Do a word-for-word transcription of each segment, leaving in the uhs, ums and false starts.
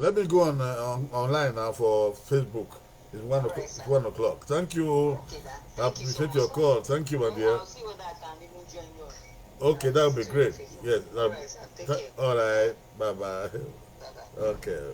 Let me go on, uh, on online now for Facebook. It's one o'clock. It's one o'clock. Thank you. I appreciate your call. Thank you, my dear. Okay, that would be great. Yes. All right. Bye bye. Okay.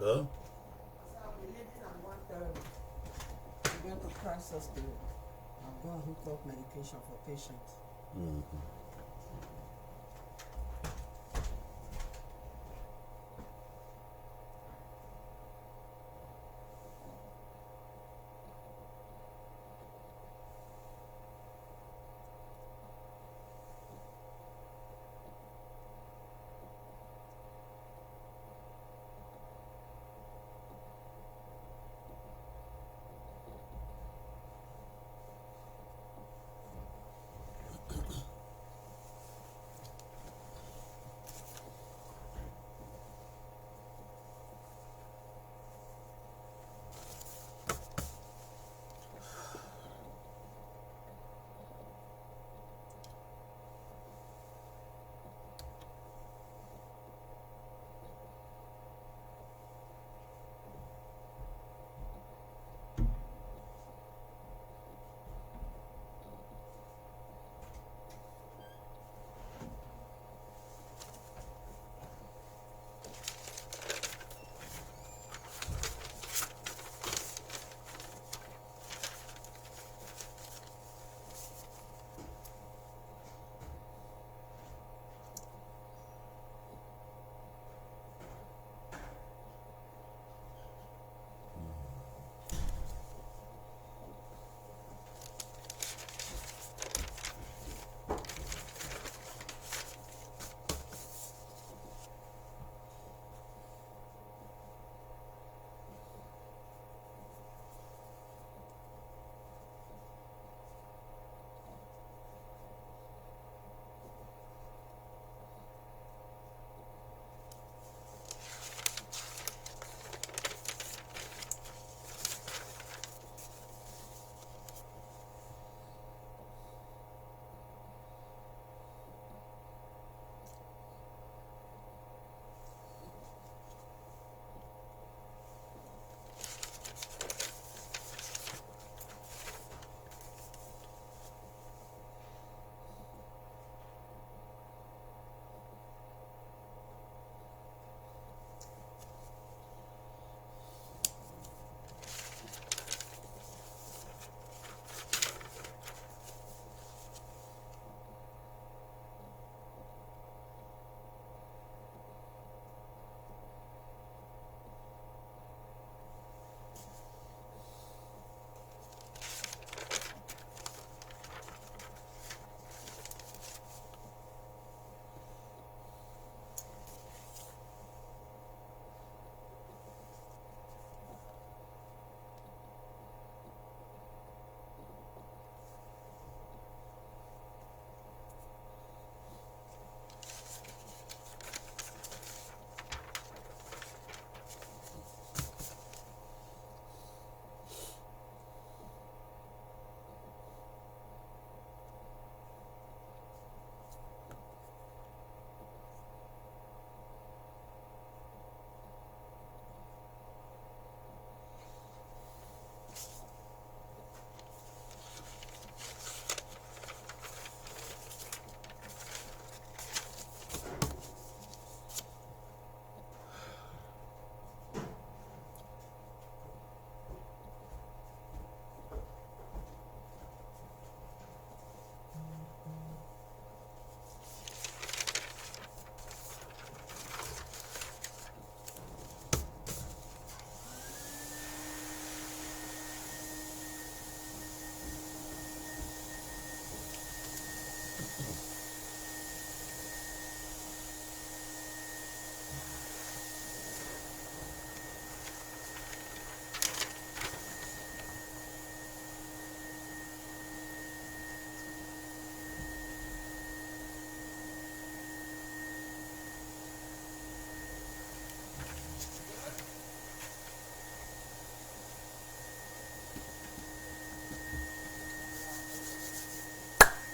Huh? Going to Christ Hospital. I'm going to hook up medication for patients.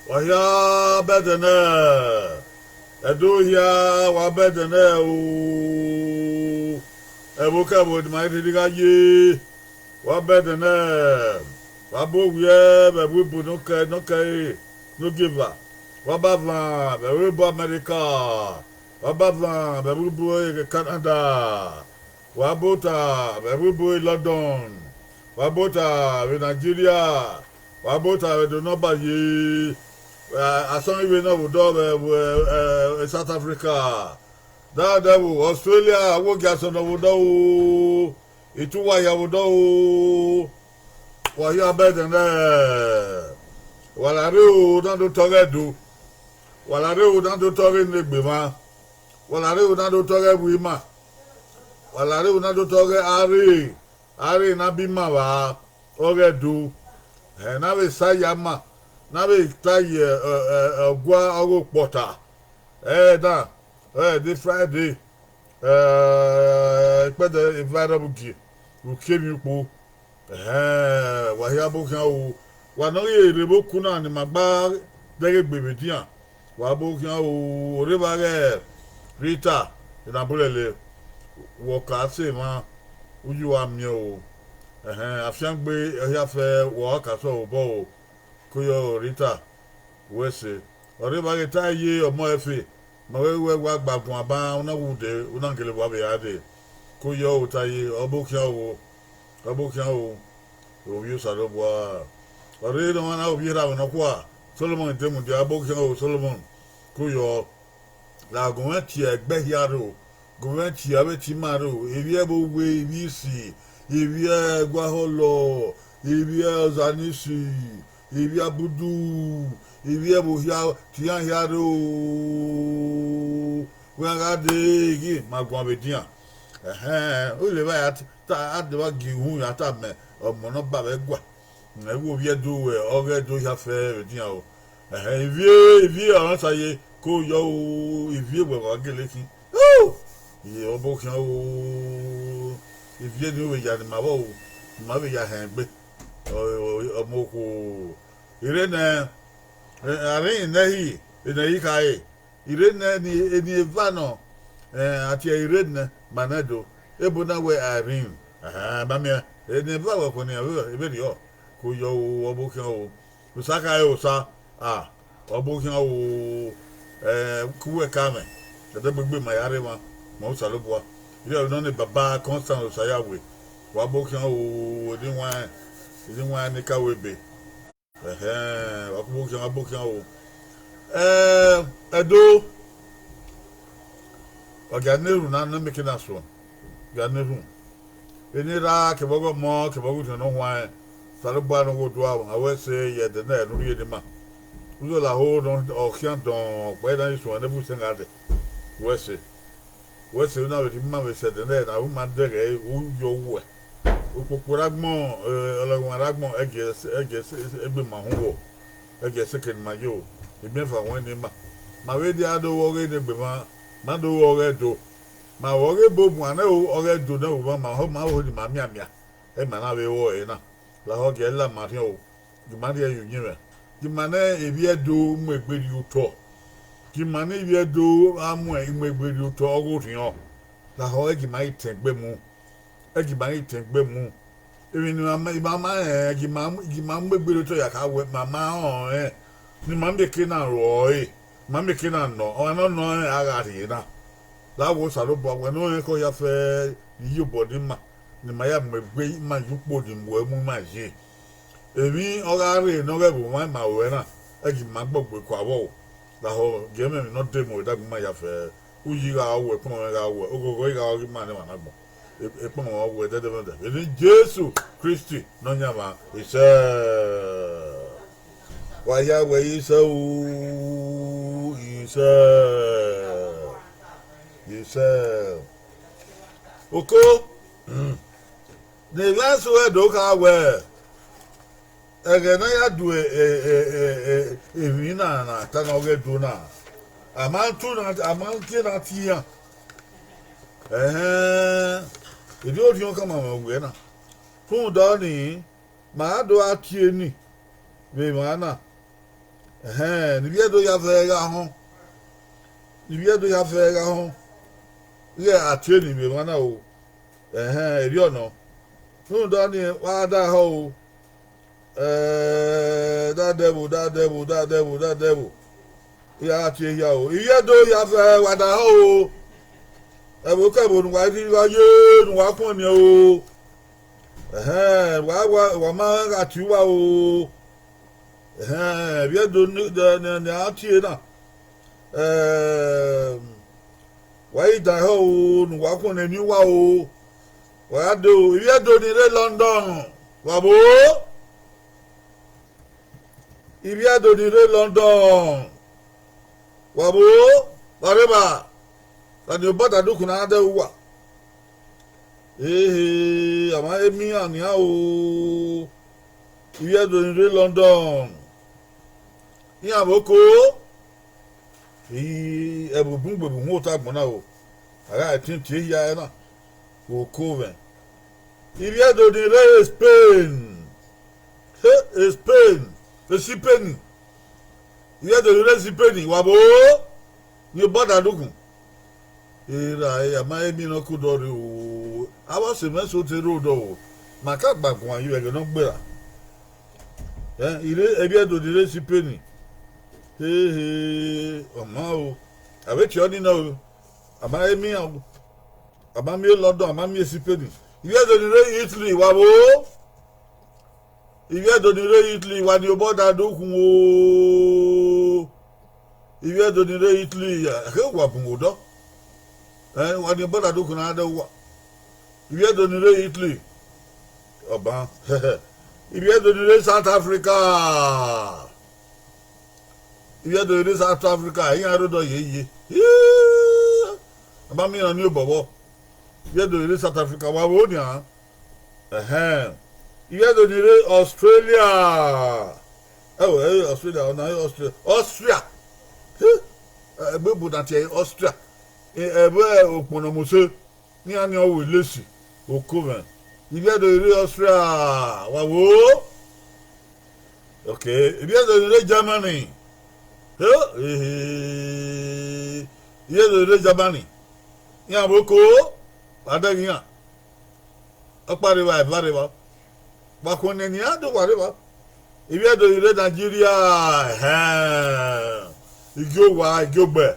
Wa hia bẹdẹ nẹ, Ẹdo hia, wa bẹdẹ nẹ o. Ẹvbo kẹvbo ne ima i rhirhi gha ye, wa bẹdẹ nẹ. Wa bu owiẹ vbe ẹvbo ebo ne ọ kẹ, ne ọ kẹ ẹre, ne ogieva. Wa ba van vbe ẹvbo ebo America, wa ba van vbe ẹvbo ebo Canada, wa ba ota vbe ẹvbo ebo London, wa ba ota vbe Nigeria, wa ba ota vbe Ẹdo ne ọba ye, asọn ivbe ne ọ vbe odọ vbe, vbe, eh, South Africa, da dẹvbo Australia, wo gie asọn ne ọ vbe odọ o, itu uwa hia vbe odọ o. Wa hia bẹdẹ nẹ, wa la rre o, na do tọghe Ẹdo, wa la rre o, na do tọghe Enegbemwa, wa la rre o, na do tọghe ẹvbo ima, wa la rre o, na do tọghe arre, arre ne a ba ima vba, ọghe Ẹdo, ẹ, ne a vbe sa ya ima, ne a vbe ta ye, ẹ, ẹ, ọgua ọghe okpọta, ẹ, na, ẹ, de Friday, ẹ, ikpẹdẹ eva ẹrọ vbe ugie, uki emwi ukpo. Ẹhẹn, wa hia bọ khian o. Wa ne ọ ghi rre vbe oku na ne ima gba dẹghe egbe vbe edian, wa bọ khian o. Orre evba ghẹ Rita, Enabulele, wẹ ọ ka sẹ emwa, uyi uwa miẹn o. Ẹhẹn, afiangbe ọ hia fẹ, wa ka sẹ obọ o. Ko yọ o, Rita, wẹ sẹ. Ọrre evba ghe ta ye ọmọ ẹfe, ma wẹ wẹ wa gba guan ban, u na wu dee, u na gele wa vbe ra dee. Ko yọ o, ta ye, ọ bọ khian o, ọ bọ khian o, ovbi Osanobua. Ọrre ne ọmwa na ovbi erha vbe nọkhua, Solomon de mudia, ọ bọ khian o, Solomon. Ko yọ, la gu mwẹ tie ẹgbẹ hia rro, gu mwẹ tie avbe te ima rro, ivbi ẹvbo uwe, ivbi isi, ivbi ẹguahọlọ, ivbi ọzanisi, ivbi abudu, ivbi ẹvbo hia, te iran hia rro, wẹ iran gha dee, ghi ma guan vbe edian. Ẹhẹn, u lele evba ya ta, a deba gie uhunmwu ya ta mẹ, ọmọ ne ọ ba vbe ẹguae. Ẹ wo ovbi Ẹdo, wẹ ọghe Ẹdo hia fẹ vbe edian o. Ẹhẹn, ivie, ivie ọnrẹn sa ye, ko yọ o, ivie wẹ wa gele khin. O! Iye ọ bọ khian o, ivie ni vbe ya ne ima vbọ o, ne ima vbe ya hẹn egbe. Ọ, ọ, ọmọ okhuo. Ire nẹ, ẹ, a rẹn nẹ hi, enẹ i khare. Ire nẹ eni, eni eva nọ, ẹ, a tie ire nẹ, ma nẹ do. Ebo na wẹ Irene. Ẹhẹn, ma miẹn. Eni eva wẹ khuẹnnian vberriọ. Ko yọ o, ọ bọ khian o. Osa khare Osa, a, ọ bọ khian o, ẹ, ke uwẹ ka mwẹ, ẹdẹgbegbe ma ya rre emwa, ma Osanobua. Iye ọre nọ ne baba Constant Osayawe, wa bọ khian o, eni wan, eni wan ne ka wẹ ebe. Ẹhẹn, wa ku bọ khian, wa bọ khian o. Ẹ, Ẹdo, wa gia ne erhunmwu na ne mẹ ke na suẹn, gia ne erhunmwu. Eni erha kevbe ọghe ọmọ kevbe ọghe orhiọn ne ọ huanrẹn, Osanobua ne ọ ghe odua, a wẹ ẹse ye ẹdẹ ne ẹ ne u rhie ne ima. Uzola ho ne ọ khian dọn ọkpa na ghi suẹn ne ẹvbo isẹn gha dẹ, wẹ ẹse. Wẹ ẹse na vbe rhie ima vbe sẹ ẹdẹ nẹ ne avbe ima dẹghẹ u yọ wẹ. Ukpokpo rre agbọn, eh, ọlọghọmwa rre agbọn, ẹgie ẹse, ẹgie ẹse, egbe ma uhunmwu, ẹgie ẹse ke ne ima yo, imiẹnfan ruẹn ne ima. Ma vbe dia do ru ọghe Enegbemwa, ma do ru ọghe Ẹdo. Ma vbe ọghe ebo muan nẹ o, ọghe Ẹdo nẹ o, ma, ma ho, ma ho ne ima mianmian, ẹ ma na vbe ru ẹre na. Lahọ gie ẹre la ma rhiọn o, gie ima rhie ye uyinmwẹ, gie ima ne ivbi Ẹdo mu egbe rrie otọ, gie ima ne ivbi Ẹdo a mu, mu egbe rrie otọ ọghe orhiọn. Lahọ ẹ gie ima ghi tẹn egbe mu, ẹ gie ima ghi tẹn egbe mu. Emwi ne ima ma, ima ma rẹn, gie ima, gie ima mu egbe rrie otọ ya kha wẹ ma ma rẹn ọnrẹn, ne ima mieke na ru ẹre, ma mieke na nọ, ọmwa ne ọ nọ rẹn a gha rhie na. La wẹ Osanobua wẹ ne ọ rẹn ke ọ ya fẹ ne iyobọ ne ima, ne ima ya mu egbe ima ye ukpo ne imuẹmwu ima ye. Emwi ọ gha rre ne ọ ghẹ vbe ọmwa ima ruẹ na, ẹ gie ima gbọgbe kua vbọ o. Lahọ gie ẹmwẹ emwi ne ọ de mu ẹdẹ agbọn ima ya fẹ, uyi gha ru wẹ, ekpọnmwẹ gha ru wẹ, oghọghọ gha ru ọghe ima ne emwa na agbọn. E-, ekpọnmwẹ ọ ru wẹ dẹdẹmwẹdẹ vbe eni Jesu Kristi Nọyaẹnmwa, isẹ. Wa hia wẹ isẹ o, isẹ, isẹ. Oko, ne evba eso ẹdo kha wẹ, ẹghẹ ne a ya du e, e, e, e, emwi na, na ta ne ọ ghẹ do na, a ma tu na, a ma gie na tie iran. Ẹhẹn, erriọ orhiọn khama mwẹ wẹ na. Rhunmwuda ọnii, ma gha do gha tie eni vbe emwa na, Ẹhẹn, ne ivbi Ẹdo ya fẹ gha họn, ne ivbi Ẹdo ya fẹ gha họn, ighẹ a tie ni vbe emwa na o. Ẹhẹn, erriọ nọ. Rhunmwuda ọnii, wa da họ o. Eh, dadẹvbo, dadẹvbo, dadẹvbo, dadẹvbo. I ra tie hia o. Ivbi Ẹdo ya fẹ, wa da họ o. Ẹvbo kẹvbo ne uwa rhirhi gha ye, ne uwa khuọnniẹn o. Ẹhẹn, wa, wa, wa ma gha tie uwa o. Ẹhẹn, ivbi Ẹdo ne, ne, ne, ne a tie na. Eh, wa i da họ o, ne uwa khuọnniẹn eni uwa o. Wa ya do, ivbi Ẹdo ni rre London, wa vbo? Ivbi Ẹdo ni rre London, wa vbo? Wa rre evba, wa ni obọ da dukhunmwu na dẹ uwa. Ehe, a ma he miẹn iran nian o. Ivbi Ẹdo ni rre London, iran vbe oko. I, ẹvbo bun gbe vbe uhunmwu ota agbọn na o. A gha tin tie hia ẹre na, vbe oko mwẹ. Ivbi Ẹdo ni rre Spain. He, Spain, Sipeni. Ivbi Ẹdo ni rre Sipeni, wa vbo? Ni obọ da dukhunmwu. Erha, a ma he miẹn ne ọ ke odọ rre o. Avbe ọse mwẹ so te rre odọ o. Ma ka gba guan ye vbe ẹghẹ ne ọ gberra. Ẹ, ivbi Ẹdo ni rre Sipeni. Hehe, ọ ma o. A vbe tie ọnii nọ o. A ma he miẹn iran o. A ma miẹn London, a ma miẹn Sipeni. Ivbi Ẹdo ni rre Italy, wa vbo? Ivbi Ẹdo ni rre Italy, wa ni obọ da dukhunmwu o. Ivbi Ẹdo ni rre Italy, a khe wa bun odọ. Ẹ, wa ni obọ da dukhunmwu na dẹ uwa. Ivbi Ẹdo ni rre Italy, ọ ban. Ivbi Ẹdo ni rre South Africa. Ivbi Ẹdo ni rre South Africa, iran rre odọ ye ye. A ma miẹn iran ni obọ vbọ. Ivbi Ẹdo ni rre South Africa, wa vbo nian? Ẹhẹn. Ivbi Ẹdo ni rre Australia. Ẹo, ẹ i re Australia, ọna i re Austria. Austria. He, ẹgbẹe bu na tie ẹre Austria. E, ẹvbo okpọnọ mose, iran ni ọ ru elesi, oko mwẹ. Ivbi Ẹdo ni rre Austria, wa vbo? Okay, ivbi Ẹdo ni rre Germany. He, ehe. Ivbi Ẹdo ni rre Germany, iran vbe oko, wa dẹghe iran. Ọkpa rre evba, eva rre evba. Wa khuọnniẹn ne iran do wa rre evba. Ivbi Ẹdo ni rre Nigeria, ẹhẹn. Igiowa, Igiogbẹ.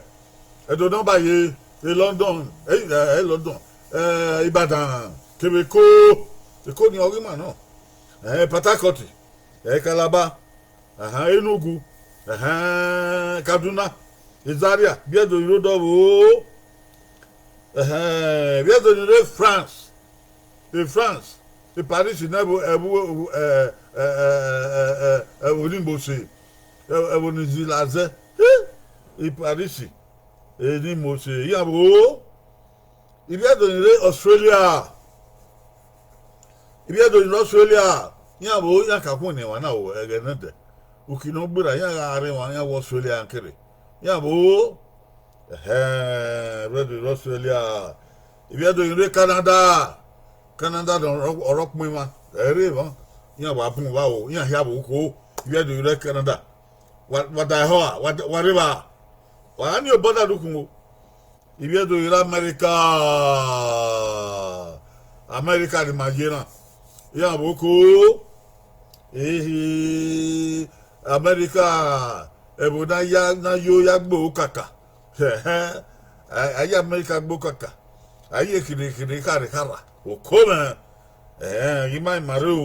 Ẹdo ne ọ ba ye, e London, ẹ, ẹ, London, ẹ, Ibadan, kevbe Eko, Eko ni ọ ghi ma nọ. Ẹ, Port Harcourt, ẹ, Calabar, ẹhẹn, Enugu, ẹhẹn, Kaduna, Zaria, ivbi Ẹdo ni rre odọ vbo? Ẹhẹn, ivbi Ẹdo ni rre France, e France, e Paris ne ẹvbo, ẹvbo, ẹ, ẹ, ẹvbo ni mose, ẹ, ẹvbo ni zila zẹ, e Paris, e ni mose, iran vbo? Ivbi Ẹdo ni rre Australia. Ivbi Ẹdo ni rre Australia, iran vbo, iran ka khuẹnnẹ emwa na o, ẹghẹ nẹdẹ. Uki ne ọ gberra, iran gha rre emwa, iran vbe Australia iran kere. Iran vbo? Ẹhẹn, ivbi Ẹdo ni rre Australia. Ivbi Ẹdo ni rre Canada. Canada ne ọre, ọre ọkpẹn emwa, ẹ i re emwa. Iran wa bun vbe aro, iran hia vbe okhuo. Ivbi Ẹdo ni rre Canada. Wa, wa da ehọ a, wa da, wa rre evba. Wa gha ni obọ da dukhunmwu o. Ivbi Ẹdo ni rre America. America ni ma ye na, iran vbe oko. Ehe, America, ẹvbo ne a ya, ne a yo ya gbe okaka. A, a ye America gbe okaka. A ye khinekhinekharrekharra. Oko mwẹ. Ẹhẹn, I ma, I ma rre o,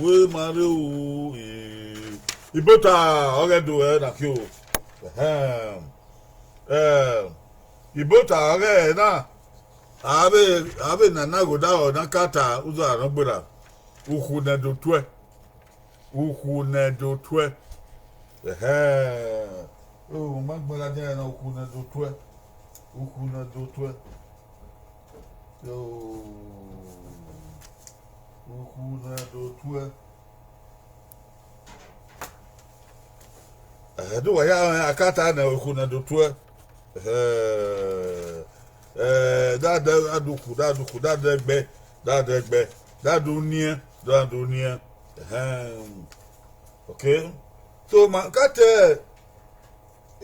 I ma rre o, eh, Ibota ọghe do ẹre na kio. Ẹhẹn. Eh, Ibota ọghe na, avbe, avbe nana ghoda ọ na ka ta uza ne ọ gberra, ukhu ne do tuẹ. Ukhu ne do tuẹ. Ẹhẹn. O, ma gbẹn ladian na, ukhu ne do tuẹ. Ukhu ne do tuẹ. Yo. Ukhu ne do tuẹ. Ẹhẹn, do wa ya rẹn akata nẹ, ukhu ne do tuẹ. Ẹhẹn. Eh, da dẹ, da dukhu, da dukhu, da dẹ gbẹ, da dẹ gbẹ, da do niẹn, da do niẹn. Ẹhẹn. Okay. To ma ka te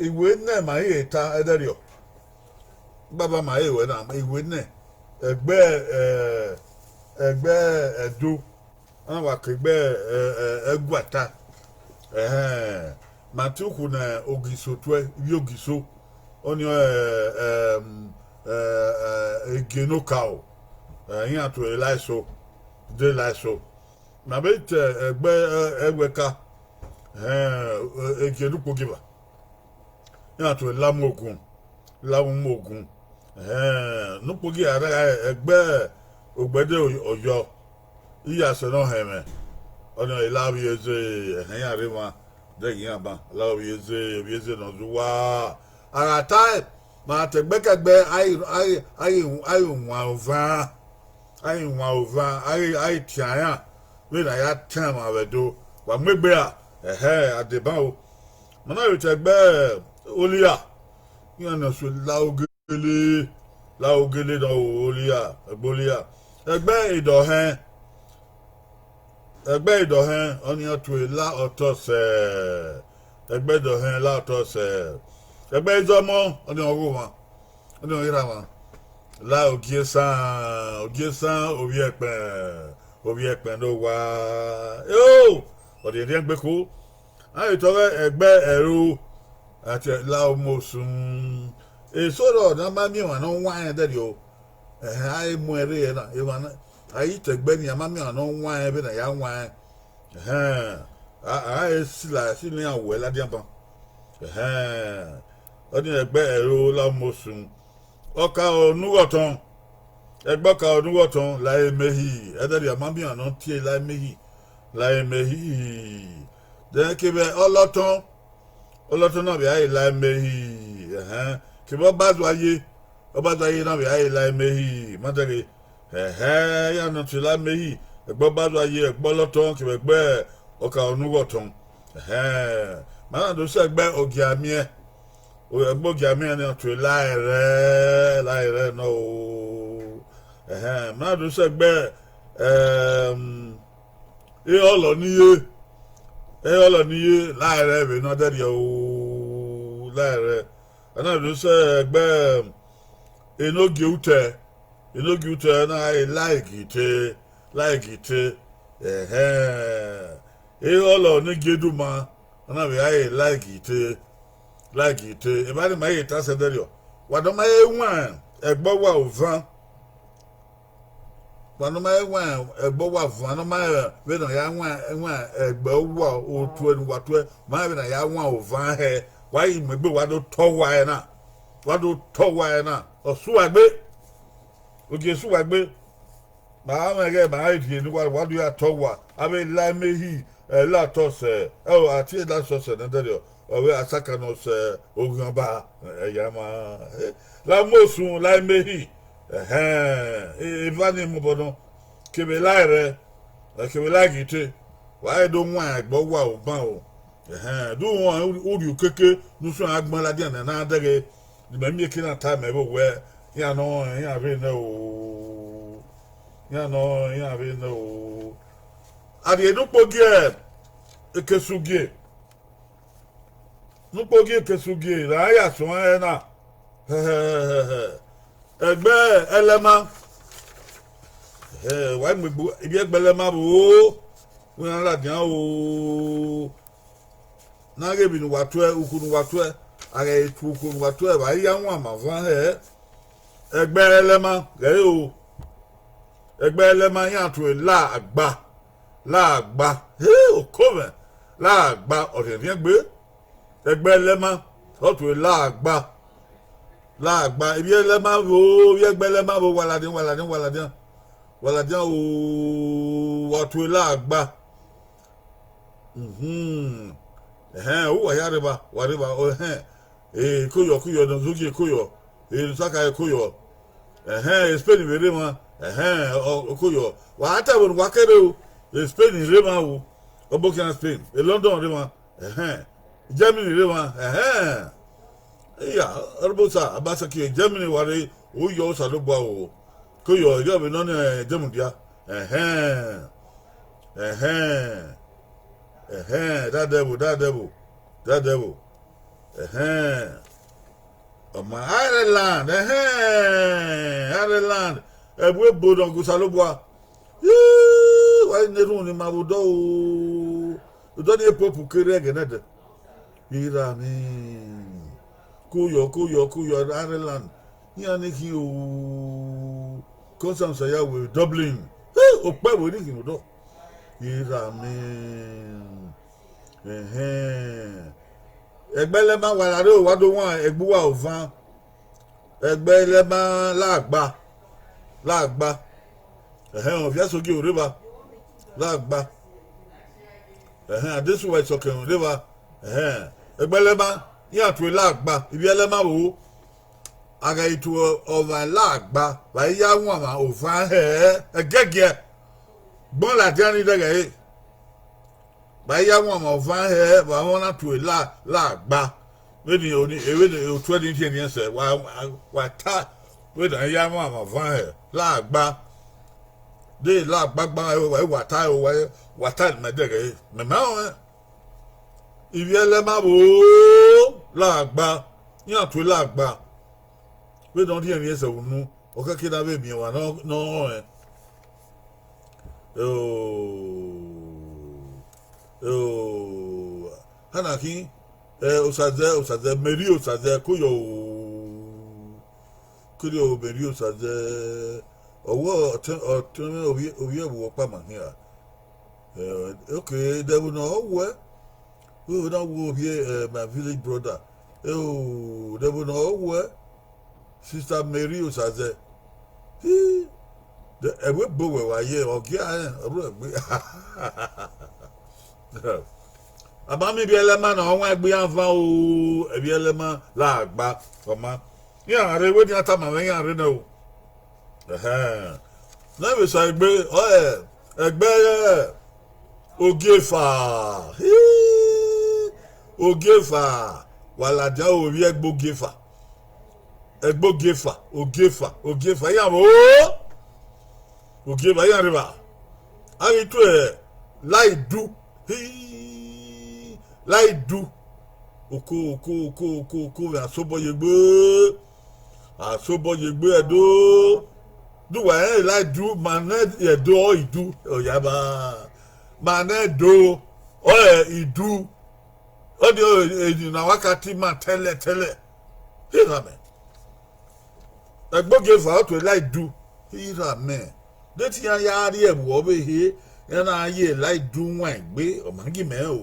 iwe nẹ ma i re ta ẹdẹrriọ. Baba ma i re wẹ na, iwe nẹ, ẹgbẹ, eh, ẹgbẹ Ẹdo, a na wa ke egbe, eh, eh, Ẹguata. Ẹhẹn, ma te ukhu ne Ogiso tuẹ, ivbi Ogiso, ọnii, eh, eh, eh, Egie ne okaro, eh, iran tuẹ Laiso, de Laiso. Ma vbe te ẹgbẹ, eh, Ẹwẹka, eh, Egie ne ukpogieva. Iran tuẹ Lamuogun, Lamuogun, eh, ne ukpogieva rre ẹgbẹ Ogbẹdẹ Ọyọ, iye asẹ ne ọ họn ẹmwẹ, ọnii Lavbieze, ẹhẹn, iran rre emwa, dẹghe iran ban, Lavbieze, Ovbieze ne ọ zẹ uwa. A gha tae, ma te ẹgbẹkẹgbẹ, a i, a i, a i, a i wan ovan, a i wan ovan, a i, a i tian iran, vbene a ya tian emwa vbe Ẹdo, wa mu egbe ra, ẹhẹn, a deba o. Ma na vbe te ẹgbẹ Olia, iran ne ọ sẹ Laogele, Laogele ne ọ ro Olia, ẹgbẹ Olia, ẹgbẹ Idọhẹn, ẹgbẹ Idọhẹn, ọnii ọ tuẹ La Ọtọsẹ, ẹgbẹ Idọhẹn La Ọtọsẹ, ẹgbẹ Izọmọ, ọnii ọ gho mwa, ọnii ọ ghi rha mwa, La Ogiesan, Ogiesan Ovbi Ẹkpẹn, Ovbi Ẹkpẹn ne owa, eo, ọ rhiẹnrhiẹn gbe ko. A vbe te ọghe ẹgbẹ Ẹro, a te La Omosun, eso rrọọ ne a ma miẹn emwa ne ọ wan ẹn dẹrriọ, ẹhẹn, a i mu ẹn rre na, emwa na, a i te ẹgbẹ nii, a ma miẹn emwa ne ọ wan ẹn vbene a ya wan ẹn, ẹhẹn, a, a i sila, sila iran wẹ ladian ban, ẹhẹn, ọnii ẹgbẹ Ẹro La Omosun. Ọkaonughọtọn, ẹgbẹ Ọkaonughọtọn La Emehi, ẹdẹrriọ a ma miẹn emwa ne ọ tie La Emehi, La Emehi, then kevbe Ọlọtọn, Ọlọtọn na vbe a re La Emehi, ẹhẹn, kevbe Ọbazuaye, Ọbazuaye na vbe a re La Emehi, ma dẹghe, ẹhẹn, iran ne ọ tie La Emehi, ẹgbẹ Ọbazuaye, ẹgbẹ Ọlọtọn kevbe ẹgbẹ Ọkaonughọtọn, ẹhẹn, ma na do sẹ ẹgbẹ Ogiamiẹn, ẹgbẹ Ogiamiẹn ne ọ tuẹ La Ẹrẹ, La Ẹrẹ nọ o, ẹhẹn, ma na do sẹ ẹgbẹ, ẹm, Ehọlọ ne iye, Ehọlọ ne iye, La Ẹrẹ vbe ne ọ dẹrriọ o, La Ẹrẹ, a na do sẹ ẹgbẹ, ẹm, Enogie Utẹ, Enogie Utẹ na gha re La Egite, La Egite, ẹhẹn, Ehọlọ ne Igieduma, a na vbe a re La Egite, La Egite, emwa ni ma i re ta sẹ ẹdẹrriọ, wa ne ọ ma he wan ẹgbẹ uwa ovan, wa ne ọ ma he wan ẹgbẹ uwa ovan, ne ọ ma he vbene ọ ya wan, wan ẹgbẹ uwa otuẹ ne uwa tuẹ, ma he vbene a ya wan ovan hẹ, wa ghi mu egbe, wa do tọ uwa ẹre na, wa do tọ uwa ẹre na, ọ sẹ uwa egbe, ogie sẹ uwa egbe. Ma mwẹ ighẹ ma rhie ne uwa, wa do ya tọ uwa, avbe La Emehi, eh, La Ọtọsẹ, ẹo, a tie La Ọtọsẹ nẹ dẹrriọ, ọ vbe Asaka ne ọ sẹ Oghiọnba, eh, ya ma, eh, La Omosun, La Emehi, ẹhẹn, e-, eva ni mu obọ nọ, kevbe La Ẹrẹ, eh, kevbe La Egite, wa ghi do wan ẹgbẹ uwa oban o. Ẹhẹn, do wọn urhi ukeke ne usun agbọn ladian nẹ na dẹghe, ne imẹ miẹn eke na ta mẹ vbe wẹ, iran nọ, iran vbe nẹ o, iran nọ, iran vbe nẹ o. A rhie ne ukpogie Ekesugie, ne ukpogie Ekesugie ra ya suẹn ẹre na. Ẹgbẹ Ẹlẹma, eh, wa mu egbe, ivbi ẹgbẹ Ẹlẹma vbo, wẹ iran ladian o. Ne a ghe emwi ne uwa tuẹ, ukhu ne uwa tuẹ, a ghẹ tu ukhu ne uwa tuẹ, evba i ya wan ma van hẹ. Ẹgbẹ Ẹlẹma ghẹ re o. Ẹgbẹ Ẹlẹma iran tuẹ La Agba, La Agba, he, oko mwẹ, La Agba, ọ rhiẹnrhiẹn gbe. Ẹgbẹ Ẹlẹma, ọ tuẹ La Agba, La Agba, ivbi Ẹlẹma vbo, ivbi ẹgbẹ Ẹlẹma vbo, wa ladian, wa ladian, wa ladian, wa ladian o, wa tuẹ La Agba. Mhm. Ẹhẹn, uwa hia rre evba, wa rre evba, ẹhẹn. Eh, koyọ, koyọ, ne Ozogie koyọ, eh, ne Osaka koyọ. Ẹhẹn, Spain vbe rre emwa, ẹhẹn, ọ, koyọ. Wa ta ẹvbo ne uwa kere o, eh, Spain rre emwa o, ọbokhian Spain, eh, London rre emwa, ẹhẹn, Germany rre emwa, ẹhẹn. Iya, Ọrọbosa, Obaseki, Germany wa rre, u yọ Osanobua o. Koyọ, ẹghẹ vbe nọ ni, eh, Germany dia. Ẹhẹn. Ẹhẹn. Ẹhẹn, that devil, that devil, that devil. Ẹhẹn. Ọ ma Ireland, ẹhẹn, Ireland. Ẹvbo ebo ne ọ gu Osanobua. Ii, wa i na erhunmwu ne ima vbe odọ o. Odọ ni Pope kere ẹghẹ nẹdẹ. Ira mwẹ. Kuyọ, kuyọ, kuyọ, Ireland. Iran ni khin o. Constance ya wẹ Dublin. Ẹ, okpẹ vbe ni khin odọ. Ira mwẹ. Ẹhẹn. Ẹgbẹe ẹlẹma wa la rre, wa do wan ẹgbẹe uwa ovan. Ẹgbẹe ẹlẹma la gba. La gba. Ẹhẹn, Ọviẹsogie rre evba. La gba. Ẹhẹn, Adesuwa Isọkẹn rre evba. Ẹhẹn, ẹgbẹe ẹlẹma, iran tue la gba, ivbi ẹlẹma vbo. A ghẹ i tue ọmwa la gba, vbe a i ya wan ọmwa ovan hẹ, ẹgẹgiẹ. Gbọn ladian ni dẹghẹ ẹre. Vbe a i ya wan ọmwa ovan hẹ, vbe a na tue la, la gba. Vbene oni, vbene otuẹ ni rhiẹnrhiẹn sẹ, wa, wa ta, vbene a i ya wan ọmwa ovan hẹ, la gba. De la gba gba, wa, wa ta, wa, wa ta ne mẹ dẹghẹ ẹre, mẹ ma rẹn. Ivbi ẹlẹma vbo la gba, iran tue la gba. Vbene ọ rhiẹnrhiẹn sẹ unu, ọ kẹke na vbe miẹn ọmwa ne ọ, ne ọ rẹn. Hana khin, ẹ, Osazẹ, Osazẹ, Mary Osazẹ, koyọ o. Koyọ o, Mary Osazẹ. Ọwọ ọtẹn, ọtẹn ovbi, ovbi ẹvbo ọkpa ma khian. Ẹ, okay, de ẹvbo ne ọ wuẹ? Wẹ na wo ovbi, ẹ, my village brother. Ẹ o, de ẹvbo ne ọ wuẹ? Sister Mary Osazẹ. Hi, de ẹvbo ebo wẹ wa ye, ọ gie rẹn, ọ rhuẹ egbe. A ma miẹn ivbi ẹlẹma ne ọ wan egbe iran van o, ivbi ẹlẹma la gba, ọ ma. Iran rre, wẹ ne iran tama mwẹ, iran rre nẹ o. Ẹhẹn. Ne vbe sẹ egbe, ọ, ẹ, ẹgbẹe Ogiefa. Hi, Ogiefa. Wa ladian o, ovbi ẹgbẹe Ogiefa. Ẹgbẹe Ogiefa, Ogiefa, Ogiefa, iran vbo? Ogiefa, iran rre evba. A ghi tue Laidu. Hi, Laidu. Oko, oko, oko, oko, oko, vbe asobọ ye egbe. Asobọ ye egbe Ẹdo. De uwa rẹn Laidu, ma nẹ Ẹdo ọ Idu, ọ ya ba. Ma nẹ Ẹdo, ọ ẹ Idu. Ọ de eni ne a wa ka tie ima tẹlẹ tẹlẹ. Hia mẹ. Ẹgbẹe Ogiefa ọ tue Laidu. Hia mẹ. De te iran ya rrie ẹvbo ọvbehe, iran na ye Laidu wan egbe, ọ ma gie mẹ o.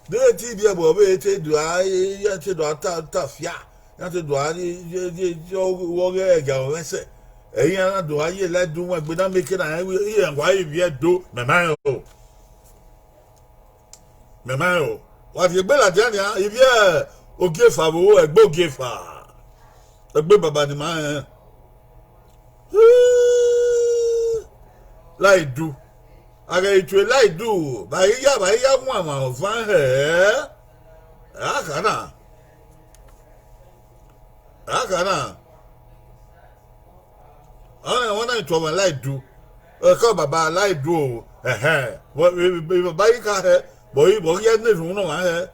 De te ivbi ẹvbo ọvbehe te do a, iran te do a ta, ta fia, iran te do a ye, ye, ye, ye ọghe ẹga ọmwẹsẹ. Ẹ iran na do a ye Laidu wan egbe na, mẹ ke na rẹn wẹ iran wa ivbi Ẹdo, mẹ ma rẹn o. Mẹ ma rẹn o. Wa rhie egbe ladian nian, ivbi Ogiefa vbo, ẹgbẹe Ogiefa. Egbe baba ne ima rẹn. Laidu. A ghẹ i tue Laidu, vbe a i ya, vbe a i ya wan ọmwa ọvan hẹ. A kha na. A kha na. Ọnii, ọmwa na i tue ọmwa Laidu. Ẹkọ baba Laidu o. Ẹhẹn. Vbe, vbe, vbe baba i kha hẹ, vbe ọ, vbe ọ ghi ya ne erhunmwu ne ọmwa hẹ.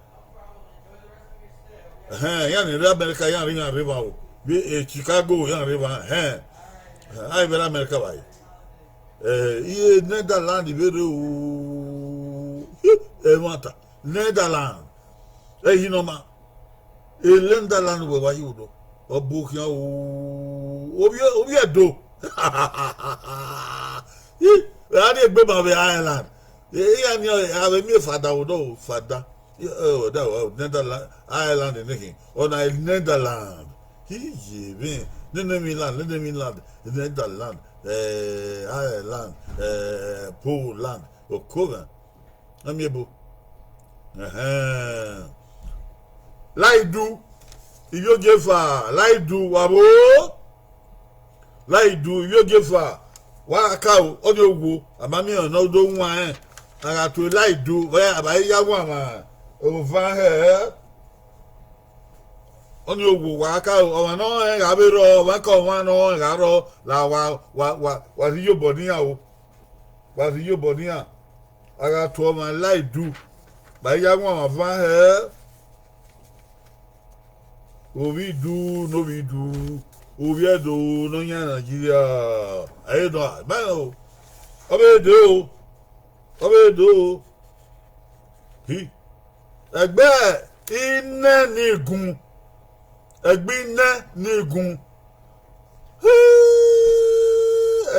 Ẹhẹn, iran ni rre America, iran rre, iran rre evba o. Vbe, eh, Chicago, iran rre evba, ẹhẹn. Ẹhẹn, a i vbe rre America vbe a ye. Eh, iye Netherland vbe rre o. Ẹmwata, Netherland. Ẹhi ne ọ ma. Netherland wẹ wa ye odọ. Ọ bu khian o. Ovbi, ovbi Ẹdo. Ih, a rhie egbe ma vbe Ireland. Eh, iran ni a vbe miẹn fada odọ o, fada. Eh, ọ da wa, Netherland, Ireland ne khin. Ọna Netherland. Iye mwẹ. Nene mi land, nene mi land. Netherland, eh, Ireland, eh, Poland. Oko mwẹ. A miẹn ebo. Ẹhẹn. Laidu, ivbi Ogiefa, Laidu, wa vbo? Laidu, ivbi Ogiefa, wa ka o, ọnii owo, a ma miẹn ọna do wan rẹn, a gha tue Laidu, vbe a ba i ya wan ọmwa ovan hẹ. Ọnii owo, wa ka o, ọmwa ne ọ rẹn gha vbe rrọọ, ọmwa ka ọmwa ne ọ rẹn gha rrọọ, la wa, wa, wa, wa rhie iyobọ ne iran o. Wa rhie iyobọ ne iran. A gha tuẹ ọmwa la idu, ba ya wan ọmwa van hẹ. Ovbi idu ne ovbi idu, ovbi Ẹdo ne ọ yan Nigeria. Ẹ i nọ, ma rẹn o, ọ vbe dee o, ọ vbe dee o. Hi, ẹgbẹ inẹ ni gun, ẹgbẹ inẹ ni gun, hi,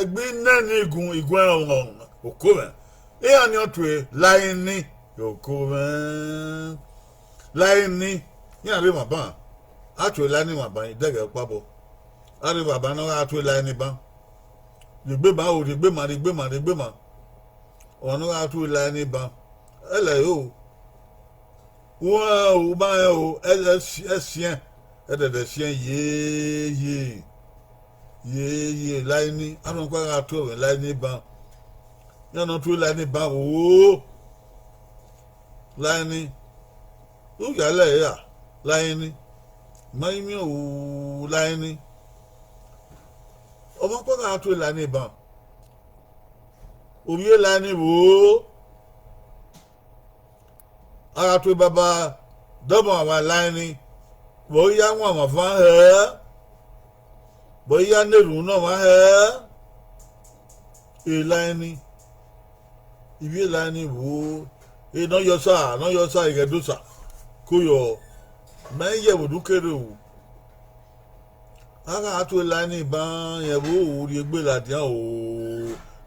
ẹgbẹ inẹ ni gun, igun ẹnrẹn oko mwẹ. Iran ni ọ tue la ini, oko mwẹ. La ini, iran rre emwa ban, a tue la ini emwa ban, idẹghẹ ọkpa obọ. A rre emwa ban ne ọ gha tue la ini ban. Rhiegbe ma o, rhiegbe ma, rhiegbe ma, rhiegbe ma. Ọmwa ne ọ gha tue la ini ban, ẹlẹ ro. U rẹn o, u ma rẹn o, ẹ, ẹ si-, ẹ siẹn, ẹdẹdẹ siẹn yeye, yeye la ini, a nọ kpa gha tue mwẹ la ini ban. Iran ne ọ tue la ini ban o, la ini. U ya lẹ ra, la ini. Ma i miẹn o, la ini. Ọmwa kpa gha tue la ini ban. Ovbi e la ini vbo? A gha tue baba dọmọ ọmwa la ini, vbe ọ i ya wan ọmwa van hẹ? Vbe ọ i ya na erhunmwu ne ọmwa hẹ? E la ini, ivbi e la ini vbo? E ne ọ yọ osa, ne ọ yọ osa ighẹ ẹdosa, ko yọ, mẹ i ye ẹvbo ne u kere ru. A gha tue la ini ban, rẹn vbe u rhiegbe ladian o,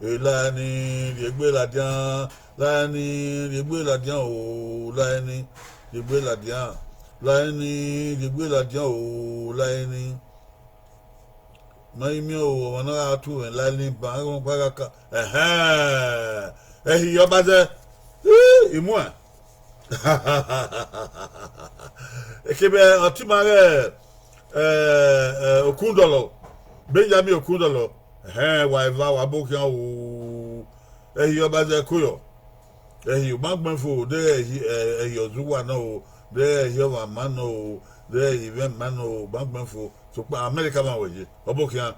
e la ini, rhiegbe ladian, la ini, rhiegbe ladian o, la ini, rhiegbe ladian, la ini, rhiegbe ladian o, la ini. Ma i miẹn o, ọmwa ne a gha tue mwẹ la ini ban, a gha ka, ẹhẹn, ẹhi ọba zẹ, i muẹn. Ekevbe ọtẹn ima ghẹ, ẹ, ẹ, Okundọlọ, Benjamin Okundọlọ, ẹhẹn, wa eva, wa bọ khian o, ẹhi ọba zẹ ko yọ, ẹhi Omagbẹnfo, de ẹhi, ẹ, ẹhi Ọzuwa nọ o, de ẹhi Ọmwamwa nọ o, de ẹhi Ivẹnmwa nọ o, Omagbẹnfo, sokpan America ma wẹ ye, ọ bọ khian.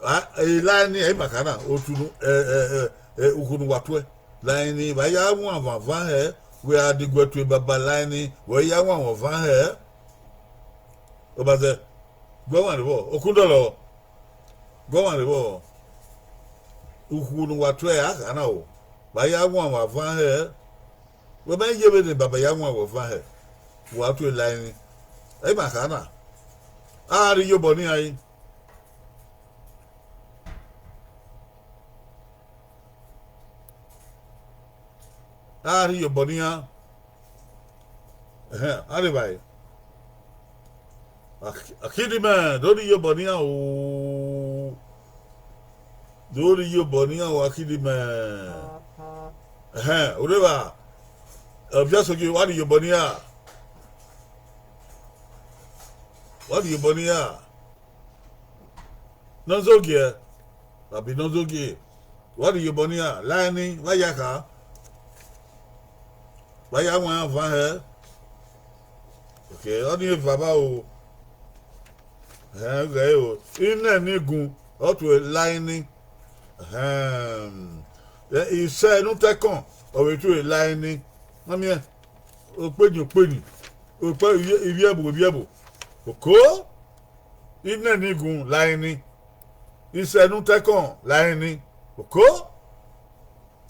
A, e la ini, ẹ i ma ka na, otu nu, ẹ, ẹ, ẹ, ẹ, ukhu ne uwa tuẹ. La ini, vbe a ya wan ọmwa van hẹ, wẹ a diguẹ tue baba la ini, vbe ọ ya wan ọmwa van hẹ. Ọba zẹ, gu ọmwa rre vbọ, Okundọlọ, gu ọmwa rre vbọ. Ukhu ne uwa tuẹ a kha na o, vbe a ya wan ọmwa van hẹ. Wẹ ma ye vbene baba ya wan wẹ van hẹ, wa tue la ini. Ẹ i ma kha na, a rhie iyobọ ne iran yi. A rhie iyobọ ne iran. Ẹhẹn, a rre evbare. Ak-, Akidimẹ, do rhie iyobọ ne iran o. Do rhie iyobọ ne iran o, Akidimẹ. Ẹhẹn, u rre evba, Ọviọsogie, wa rhie iyobọ ne iran. Wa rhie iyobọ ne iran. Nọzogie, abi Nọzogie, wa rhie iyobọ ne iran, la ini, vbe a ya kha, vbe a ya wan iran van hẹ. Ok, ọnii eva vba o. Ẹhẹn, ghẹ o, inẹ ni gun, ọ tue la ini. Ẹhẹn, ẹ, isẹ ne u ta ẹkọn, ọ vbe tue la ini. Ma miẹn, okpeni okpeni, okpe, ivbi ẹvbo ivbi ẹvbo. Oko, inẹ ni gun la ini, isẹ ne u ta ẹkọn la ini. Oko,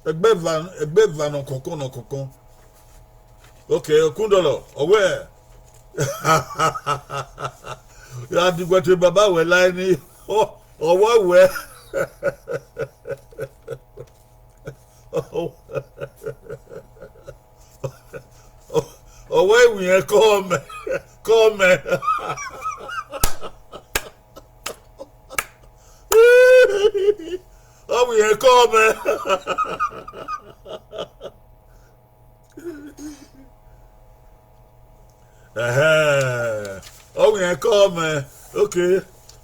ẹgbẹ eva, ẹgbẹ eva nọ kọnkọn nọ kọnkọn. Ok, Okundọlọ, ọ wẹ, ya diguẹ tue baba wẹ la ini, ọ, ọ wẹ wẹ. Ọ wẹ iwinna kọ mẹ, kọ mẹ. Ọ winna kọ mẹ. Ẹhẹn, ọ winna kọ mẹ. Ok,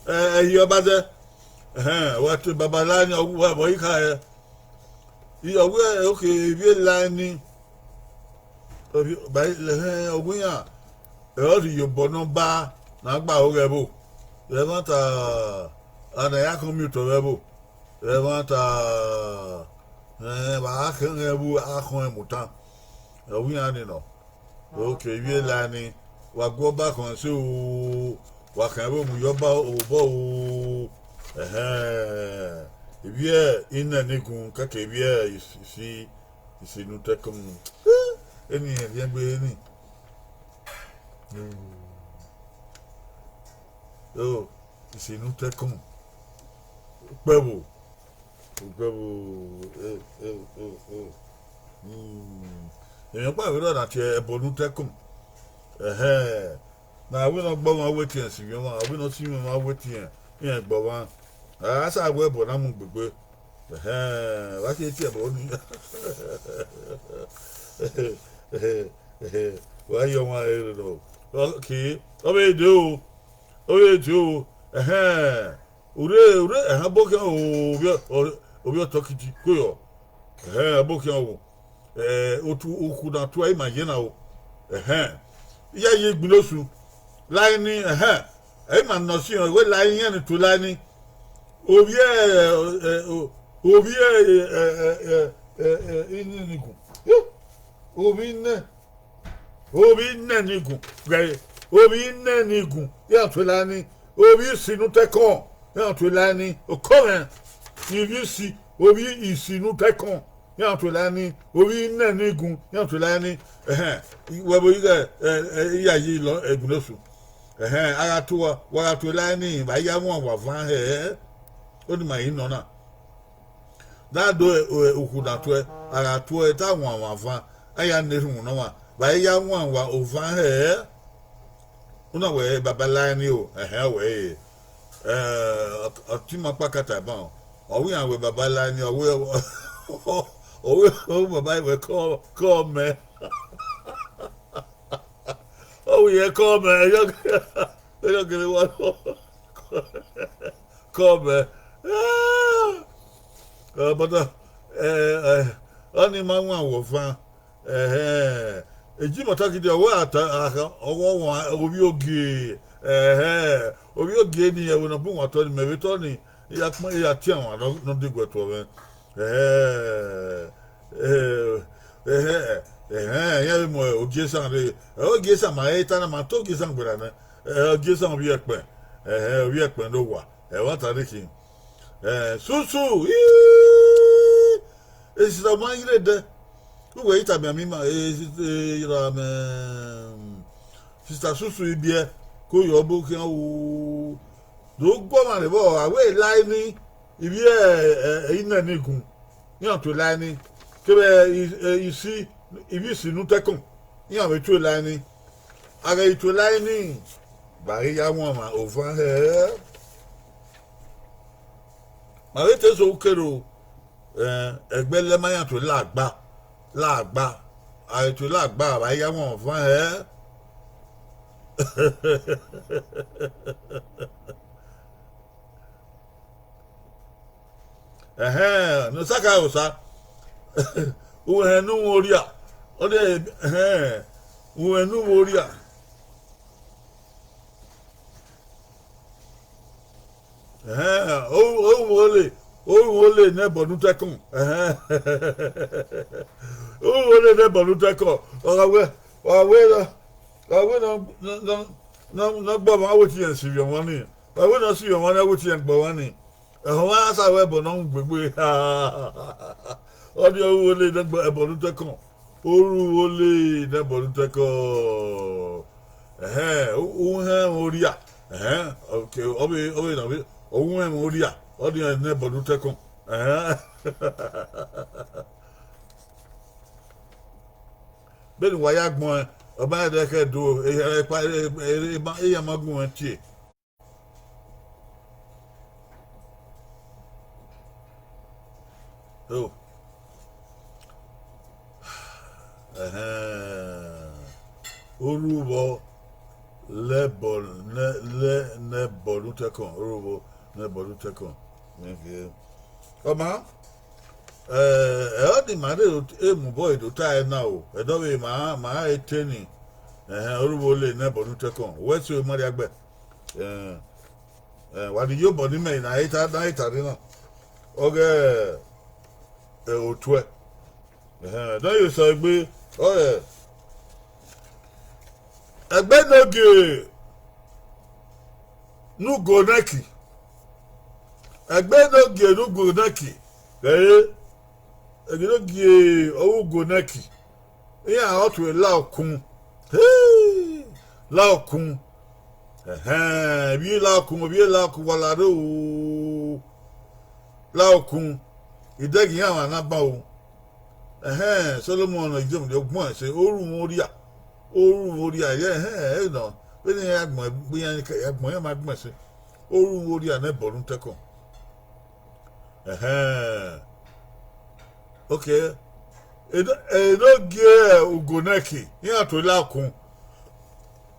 ẹ, ẹhi ọba zẹ. Ẹhẹn, wa tue baba la ini, ọ wẹ vbe ọ i kha hẹ. I, ọ wẹ, ok, ivbi e la ini. Ovbi, ba, ẹhẹn, ọ wẹ iran, ẹ, ọ rhie iyobọ ne ọ ba ne a gba aro ghẹ ẹvbo. Ẹmwata, a na ya khan miotọ vbe ẹvbo. Ẹmwata, Ẹn, vbe a khẹ mwẹ vbe a khọn ẹn mu tan. Ọ wẹ iran ni nọ. Ok, ivbi e la ni, wa gu ọba khọn ẹse o, wa khẹ vbe mu ye ọba obọ o. Ẹhẹn, ivbi e inẹ ni gun kẹkẹ ivbi e isi, isi, isi ne utẹkun. Eni rẹn rhiẹngbe ni. O, isi ne utẹkun. Ukpẹvbo. Ukpẹvbo, eh, eh, eh, eh. Hmm. Emwi ọkpa vbe rrọọ na tie ẹbọ ne utẹkun. Ẹhẹn. Na wẹ ne ọ gbe ọmwa wẹ etiẹn sivbi ọmwa, a wẹ ne ọ si mwẹ ọmwa wẹ etiẹn, iran gbe ọmwa. A sa wẹ ẹbọ na mu gbegbe. Ẹhẹn, wa ke tie ẹbọ ni. Wa ye ọmwa rere nọ. Ok, ọ vbe de o. Ọ vbe de o. Ẹhẹn. Urre, urre, ẹhẹn, ẹbọ khian o, ovbi, ovbi ọtọkiti, ko yọ. Ẹhẹn, ẹbọ khian o. Eh, otu, ukhu na tua ima ye na o. Ẹhẹn. Iyayi igbinosu. Lae ni, ẹhẹn. Ẹ ima nọ si rẹn, wẹ lae ni, iran ni tuẹ lae ni. Ovbi, eh, eh, o-, ovbi, eh, eh, eh, eh, eh, eh, ini ni gun. Ovbi nẹ. Ovbi nẹ ni gun, ghẹ, ovbi nẹ ni gun, iran tuẹ lae ni, ovbi isi ne utẹkọn, iran tuẹ lae ni, okọ mwẹ, ivbi isi, ovbi isi ne utẹkọn, iran tuẹ lae ni, ovbi nẹ ni gun, iran tuẹ lae ni, ẹhẹn, wẹ vbe ighẹ, ẹ, ẹ, iyayi lọ, ẹgbinosu, ẹhẹn, a gha tuẹ, wa gha tuẹ lae ni, vbe a ya wan wa van hẹ, oni ma i nọ na. Da do, eh, ukhu na tuẹ, a gha tuẹ ta wan wan van, a ya na erhunmwu ne ọmwa, vbe a ya wan wa ovan hẹ. Una wẹ baba lae ni o, ẹhẹn, wẹ re. Eh, ọ, ọ ti ma kpakata ban, ọ wẹ iran wẹ baba lae ni, ọ wẹ, ọ wẹ, ọ wẹ baba wẹ kọ, kọ mẹ. Ọ wẹ irẹn kọ mẹ, ẹyọ, ẹyọ gele wa. Kọ mẹ. Eh, but, eh, eh, ọni ma wan wọ fan. Ẹhẹn. Eji mọta gidi, ọ wẹ a ta, a kha, ọ wẹ ọmwa ovbi ogie. Ẹhẹn. Ovbi ogie ni ẹvbo ne ọ bu wan otọ ni, mẹ vbe tọ ni, I ya kpọn, I ya tie ọmwa nọ, nọ deguẹ tuẹ mwẹ. Ẹhẹn. Eh, ẹhẹn, ẹhẹn, iran vbe mu Ogiesan rre. Ẹ, Ogiesan ma he ta na, ma ta Ogiesan gberra nẹ. Ẹ, Ogiesan ovbi ẹkpẹn. Ẹhẹn, ovbi ẹkpẹn ne owa. Ẹmwata rre khin. Ẹ, susu, ii, esisa ma ghi rre dẹ. Uwẹ i tama mẹ ima, e, e, ra mẹ, sista susu ibiẹ, ko yọ ọbokhian o. Do gu ọmwa rre vbọ, a wẹ lae ni, ivbi e, e, inẹ ni gun, iran tuẹ lae ni, kevbe i, e, isi, ivbi isi ne utẹkọn, iran vbe tuẹ lae ni. A ghẹ i tuẹ lae ni, vbe a ghi ya wan ọmwa ovan hẹ. Ma vbe te so ukero, ẹn, ẹgbẹ lẹ ma iran tuẹ lagba, lagba, a ghi tuẹ lagba, vbe a ghi ya wan ovan hẹ. Ẹhẹn, ne Osaka Osa, uhẹn ne u mwẹ orria, ọ de, ẹhẹn, uhẹn ne u mwẹ orria. Ẹhẹn, o, o mwẹ ole, o mwẹ ole ne ẹbọ ne utẹkọn. Ẹhẹn. O mwẹ ole ne ẹbọ ne utẹkọn. Ọ gha wẹ, ọ gha wẹ, ọ gha wẹ ne, ne, ne, ne, ne ọ gbe ọmwa, a wẹ te irẹn sivbi ọmwa ni. Ọ gha wẹ ne ọ sivbi ọmwa ni, a wẹ te irẹn gbe ọmwa ni. Ẹhọnmwa sa wẹ ẹbọ ne ọ mu gbegbe. Ọ ni ọ ru ole ne ẹbọ ne utẹkọn. Ọ ru ole ne ẹbọ ne utẹkọn. Ẹhẹn, u, uhẹn mwẹ orria. Ẹhẹn, ok, ọ vbe, ọ vbe na vbe, ọ ru uhẹn mwẹ orria. Ọ ni ne ẹbọ ne utẹkọn. Ẹhẹn. Vbene uwa ya gbẹn, ọ ma rẹn khẹ do, ehia ma gun ẹn tie. O. Ẹhẹn. Orhuvbọ lẹ ẹbọ ne, lẹ ne ẹbọ ne utẹkọn, orhuvbọ ne ẹbọ ne utẹkọn. Ọ ma, ẹ, ẹ, ọ ni ma rre ot-, emubọ edo ta ẹre na o, ẹdẹ ọvbehe ma, ma ra te ni, ẹhẹn, orhuvbo le ne ẹbọ ne utẹkọn, wẹ so ma rria gbẹ. Ẹ, ẹ, wa ni ye obọ ne imẹ na he ta, na he ta rre na. Ọghe, Otuẹ. Ehẹn, ne ọ ye sẹ egbe, ọre ẹgbẹ ne ogie ne ugo nẹki, ẹgbẹ ne ogie ne ugo nẹki, ẹre ẹgbẹ ne ogie ọghe ugo nẹki, iran ọ tue la okun. He, la okun. Ehẹn, ivbi Lakun, ivbi Lakun, wa la rre o. La okun, idẹghe iran mwa na ban o. Ehẹn, Solomọn ne Ijemudia, ọ gbẹn ẹse, ọ ru mwẹ orria, ọ ru mwẹ orria, ehẹn, ẹre nọ, vbene iran ya gbẹn, vbe iran ya gbẹn, iran ma gbẹn ẹse, ọ ru mwẹ orria ne ẹbọ ne utẹkọn. Ehẹn. Okay. Eno, eno gie ugo nẹki, iran tue Lakun.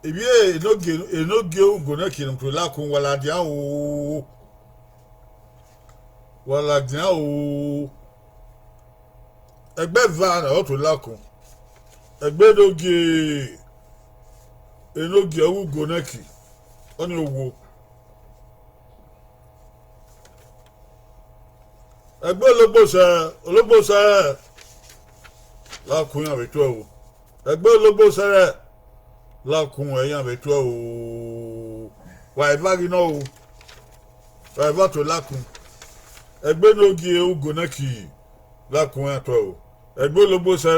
Ivbi eno gie, eno gie ugo nẹki ne tue Lakun, wa ladian o. Wa ladian o. Ẹgbẹ eva na ọ tue Lakun. Ẹgbẹ eno gie, eno gie ọghe ugo nẹki, ọnii owo. Ẹgbẹ ologbo sẹ, ologbo sẹ, Lakun iran vbe tuẹ o. Ẹgbẹ ologbo sẹ, Lakun iran vbe tuẹ o. Wa eva ghi nọ o. Wa eva tue Lakun. Ẹgbẹ ne ogie ugo nẹki, Lakun iran tuẹ o. Ẹgbẹ ologbo sẹ,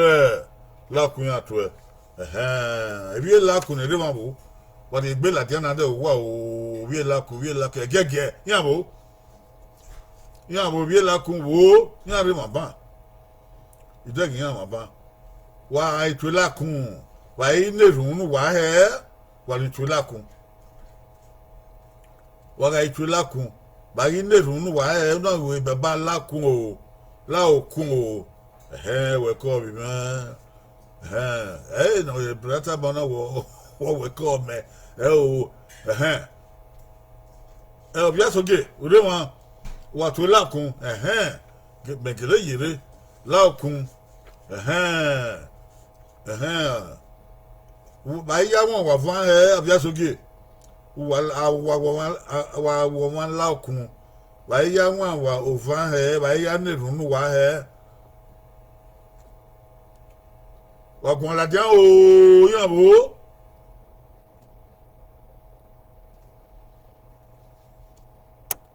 Lakun iran tuẹ. Ehẹn, ivbi Lakun ne rre emwa vbo, wa rhie egbe ladian na dẹ uwa o, ivbi Lakun, ivbi Lakun, ẹgiẹgiẹ iran vbo. Iran vbe ovbi Lakun vbo, iran rre emwa ban. Idẹghe iran mwa ban. Wa gha tue Lakun, wa i na erhunmwu ne uwa hẹ, wa ni tue Lakun. Wa gha tue Lakun, wa ghi na erhunmwu ne uwa hẹ, na ru baba Lakun o, la okun o. Ẹhẹn, wẹ kọ vbe mwẹ. Ẹhẹn, ẹre ne ọ ye brata ma na wọ, wọ wẹ kọ mẹ, ẹ o, ẹhẹn. Ẹ, Ovbiasogie, u rre emwa, wa tue Lakun, ẹhẹn, mẹ gele ye rre, la okun, ẹhẹn, ẹhẹn. Vbe a i ya wan wa van hẹ, Ovbiasogie, wa, a, wa, wa, wa, wa, wa van la okun, vbe a i ya wan wa ovan hẹ, vbe a i ya na erhunmwu ne uwa hẹ. Wa guan ladian o, iran vbo.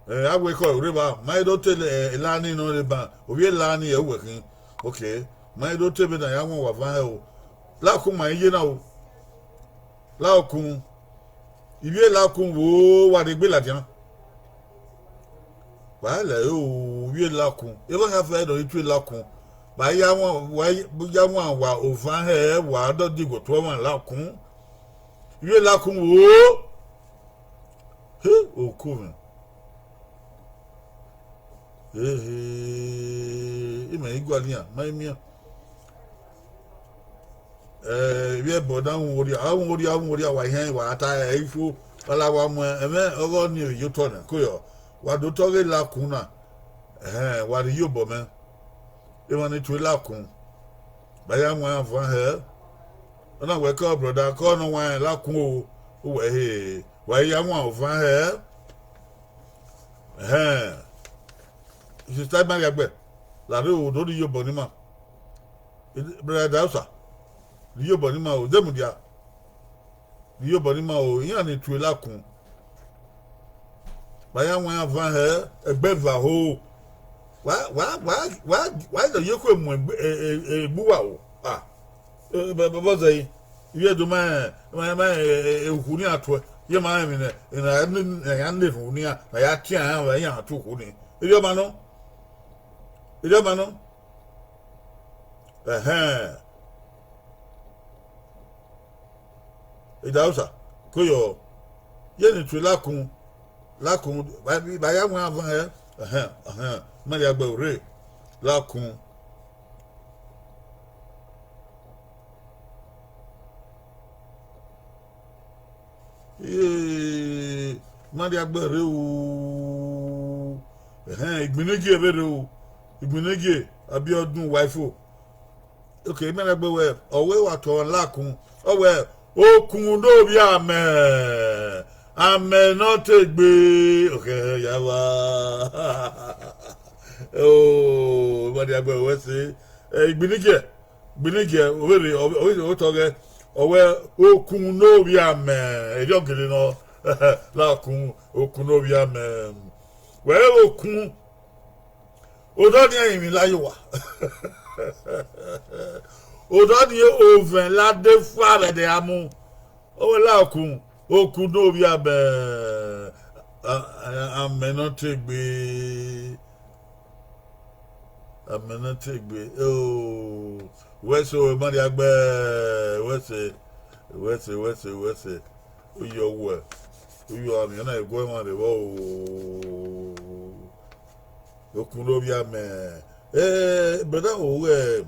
Ẹ, a wẹ kọ rre evba, ma i do te, ẹ, Lani nọ rre ban, ovbi Lani ẹ uwẹ khin. Ok, ma i do te vbene a ya wan wa van hẹ o. Lakun ma i ye na o. La okun, ivbi Lakun vbo, wa rhie egbe ladian. Wa lẹ o, ivbi Lakun, evba hia fẹ ne ọ i tue Lakun. Vbe a ya wan, wa ya wan wa ovan hẹ, wa dọdiguọ tuẹ ọmwa Lakun. Ivbi Lakun vbo. He, oku mwẹ. Ehe, imẹ i gualọ iran, ma i miẹn. Ẹ, ivbi ẹbọ na, a wu orria, a wu orria, a wu orria, wa hẹn, wa ta ẹre ifo, wa la wa mu ẹmwẹ ọghe ọnii vbe ye otọ nẹ, ko yọ, wa do otọ ghe Lakun na, ẹhẹn, wa rhie iyobọ mẹ, emwa ni tue Lakun, vbe a ya wan avan hẹ, ọ na wẹ kọ brother, kọ ne ọ wan Lakun o, uwẹ he, wa i ya wan ovan hẹ, ẹhẹn, sister Imariagbẹ, la rre o, do rhie iyobọ ne ima. Brother Dausa, rhie iyobọ ne ima o, de mudia. Rhie iyobọ ne ima o, iran ni tue Lakun. Vbe a ya wan avan hẹ, ẹgbẹ eva ho. Wa, wa, wa, wa, wa i ye okhuo mu egbe, e, e, egbe uwa o. Ah, e, bọ, bọ, bọ zẹ yi. Ivbi Ẹdo ma, ma, ma, e, e, e, ukhu ne iran tuẹ. Ye ma rẹn emwi ne, ne a ya na erhunmwu ne iran, ne a ya tie iran vbe iran tu ukhu ni. Erriọ ma nọ. Erriọ ma nọ. Ẹhẹn. Idausa, ko yọ, ye ni tue Lakun, Lakun, vbe a ya wan avan hẹ, ẹhẹn, ẹhẹn, Imariagbẹ u rre, Lakun. Ee, Imariagbẹ rre o. Ẹhẹn, Igbinigi vbe rre o. Igbinigi, Abiọdun, Waifo. Ok, Imariagbẹ wẹ, ọ wẹ wa tọ Lakun. Ọ wẹ, okun ne ovbi amẹ, amẹ ne ọ te gbe. Ok, ya wa. O, emwa ni agbẹ wẹ se. Ẹ, igbinigiẹ, igbinigiẹ, ovberre, ọ, ọ, otọ ghẹ, ọ wẹ okun ne ovbi amẹ, erriọ gele nọ, la okun, okun ne ovbi amẹ. Wẹ okun, odọ ni ẹrinmwi la ye owa. Odọ ni ovẹn la de fua vbe ẹdẹ a mu. Ọ wẹ la okun, okun ne ovbi amẹ, a, a, amẹ ne ọ te gbe. Amẹ ne ọ te gbe. O, wẹ se o, emwa ni agbẹ, wẹ se, wẹ se, wẹ se, wẹ se. Uyọ wẹ, uyọ amẹ na guẹ emwa rre vbọ o. Okun ne ovbi amẹ. Eh, brother, o, eh,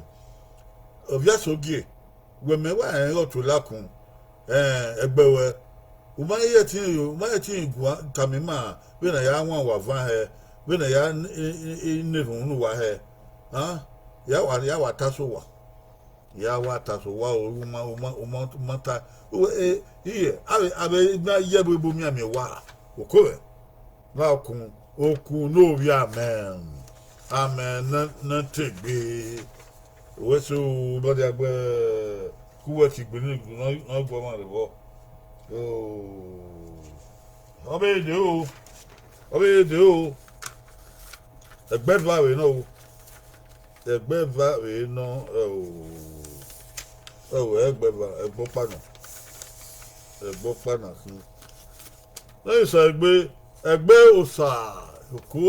ovbi Asogie, wẹ mẹ wa rẹn ọghe ọtuẹlakun, eh, ẹgbẹ ruẹ, u ma i ẹtin yo, u ma i ẹtin guan tama ima vbene a ya wan uwa van hẹ, vbene a ya n-, i, i, i na erhunmwu ne uwa hẹ, a, ya wa, ya wa ta sẹ owa. Ya wa ta sẹ owa o, u ma, u ma, u ma, u ma ta. Uwẹ, e, iye, avbe, avbe na ye ẹvbo ebo mianmian owa, oko vẹ. Na okun, okun ne ovbi amẹ, amẹ ne, ne te gbe. Wẹ se o, emwa ni agbẹ, ku wẹ ke igbinna ne ọ guẹ emwa rre vbọ. O, ọ vbe dee o, ọ vbe dee o. Ẹgbẹ eva vbe nọ o. Ẹgbẹ eva vbe nọ, ẹ o. Ẹ o, ẹgbẹ eva, ẹgbẹ ọkpa nọ. Ẹgbẹ ọkpa na khin. Ne Osa egbe, ẹgbẹ Osa, oko,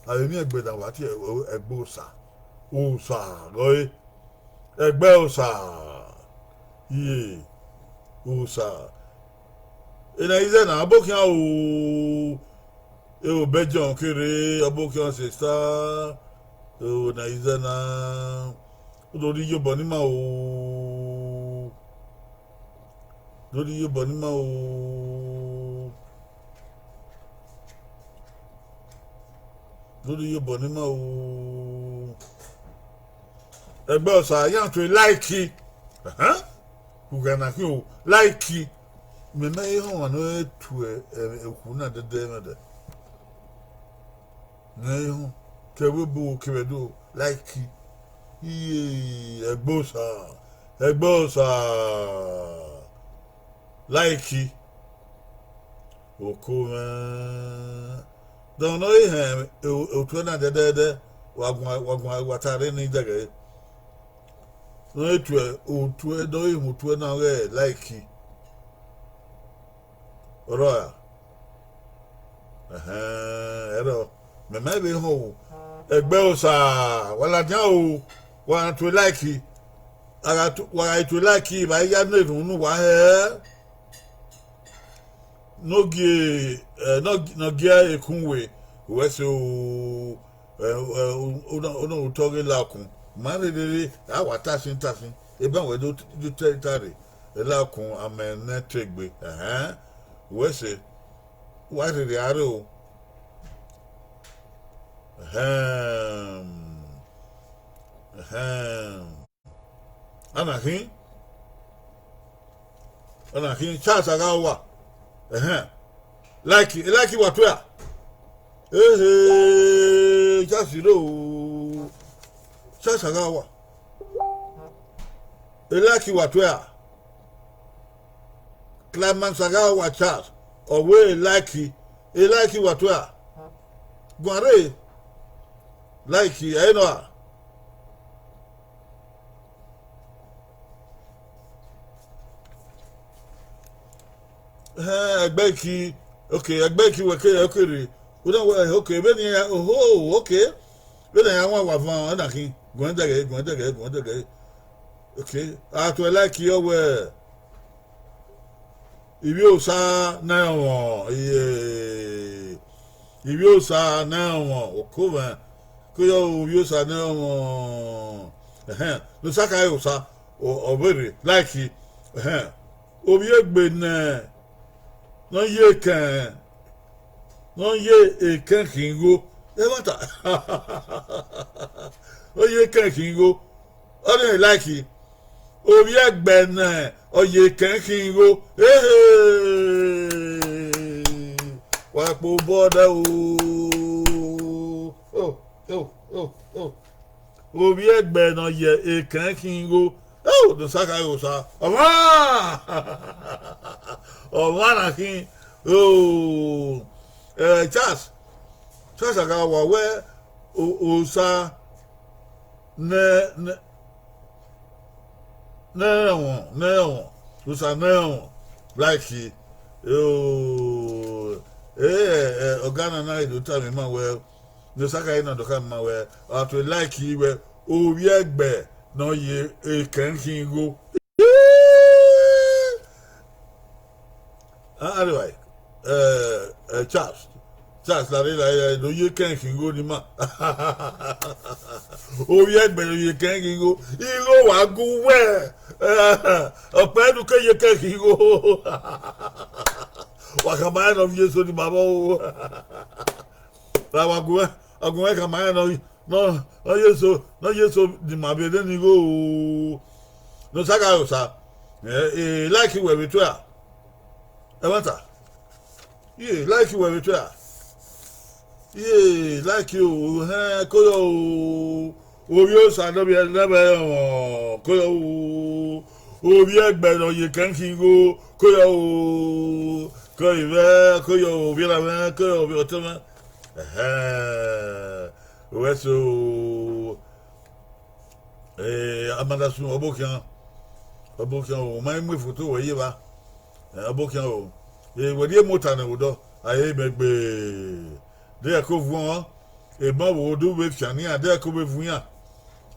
a vbe miẹn ẹgbẹ ne a wa tie ẹgbẹ Osa. Osa, gọe. Ẹgbẹ Osa. Iye, Osa. Ena izẹ na, ọbokhian o, e o Belgium kere, ọbokhian sesta, e o na izẹ na, u do rhie iyobọ ne ima o, u do rhie iyobọ ne ima o, u do rhie iyobọ ne ima o. Ẹgbẹ Osa, iran tue like. Ẹhẹn. Ugha na khin o, like. Mẹ ma he họn ọmwa ne ọ tue, ẹ, okhuo na dẹdẹ mwẹ dẹ. Mẹ he họn, ke ẹvbo ebo kevbe Ẹdo, like. Iye, ẹgbẹ Osa, ẹgbẹ Osa, like. Oko mwẹ. Dọmwẹ ne ọ he họn, e, otuẹ na dẹdẹdẹ, wa guan, wa guan, wa ta rre ne idẹghẹ. Ne ọ he tue otuẹ, ne ọ he họn otuẹ na ọghe like. Ọrọre a? Ẹhẹn, ẹrọ. Mẹ ma vbe họn o. Ẹgbẹ Osa, wa ladian o, wa tue like. A gha tu-, wa gha tue like, evba i ya na erhunmwu ne uwa hẹ. Ne ọ gie, ẹ, ne ọ gi-, ne ọ gie ekun we, wẹ se o, ẹ, ẹ, u-, u-, u-, u-, otọ ghe la okun. Ma rherere, a wa ta sin, ta sin. Eban wẹ do, do te ta rre. La okun, amẹ ne te gbe. Ẹhẹn. Wẹ se, wa rherere a rre o. Ẹhẹn. Ẹhẹn. Ana khin, ana khin, Charles a gha wa. Ẹhẹn. Like, like wa tue a. Ehe, Charles ro. Charles a gha wa. E like wa tue a. Climax a gha wa Charles. Ọ wẹ e like, e like wa tue a. Guan rre. Like, ẹ nọ a. Ẹhẹn, ẹgbẹ iki, okay, ẹgbẹ iki wẹ ke, okay rre. U na wẹ, okay, vbene iran, oho, okay. Vbene iran wan wa van, ẹna khin, guan dẹghẹ, guan dẹghẹ, guan dẹghẹ. Okay, a tue like ọ wẹ, Ivbi Osa ne ẹrọnmwọ, iye, Ivbi Osa ne ẹrọnmwọ, oko mwẹ, ke yọ Ivbi Osa ne ẹrọnmwọ, ẹhẹn, ne Osa ka re Osa, ọ, ọ vbe rre, like, ẹhẹn, ovbi egbe nẹ, ne ọ ye ekẹn, ne ọ ye ekẹn khin igho, ẹmwata, ọ ye ekẹn khin igho, ọ rẹn like, ovbi ẹgbẹ nẹ, ọ ye ekẹn khin igho, ehe, wa kpe obọ dẹ o, o, o. Ovbi ẹgbẹ ne ọ ye ekẹn khin igho. Oh, ne Osa khare Osa. Ọmwa! Ọmwa na khin. Oh, eh, Charles. Charles a gha wa wẹ o-, Osa nẹ, nẹ, nẹ ẹmwẹ, nẹ ẹmwẹ, Osa nẹ ẹmwẹ, like, oh, eh, eh, ọga na na do tama ima wẹ, ne Osa khare na do khama ima wẹ, a to like wẹ, ovbi ẹgbẹ ne ọ ye ekẹn khin igho. Ah, anyway, eh, eh, Charles, Charles, la rre, la rre, la rre, do ye ekẹn khin igho ni ma. Ovbi ẹgbẹ do ye ekẹn khin igho. Igho wa gu wẹ. Eh, ọkpẹ nu ke ye ekẹn khin igho. Wa khama rẹn ne ọ viọ eso ni ma vbọ o. Ra wa gu wẹ, ọ gu wẹ khama rẹn ne ọ, ne ọ ye eso, ne ọ ye eso ni ma vbe nene igho o. Ne Osa khare Osa. Eh, eh, like wẹ vbe tuẹ a. Ẹmwata. Iye, like wẹ vbe tuẹ a. Iye, like o, hẹn, koyọ o. Ovbi Osa ne ọ vbe, ne ọ vbe ẹmwẹ, koyọ o. Ovbi ẹgbẹ ne ọ ye ekẹn khin igho, koyọ o. Koyọ ivẹ, koyọ ovbi erha mwẹ, koyọ ovbi ọtẹn mwẹ. Ẹhẹn. Wẹ so, eh, Amadasun, ọbokhian, ọbokhian o, ma i mu efoto wẹ ye evba. Eh, ọbokhian o, eh, wẹ rhie mota nẹ vbe odọ, a he mẹ gbe. De ẹko vuọn, emọ vbe odọ vbe fian ne iran, de ẹko vbe vuọn iran.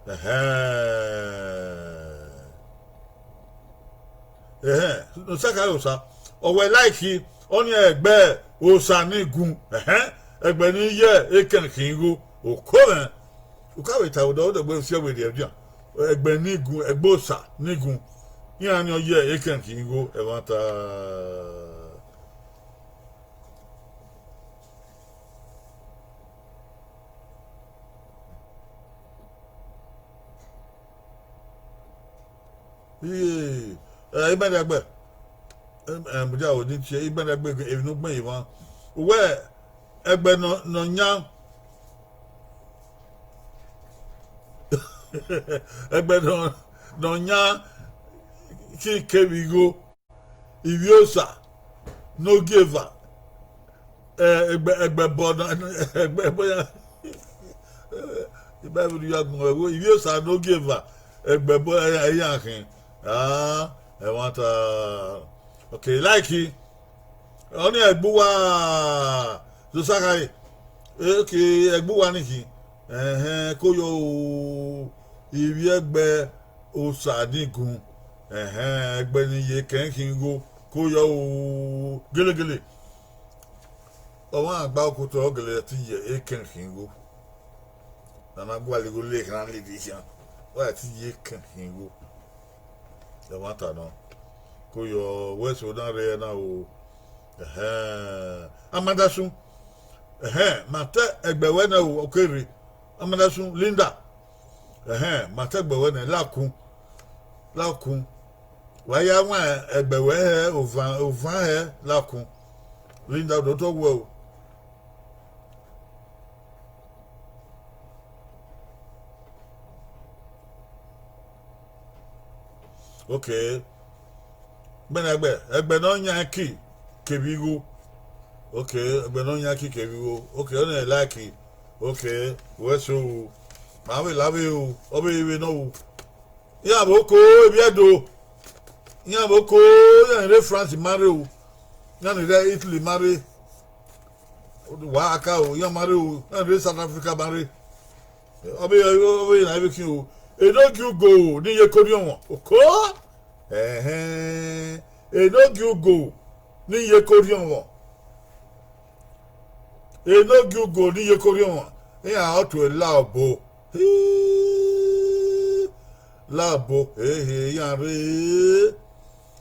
Ẹhẹn. Ẹhẹn, ne Osa khare Osa, ọ wẹ like, ọnii ẹgbẹ Osa ni gun, ẹhẹn, ẹgbẹ ni ye ekẹn khin igho, oko mwẹ, u ka vbe ta odọ, odọ gbe si ẹvbo rriẹnrriẹn, ẹgbẹ ni gun, ẹgbẹ Osa ni gun, iran ni ọ ye ekẹn khin igho, ẹmwata. Iye, eh, Igbẹndẹgbẹ, eh, eh, mudia ro ni tie Igbẹndẹgbẹ emwi ne u gbẹn ye emwa. Uwẹ, ẹgbẹ nọ, nọ yan, ẹgbẹ nọ, nọ yan ki kevbe igho. Ivbi Osa ne ogieva, eh, ẹgbẹ, ẹgbẹ ẹbọ na, ẹgbẹ ẹbọ ya, eh, Baibol ya gbẹn wẹ, Ivbi Osa ne ogieva, ẹgbẹ ẹbọ ya, ya khin. Ah, ẹmwata. Okay, like. Ọnii ẹgbẹ uwa, Osa khare. Okay, ẹgbẹ uwa ni khin. Ẹhẹn, koyọ o, ivbi ẹgbẹ Osa ni gun. Ẹhẹn, ẹgbẹ ni ye ekẹn khin igho, koyọ o, gelegele. Ọmwa gba okotọ, ọ gele ti ye ekẹn khin igho. Ne a na gualọ igho le ekhan lele khian, ọ ya ti ye ekẹn khin igho. Ẹmwata nọ, koyọ wẹ so na rre na o. Ẹhẹn, Amadasun. Ẹhẹn, ma ta ẹgbẹ wẹ nẹ o, ọ ke rre. Amadasun, Linda. Ẹhẹn, ma ta ẹgbẹ wẹ nẹ, lakun. Lakun. Wa ya wan ẹgbẹ wẹ hẹ, ovan, ovan hẹ, lakun. Linda, do tọ wẹ o. Okay. Gbẹnagbẹ, ẹgbẹ ne ọ yan ki kevbe igho. Okay, ẹgbẹ ne ọ yan ki kevbe igho. Okay, ọnii like. Okay, wẹ so o. Ma vbe la vbe o, ọ vbe vbe nọ o. Iran vbe oko, Evbiẹdo. Iran vbe oko, iran ni rre France ma rre o. Iran ni rre Italy ma rre. Wa ka o, iran ma rre o, iran ni rre South Africa ma rre. Ọ vbe, ọ vbe na vbe khin o. Enogie ugo ni ye ke orhiọnmwẹ. Oko? Ẹhẹn. Enogie ugo ni ye ke orhiọnmwẹ. Enogie ugo ni ye ke orhiọnmwẹ. Iran ọ tue la obo. Hii. La obo. Ehe, iran rre.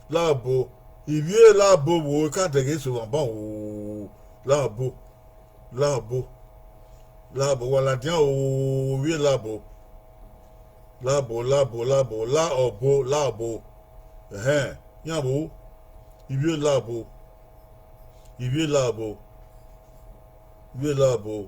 La obo. Ivbi e la obo vbo ka dẹghe eso vbe agbọn o. La obo. La obo. La obo, wa ladian o, ivbi e la obo. La obo, la obo, la obo, la obo, la obo. Ẹhẹn, iran vbo? Ivbi e la obo. Ivbi e la obo. Ivbi e la obo.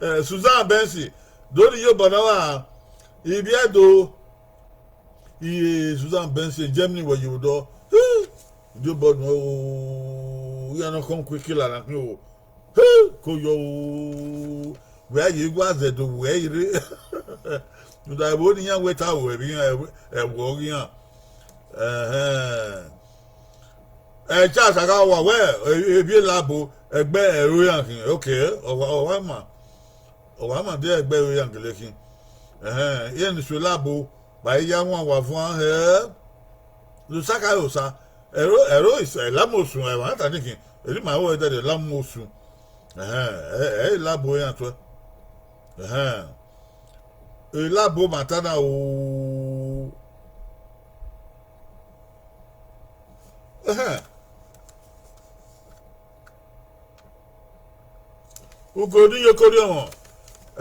Eh, Susan Benson, do ni ye obọ na wa, ibiẹdo, iye Susan Benson, Germany wẹ ye odọ, do obọ nu o, iran ne ọ khọn ku kila na khin o, ko yọ o, wẹ ye wa zẹdẹ wẹ ire, rhunmwuda ẹvbo ne iran wẹ ta ru ẹvbo iran, ẹvbo ọghe iran. Ẹhẹn. Ẹ, Charles a gha wa wẹ, e, e, Ebi Elabo, ẹgbẹ ẹre iran khin. Okay, ọ wa, ọ wa ma. Ọ wa ma de ẹgbẹ ẹre iran gele khin. Ẹhẹn, iran ni so Elabo, ba i ya wan wa vuọn hẹ. Lo saka ro sa. Ẹro, ẹro is, Elamosun, ẹmwata ni khin. Eri ma ho ẹdẹdẹ Elamosun. Ẹhẹn, ẹ, ẹ Elabo iran tuẹ. Ẹhẹn. Elabo ma ta na o. Ẹhẹn. Ugo ne iyeke orhiọnmwọ.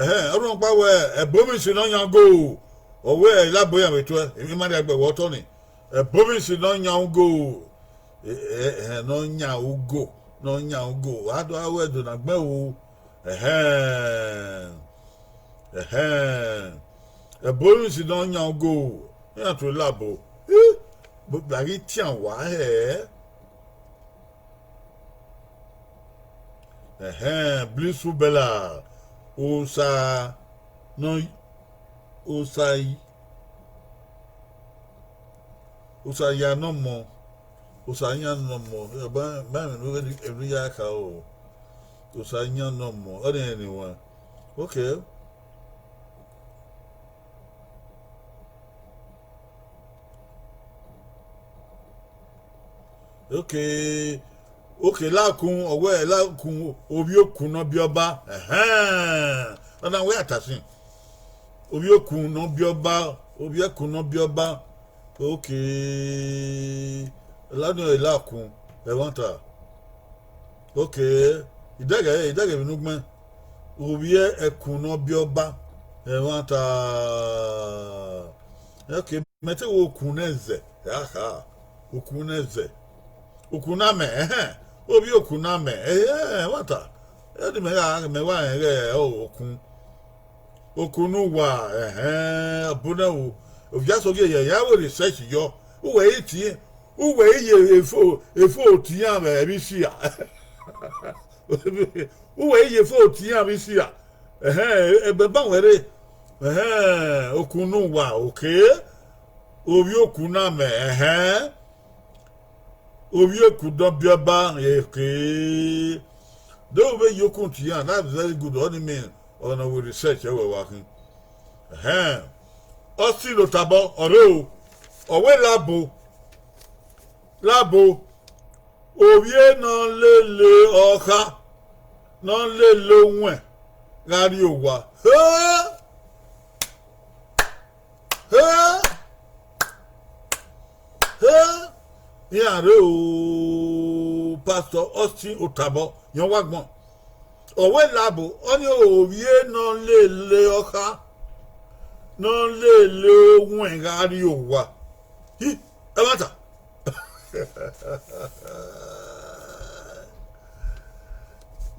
Ẹhẹn, ọ rhọkpa wẹ, ẹbọ mwẹ isi ne ọ yan ugo, ọ wẹ Elabo iran vbe tuẹ, emwi ma rhie gbe wẹ otọ ni. Ẹbọ mwẹ isi ne ọ yan ugo, ẹ, ẹ, ẹ, ne ọ yan ugo, ne ọ yan ugo, a do aro ẹdẹ na gbẹn o. Ẹhẹn, ẹhẹn, ẹbọ mwẹ isi ne ọ yan ugo, iran tuẹ Elabo, ẹ, ba ghi tian wa hẹ. Ẹhẹn, Blisu Bella, Osa nọ, Osa, Osa ya nọ mọ, Osa ya nọ mọ, ba, ba emwi ne u ya kha o, Osa ya nọ mọ, ọ ni ẹn ne wa. Okay. Okay, okay, Lakun, ọ wẹ Lakun, ovbi okun ne ọ biẹ ọba. Ẹhẹn, ọna wẹ a ta sin. Ovbi okun ne ọ biẹ ọba, ovbi ẹkun ne ọ biẹ ọba. Okay, Lakun, Lakun, ẹmwata. Okay, idẹghẹ, idẹghẹ vbe ne ugbẹn. Ovbi ẹkun ne ọ biẹ ọba, ẹmwata. Okay, mẹ te wẹ okun ne ẹzẹ, ẹ a kha, okun ne ẹzẹ. Okun ne amẹ, ẹhẹn, ovbi okun ne amẹ, ẹhẹn, ẹmwata. Ẹ ni mẹ gha, mẹ wa rẹn ghẹ okun. Okun ne uwa, ẹhẹn, ọbunẹ wo. Ovbi asọn gie ya, ya vbe research yọ. Uwẹ i tie, uwẹ i ye efo, efo tie iran vbe isi a. Uwẹ i ye efo tie iran vbe isi a. Ẹhẹn, ẹgbẹba wẹ rre. Ẹhẹn, okun ne uwa, okay. Ovbi okun na mẹ, ẹhẹn. Ovbi okun dọn biẹ ọba, okay. Do vbe ye okun tie iran, that's very good. Ọni mean, ọna vbe research ẹwẹ wa khin. Ẹhẹn. Austin Otabọ, ọre o. Ọ wẹ Labo. Labo. Ovbi ne ọ lele ọkha, ne ọ lele owẹn gha rrie owa. He! He! He! Iran rre o, Pastor Austin Otabọ, yan wa gbọn. Ọ wẹ Labo, ọni ovbi ne ọ lele ọkha, ne ọ lele owẹn gha rrie owa. Hi, ẹmwata.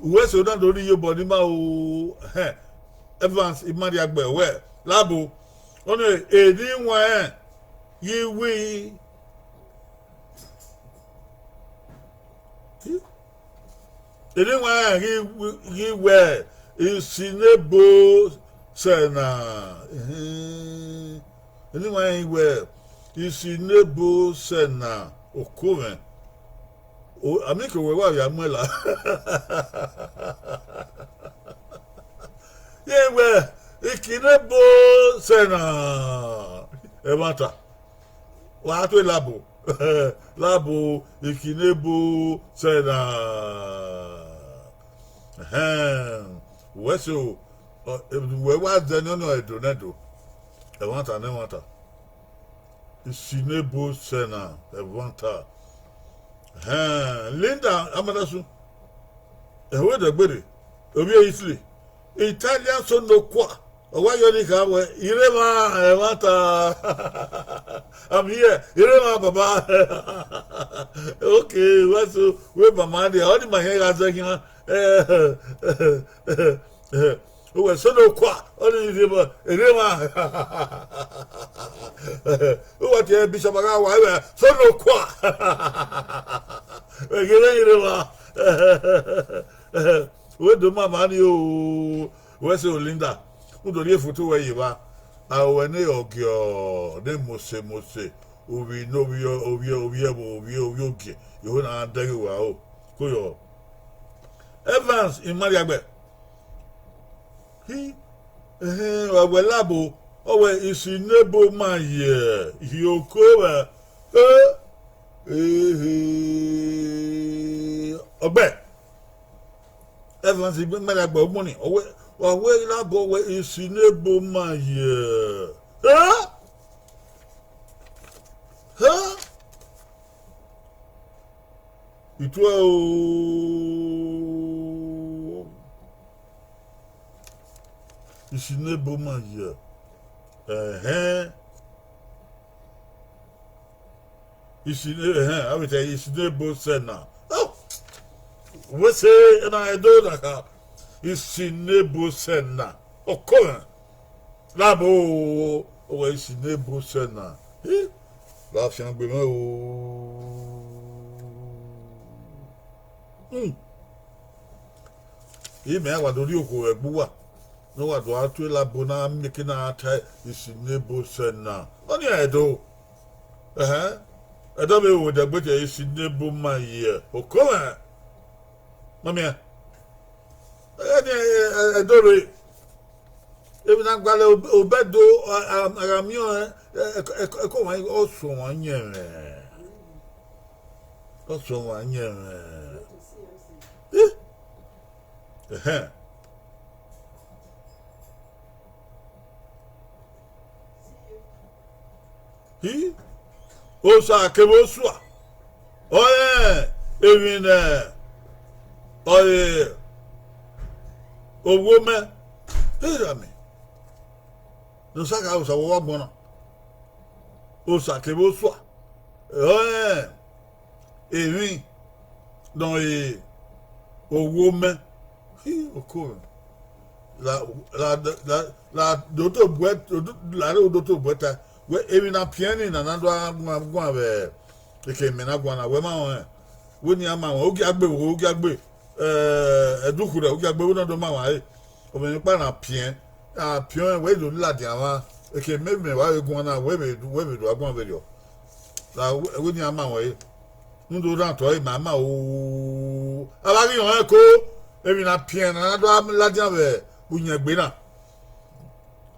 Uwẹ so na do rhie iyobọ ne ima o, hẹn, Evans Imariagbe wẹ, Labo, ọni eni wan rẹn ghi wi, eni wan rẹn ghi wi, ghi wẹ, isi ne ebo sẹ na, eni wan rẹn ghi wẹ, isi ne ebo sẹ na, oko mwẹ. O, a miẹn ke wẹ wa vbe a muẹn la. Ye wẹ, iki ne ebo sẹ na, ẹmwata. Wa to Labo. Labo, iki ne ebo sẹ na. Ẹhẹn, wẹ so, ọ, wẹ wa zẹ ni ọni ọ Ẹdo ne Ẹdo. Ẹmwata ne ẹmwata. Isi ne ebo sẹ na, ẹmwata. Ẹhẹn, Linda Amadasu. Ẹvbo Ẹdẹgbede, ovbi Italy. Italian so nokua. Ọ wa yọ ni kha wẹ, iremwa, ẹmwata. I'm here, iremwa, baba. Okay, wẹ so, wẹ mama dia, ọni ma hẹn gha zẹ khian. Uwẹ so nokua, ọni iremwa, iremwa. Uwẹ tie Bishop gha wa, wẹ so nokua. Wẹ ghe rẹn iremwa. Wẹ do mama ni o, wẹ sẹ Linda, u do rhie foto wẹ ye evba, aro wẹ ne ọgiọ ne mose mose, ovbi ne ovbi ovbi ovbi ẹvbo ovbi ovbi ogie, ihwo na dẹghe wa o, ko yọ. Evans Imariagbe, hi, ẹhẹn, wa wẹ Labo, ọ wẹ isi ne ebo ma ye, ihioko vbe, e, ehe, ọgbẹ. Evans Imariagbe ọgbọnni, ọ wẹ, wa wẹ Labo wẹ isi ne ebo ma ye. Ha? Ha? Ituẹ o. Isi ne ebo ma ye. Ẹhẹn. Isi ne, ẹhẹn, avbe te isi ne ebo sẹ na. Oh! Wẹ sẹ na Ẹdo na kha. Isi ne ebo sẹ na. Oko mwẹ. Labo, ọ wẹ isi ne ebo sẹ na. Hi, vbe a fiangbe mwẹ o. Hmm. Imẹ a wa do rhie okhuo vbe ẹgbẹ uwa, ne uwa do gha tue Labo na mieke na gha ta isi ne ebo sẹ na. Ọni a Ẹdo. Ẹhẹn. Ẹdo vbe ru ẹdẹgbe te isi ne ebo ma ye. Oko mwẹ. Ma miẹn. Ẹni Ẹdo rre. Emwi na gualọ obẹ do, a, a, a gha miẹn ọnrẹn, ẹ, ẹ, ẹ, ẹko ọmwa, ọ suẹn ọmwa yẹnmwẹ. Ọ suẹn ọmwa yẹnmwẹ. Eh? Ẹhẹn. Hi, Osa kevbe Osua, ọrẹn emwi ne ọre owo mẹ, erha mẹ, ne Osa kha Osa vbe ọgua agbọn na, Osa kevbe Osua, ọrẹn emwi ne ọre owo mẹ. Hi, oko mwẹ. La, la, la, la, do to buẹ, do, la re do to buẹ ta. Wẹ emwi na piẹn ni na na do a guan guan vbe eke mẹ na guan na, wẹ ma rẹn. Wẹ ne iran ma ruẹn, u gia gbe vbe, u gia gbe, ẹdukhu rẹ, u gia gbe, wẹ ne ọ do ma ruẹn ẹre. Ọmwa emwi ọkpa na piẹn, a piẹn ọnrẹn, wẹ do ladian mwa, eke mẹ mẹ wa vbe guan na, wẹ vbe, wẹ vbe do a guan vberriọ. Ra wẹ ne iran ma ruẹn ẹre. Rhunmwuda orhan otọ ẹre ma ma o, a vbe ghi rẹn ọnrẹn ko, emwi na piẹn na na do a ladian vbe uyẹngbe na.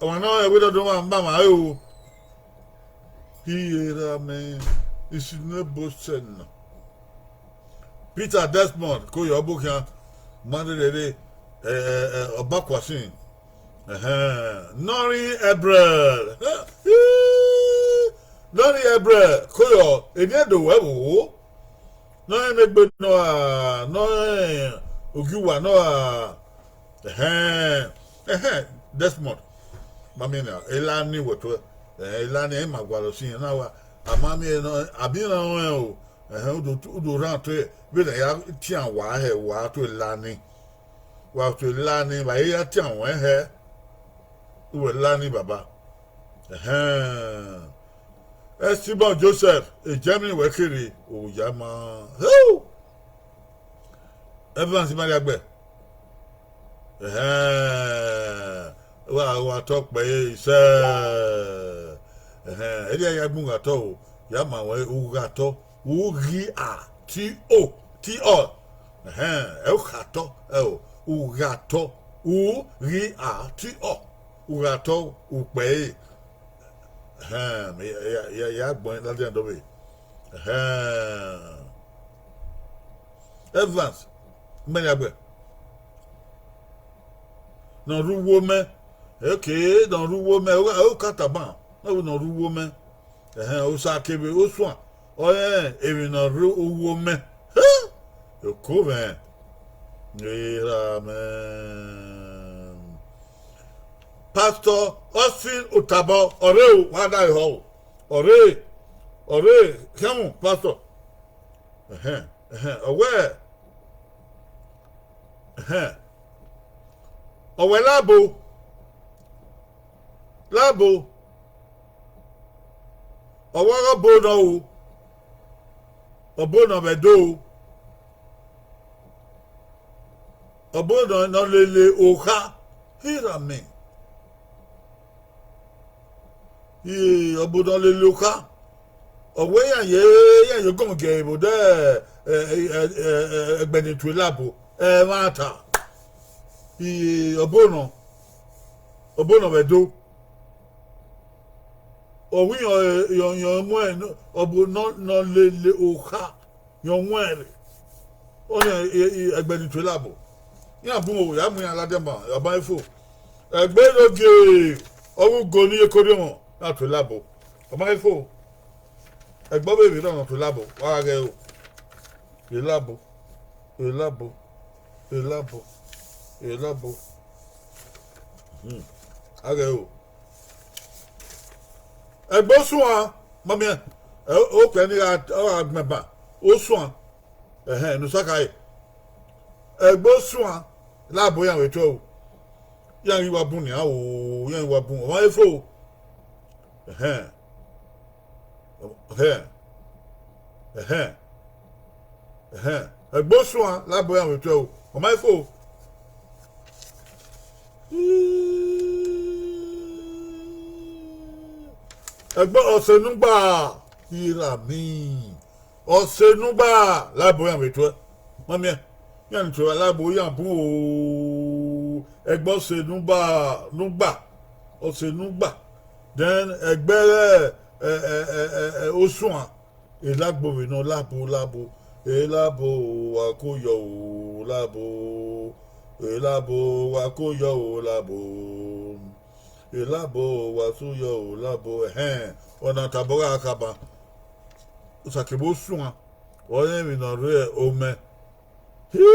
Ọmwa ne ọ rẹn wẹ ne ọ do ma ma ruẹn ẹre o. Iye ra mẹ, isinẹbosẹ na. Peter Desmond, ko yọ ọbo khian, ma rherere, Ọbakuasin. Nọrin Ebrel, Nọrin Ebrel, ko yọ, eni ẹdo wẹ vbo? Nọrin Emegbe nọ ra, Nọrin Ogiuwa nọ ra. Ẹhẹn, ẹhẹn, Desmond, ma miẹn nian, ela ni wẹ tuẹ, ela ni ẹ ma gualọ si iran na wa, a ma miẹn nọ, a miẹn na rẹn o, ẹhẹn, u do, u do rhan tuẹ, vbene a ya tian wa hẹ wa tuẹ ela ni, wa tuẹ ela ni, wa ya tian wẹ hẹ, u wẹ ela ni baba. Ẹhẹn, Esteban Joseph, Germany wẹ kherhe, oya ma, Evans Mariagbẹ. Ẹhẹn, wa gha tọ kpẹre sẹ, ẹhẹn, ẹdẹ ya gbẹn ughatọ o, ya ma wẹ ughatọ, u ghi a, ti o, ti ọ, ẹhẹn, ẹ u khatọ, ẹ o, ughatọ, u ghi a, ti ọ, ughatọ, ukpẹre, ẹhẹn, ya, ya, ya gbẹn ladian dọvbe, ẹhẹn. Evans, Mariagbẹ. Ne ọ rre uwu mẹ, eke, ne ọ rre uwu mẹ, ọ gha, ọ ka tama, ne ọ wẹ ne ọ rre uwu mẹ. Ẹhẹn, Osa kevbe Osuan, ọ rẹn emwi ne ọ rre uwu mẹ. Oko mwẹ, erha mẹ. Pastor Austin Otabọ, ọ rre o, wa da ehọ o. Ọ rre, ọ rre, khian mu, Pastor. Ẹhẹn, ẹhẹn, ọ wẹ, ẹhẹn, ọ wẹ Labo, Labo, ọ wẹ ọghe ọbo nọ o, ọbo nọ vbe Ẹdo o, ọbo nọ, ne ọ lele okha, hira mẹ. Ọbo ne ọ lele okha, ọ wẹ iran ye, iran ye gọmọ gie vbe odẹ, ẹgbẹe ne tue Labo, ẹmwata, ọbo nọ, ọbo nọ vbe Ẹdo, ọ wẹ iran, iran mu ọbo ne ọ lele okha, yan wọn rre, ọnii ẹgbẹe ne tue Labo, iran bun o, ya mu iran ladian ma, ọ ma fo, ẹgbẹe ne ogie, ọ ghe ugo ne iye ke orhiọnmwẹ, iran tue Labo, ọ ma fo, ẹgbẹe ọvbehe rrọọ ne ọ tue Labo, wa gha ghẹ o, Labo, Labo, Labo, Labo, a ghẹ o. Ẹgbẹe Osuan, ma miẹn, okpia ni gha, ọ gha gbẹn ban, Osuan, ẹhẹn, ne Usakhare, ẹgbẹe Osuan, Labo iran vbe tuẹ o, iran ghi wa bun nian o, iran ghi wa bun, ọ ma fo o, ẹhẹn, ẹhẹn, ẹhẹn, ẹhẹn, ẹgbẹe Osuan, Labo iran vbe tuẹ o, ọ ma fo o. Ẹgbẹe Ọsenugba, ira mi, Ọsenugba, Labo iran vbe tuẹ, ma miẹn, iran ni tuẹ vbe Labo iran bun o, ẹgbẹe Ọsenugba, nugba, Ọsenugba, then ẹgbẹe, ẹ, ẹ, ẹ, ẹ, ẹ, Osuan, Elagbo vbe nọ, Labo, Labo, Elabo, wa ko yọ o, Labo, Elabo, wa ko yọ o, Labo, Elabo, wa so yọ o, Labo, ẹhẹn, ọna tabọ gha khama, Osa kevbe Osuan, ọ rẹn emwi ne ọ rre omẹ, hi,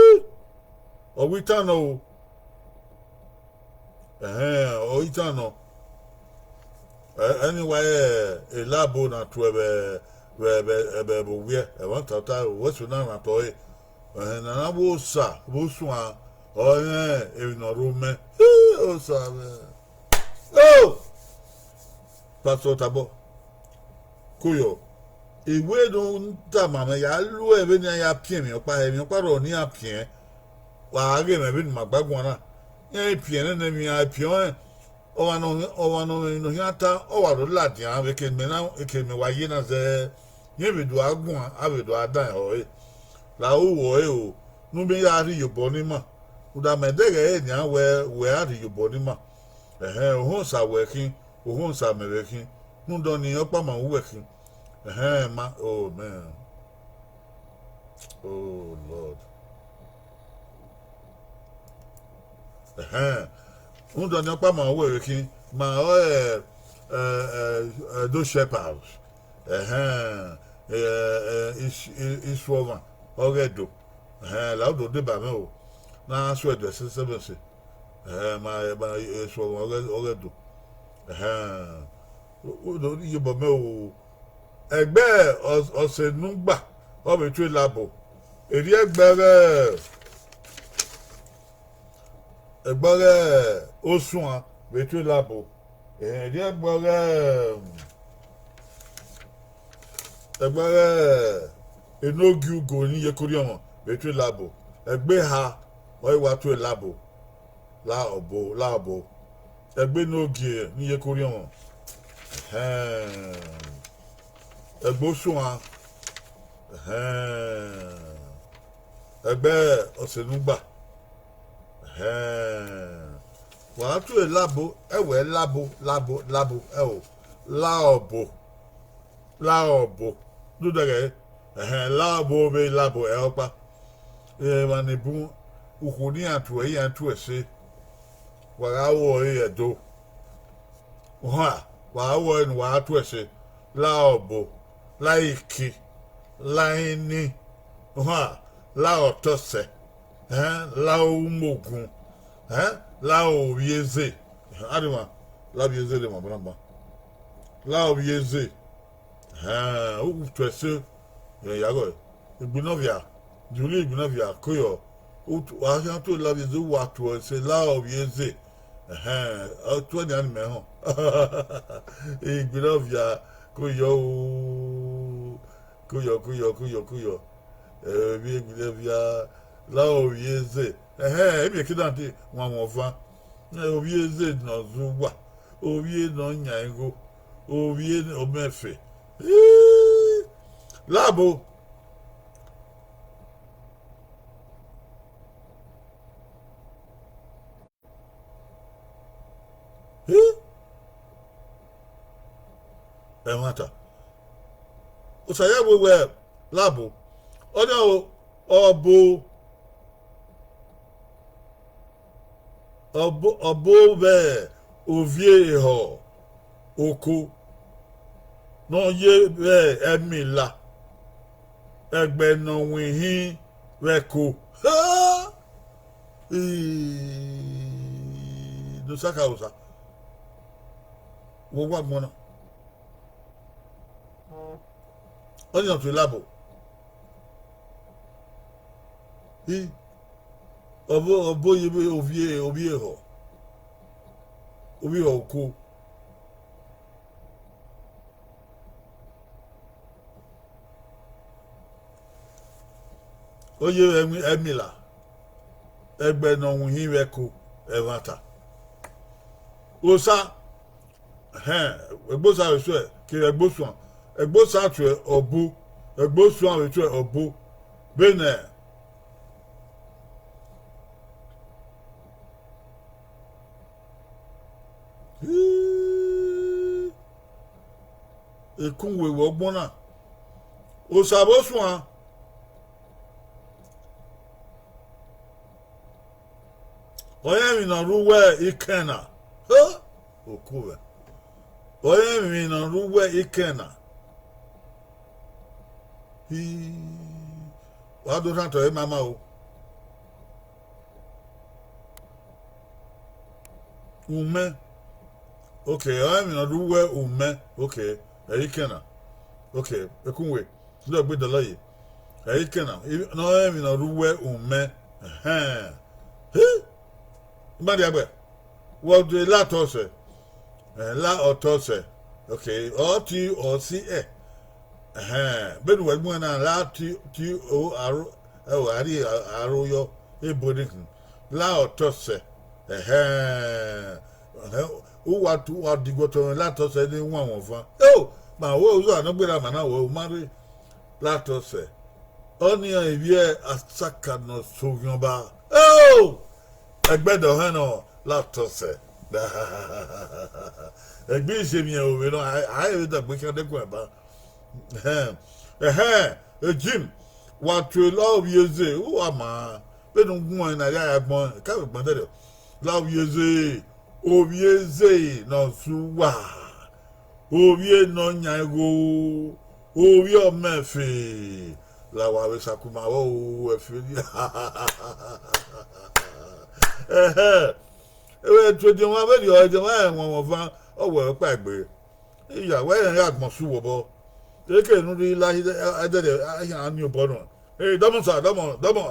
ọ wẹ itan nọ o. Ẹhẹn, ọ itan nọ. Ẹ, ẹni wa, ẹ, Elabo na tuẹ vbe, vbe, vbe, vbe, vbe owiẹ, ẹmwata ta, wẹ so na rhan tọ ẹre. Ẹhẹn, ne a na vbe Osa vbe Osuan, ọ rẹn emwi ne ọ rre omẹ. Hi, Osa mwẹ. O! Pastor Otabọ, Koyọ, I wẹ ne u tama mwẹ ya lu ẹe vbene iran ya piẹn emwi ọkpa, emwi ọkpa rrọọ ne iran piẹn, wa ghe mwẹ vbene ima gba guan na. Iran i piẹn nene emwi iran i piẹn ọnrẹn, ọmwa ne ọ, ọmwa ne ọ mwẹ emwi ne ọ khian ta, ọ wa do ladian vbe eke mẹ na, eke mẹ wa ye na zẹ, rẹn vbe do a guan, a vbe do a dan ẹre ọre. La ru ọre o, ne u miẹn ya rhie iyobọ ne ima, rhunmwuda mẹ deghẹ ẹre nian wẹ, wẹ a rhie iyobọ ne ima. Ẹhẹn, ohọn Osa wẹ khin, ohọn Osa mẹ vbe khin, rhunmwuda ọnii ọkpa ma uwẹ khin. Ẹhẹn, ma, oh man, oh Lord. Ẹhẹn, rhunmwuda ọnii ọkpa ma uwẹ vbe khin, ma ọre, eh, eh, Edo Shepherd. Ẹhẹn, eh, eh, Is-, Is-, Isuọmwa ọghe Ẹdo. Ẹhẹn, la u do deba mwẹ o, ne a suẹn Ẹdo ẹsẹsẹmẹse. Ẹhẹn, ma, ma, Isuọmwa ọghe, ọghe Ẹdo. Ẹhẹn, u do iyobọ mwẹ o. Ẹgbẹ Ọ-, Ọsenugba, ọ vbe tue Labo. Erriọ ẹgbẹ ọghe, ẹgbẹ ọghe Osuan vbe tue Labo. Erriọ ẹgbẹ ọghe, ẹgbẹ ọghe Enogiugo ne Iyekorriọnmwẹ vbe tue Labo. Ẹgbẹ eha ọre wa tue Labo. La ọbo, la ọbo. Ẹgbẹ Enogie ne Iyekorriọnmwẹ. Ẹhẹn. Ẹgbẹ Osuan. Ẹhẹn. Ẹgbẹ Ọsenugba. Ẹhẹn. Wa tue Labo, ẹwẹ Labo, Labo, Labo, ẹo. La ọbo. La ọbo. Dudẹghẹ, ẹhẹn, la ọbo vbe Labo ẹre ọkpa. Emwa ni bun, ukhu ne iran tuẹ, iran tuẹ ẹse. Wa gha ru ọre Ẹdo. Ohan, wa ru ọre ne uwa tuẹ ẹse. La ọbo, la ike, la ini, ohan, la ọtọsẹ, ẹn, la umogun, ẹn, la ovbi eze, ẹn, a rre emwa, la ovbi eze rre emwa banbanban. La ovbi eze. Ẹn, u tuẹ ẹse, rẹn ya gọe. Igbinọvia, Julie Igbinọvia, koyọ, u tu-, a khian tuẹ la ovbi eze, uwa tuẹ ẹse la ovbi eze. Ẹhẹn, ọ tuẹ nian ne imẹ họn. Igbinọvia, koyọ o, koyọ, koyọ, koyọ, koyọ. Ẹ, ovbi Igbinọvia, la ovbi eze. Ẹhẹn, emwi ekida te wanwan ọvan. Ẹ, ovbi eze ne ọ zẹ uwa, ovbi ne ọ yan igho, ovbi ne ọ mẹ ẹfe. Ii, Labo. Ii, ẹmwata. Osa ya wẹ wẹ Labo. Ọ dia o, ọbo, ọbo, ọbo vbe ovbi ehọ oko, ne ọ ye vbe ẹmila, ẹgbẹ ne ọ winhin vbe ẹko. Ha! Ii, ne Osa ka osa, vbe owa agbọn na. Ọnii ọ tue Labo. I, ọbo, ọbo ye vbe ovbi, ovbi ehọ, ovbi ehọ oko. Ọ ye vbe ẹmila, ẹgbẹ ne ọ winhin vbe ẹko, ẹmwata. Osa, ẹhẹn, Ẹgbosa vbe suẹ kevbe Ẹgbosuan, Ẹgbosa tue ọbo, Ẹgbosuan vbe tue ọbo, vbene Ii, ekunwe vbe ọgbọn na, Osa vbe Osuan, ọ rẹn emwi ne ọ rre uwu ikẹn na. He! Oku vẹ. Ọ rẹn emwi ne ọ rre uwu ikẹn na. Ii, wa do rhan otọ ẹre ma ma o. Umẹ. Ok, ọ rẹn emwi ne ọ rre uwu umẹ. Ok, ẹre ikẹn na. Ok, ekunwe, ne ọ gbe dọlọ ye. Ẹre ikẹn na, i-, ne ọ rẹn emwi ne ọ rre uwu umẹ. Ẹhẹn. He! Ima rhie agbẹ. Wẹ ọ de la otọ sẹ? Ẹ, la otọ sẹ. Ok, ọ ti, ọ si ẹ. Ẹhẹn, vbene uwẹ gbe na la ti, ti o aro, ẹo, a rhie aro yọ, ebo ni khin, la otọ sẹ. Ẹhẹn, ẹhẹn, uwa tu, uwa diguẹ otọ mwẹ, la otọ sẹ ne wanwan ọvan. Eo, ma wẹ uza ne ọ gberra ma na wẹ u ma rre, la otọ sẹ. Ọnii ivbi asaka ne ọ so ghian ba. Eo, ẹgbẹdẹ ọhẹn nọ, la otọ sẹ. Ẹgbẹ isemiẹn ro vbe nọ, a, a i vbe dagbe khian de guan ba. Ẹhẹn, ẹhẹn, Jim, wa tue la ovbi eze, uwa ma, vbene u guan na ya ya gbọn, ka vbe gbọn dẹrriọ. La ovbi eze, ovbi eze ne ọ zẹ uwa, ovbi ne ọ yan igho, ovbi ọmọ ẹfe, la wa vbe sakuma vbe ru ẹfe. Ẹhẹn, vbe tuẹ ediọn mwa vberriọ, ediọn mwa rẹn wanwan ọvan, ọ wẹ ọkpa egbe. Iya, wẹ rẹn gha gbọn sẹ uwẹ obọ. Eke ne u rhie la ẹdẹdẹ, a yan ni obọ nọ. Ẹ, dọmọ sa, dọmọ, dọmọ.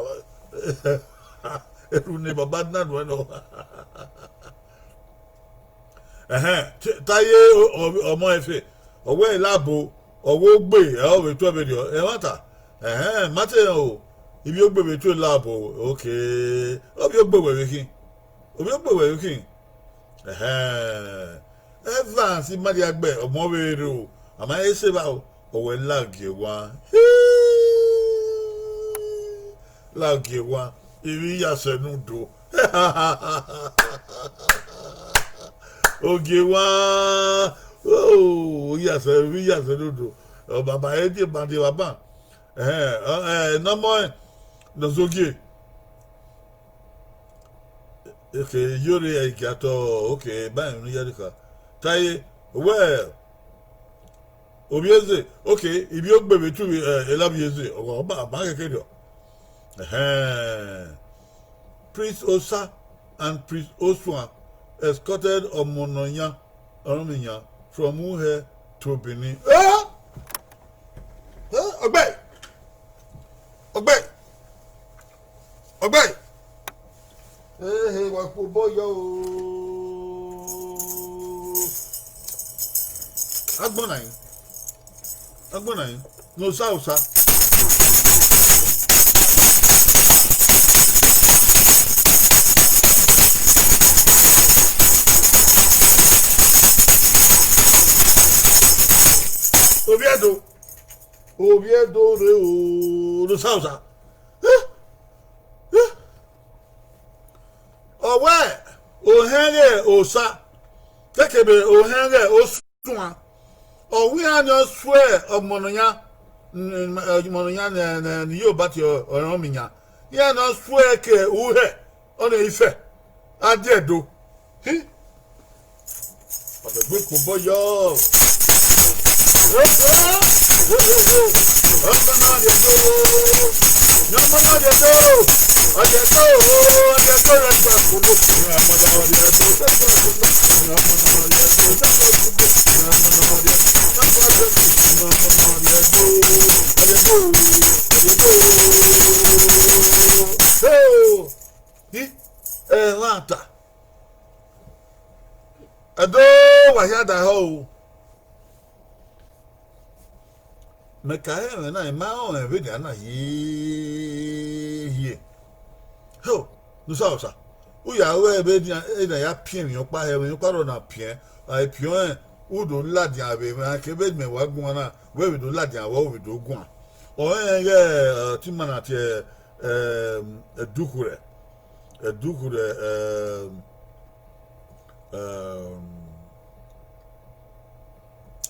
Erhunmwu ne baba na nuẹn nọ. Ẹhẹn, te, ta ye o-, o-, ọmọ ẹfe, ọ wẹ labo, ọ wẹ ogbe, ẹ, ọ vbe tuẹ vberriọ, ẹmwata. Ẹhẹn, ma te rẹn o, ivbi ogbe vbe tuẹ labo, okay, ovbi ogbe wẹ vbe khin, ovbi ogbe wẹ vbe khin. Ẹhẹn, Evans Imadiagbẹ, ọmọ vbe rre o, a ma he sẹ evba o, ọ wẹ la ogie wan, la ogie wan, ivbi iyasẹ ne u do. Ogie wan, oh, iyasẹ, ivbi iyasẹ ne u do. Ọ baba, e die ma die baba. Ẹhẹn, ọ, ẹ, ne ọmọ ẹn, ne ọ zogie. Okay, iyore ẹre i gia tọ, okay, ba emwi ne u ya rhie kha. Ta ye, wẹ, ovbi eze, okay, ivbi ogbe vbe tu, ẹ, elabi eze, ọ, ọ ma, ọ ma kẹkẹ rriọ. Ẹhẹn. Prince Osa and Prince Osuan escorted Ọmọnọyan, Ọrọnmwiyan from Uhe to Benin. Eh? Eh, ọgbẹe! Ọgbẹe! Ọgbẹe! Ehe, wa kpo obọ yọ o. Agbọn na yin. Agbọn na yin. Ne Osa, Osa. Ovbi Ẹdo. Ovbi Ẹdo rre o, ne Osa, Osa. Eh? Eh? Ọ wẹ, ohẹn ghe Osa, kekebe ohẹn ghe Osuan. Ọ wẹ iran ni ọ suẹ Ọmọnọyan, mm, Ọmọnọyan ne, ne, ne Yoruba tie Ọrọnmwiyan. Iran ni ọ suẹ ke Uhe, ọnii Ifẹ, a die Ẹdo. Hi. Ọdẹgbe kobọ yọ. Ọmọ na rhie do. Ọmọ na rhie do. Ọdẹgbe o, ọdẹgbe rẹ gba kobọ. Ọmọ na rhie do. Hey! Ẹmwata. Ẹdo, wa hia da ehọ o. Mẹ ka hẹ mwẹ na, I ma rẹn ọnrẹn vbenian na hie hie. Ho, ne Osa, Osa. U ya ru ẹre vbenian, ena ya piẹn emwi ọkpa hẹ, emwi ọkpa rhọ na piẹn, a i piẹn ọnrẹn, u do ladian vbe emwa kevbe mẹ wa guan na, wẹ vbe do ladian vbe u vbe do guan. Ọ rẹn ghẹ, eh, ọtẹn ima na tie, eh, Ẹdukhu rẹ, Ẹdukhu rẹ, eh, eh,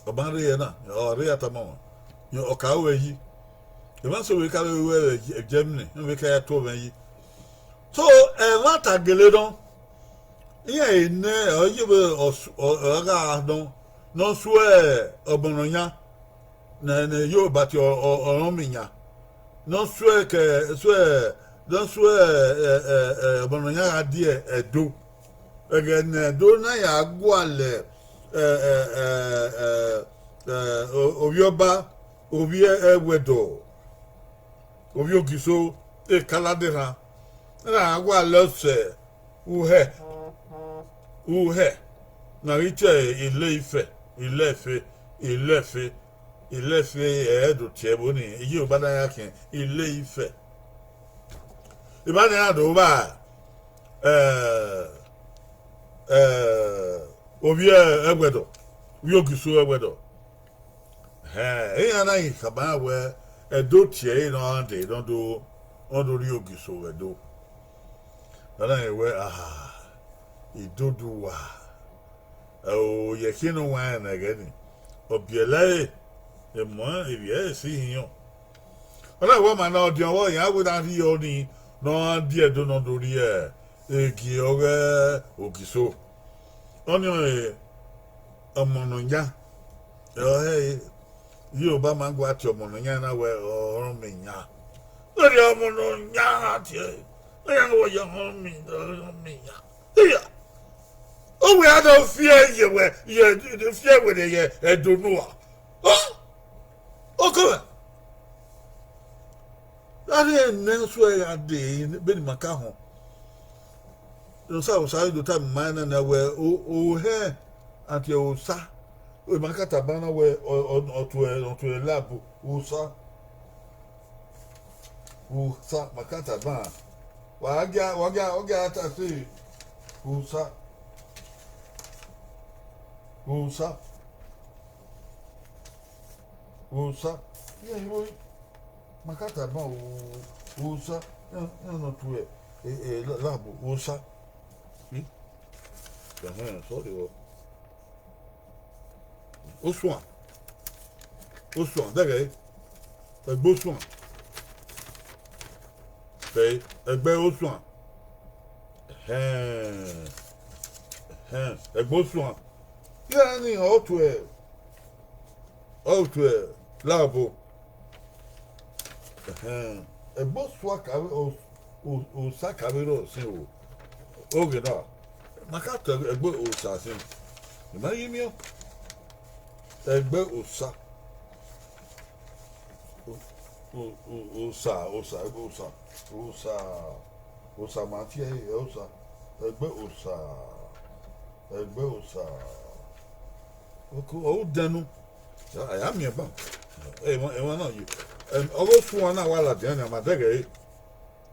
ọ ma rre ẹre na, ọ rre ya tama ọmwa, ọ ka ru ẹre yi. Emwa so vbe ka vbe ru ẹre Germany, vbe ka ya tuẹ mwẹ yi. So, ẹmwata gele nọ, iran nẹ ọ ye vbe ọ gha nọ, ne ọ suẹ Ọmọnọyan, ne, ne Yoruba tie Ọrọnmwiyan, ne ọ suẹ ke, suẹ, ne ọ suẹ, eh, eh, eh, Ọmọnọyan gha die Ẹdo. Ẹghẹ ne Ẹdo na ya gualọ, eh, eh, eh, eh, eh, o-, ovbi ọba, ovbi ẹwẹdọ, ovbi ogiso, ekala de erhan, na gualọ sẹ Uhe, Uhe, na ghi tie Ile Ife, Ile Ife, Ile Ife. Ile Ife ẹre do tie ẹvbo ni, Iyoruba na ya khian Ile Ife. Emwa ni iran do vba, eh, eh, ovbi ẹwẹdọ, ovbi Ogiso ẹwẹdọ. Ẹhẹn, iran na ghi khama iran wẹẹ, Ẹdo tie ẹre ne ọ rhan dee, ne ọ do, ọ do rhie Ogiso vbe Ẹdo. Ọ na rẹn wẹẹ, ah, idodo uwa, ẹ o, ye ẹre ne ọ wanrẹn ne ẹghẹ nii, ọ biẹlẹ ẹre, emọ ivbi ẹre si hin yọ. Ọ na wẹẹ, ọmwa ne ọ diọn vbọ, iran wẹẹ ne a rhie ọnii, ne ọ rhan die Ẹdo, ne ọ do rhie egie ọghe Ogiso. Ọnii ọre ọmọ ne ọ yan, ọre Iyoruba ma gua tie ọmọ ne ọ yan na wẹẹ ọmọ ne ọ yan. Erriọ ọmọ ne ọ yan a tie ẹre, ọ yan wẹẹ ọmọ ne ọ yan. Iya, uwẹ a do fiẹ ye wẹ, ye fiẹ wẹ ye Ẹdo nua. Ọ, okọ mwẹ. A rhie nẹ suẹ gha dee vbene ima ka họn. Ne Osa, Osa do tama ima na nian wẹẹ, o, ohẹn, a tie ẹre Osa. Ima ka tama na wẹẹ, ọ, ọ, ọ tuẹ, ọ tuẹ lab, Osa. Osa, ma ka tama. Wa gia, wa gia, wa gia ta se. Osa. Osa. Osa. Iye, iye, ma ka tama o, Osa. Iran, iran ne ọ tuẹ, e, e, la, lab, Osa. Hmm? Ẹhẹn, sorry o. Osuan. Osuan, dẹghẹ. Ẹgbe Osuan. Ẹgbe Osuan. Ẹhẹn. Ẹhẹn, Ẹgbe Osuan. Iran ni ọ tuẹ, ọ tuẹ lab. Ẹhẹn, Ẹgbe Osuan ka vbe, o, o, Osa ka vbe rrọọ sin o. Oghẹ na, ma ka tuẹ Ẹgbe Osa sin. I ma ghi miẹn Ẹgbe Osa. O, o, o, Osa, Osa, Ẹgbe Osa, Osa, Osa ma tie ẹre, Osa, Ẹgbe Osa, Ẹgbe Osa. Oko, ọ dẹn unu. A ya miẹn ban. Emwa, emwa na ye. Em, ọghe Osuan na wa ladian nian, ma dẹghẹ ẹre.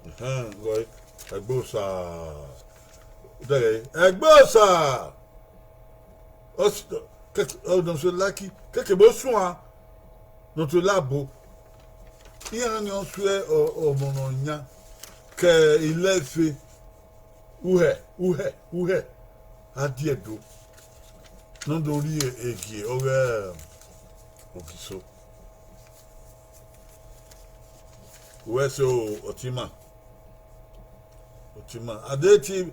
Ẹhẹn, gọ ẹre. Ẹgbe Osa. Dẹghẹ ẹre. Ẹgbe Osa. Ọ s-, keke, ọ nọ so laki, keke vbe Osuan, ne ọ tuẹ lab. Iran ni ọ suẹ ọ-, ọmọ ne ọ yan ke Ile Ife, uhẹ, uhẹ, uhẹ, a die Ẹdo, ne ọ do rhie egie ọghe Ogiso. Uwẹ sẹ o, Ọtima. Ọtima. A de tie,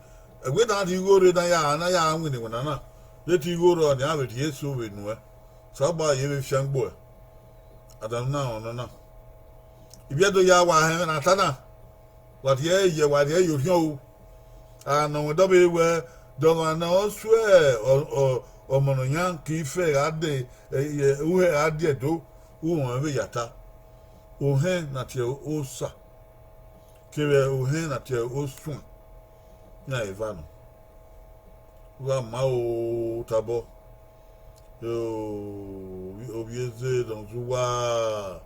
ẹgbẹe na rhie igho rre ne a ya, ne a ya winna iwinna na. De tie igho rrọọ ne a vbe rhie eso vbe nuẹn. Osanobua ye vbe fiangbe uẹ. Adanu na rẹn ọnọna. Ivbi Ẹdo ya wa họn ẹmwẹ ne a ta na. Wa rhie ẹre ye, wa rhie ẹre ye orhiọn o. A nọ mwẹ dọ vbe wẹẹ, de ọmwa ne ọ suẹ ọ-, ọ-, ọmọ ne ọ yan ke Ife gha de, ẹ, ẹ, uhẹ gha die Ẹdo, u rẹn vbe ya ta. Ohẹn ne a tie ẹre Osa, kevbe ohẹn ne a tie ẹre Osuan, iran eva nọ. U gha ma o tabọ. Ovbi eze ne ọ zẹ uwa.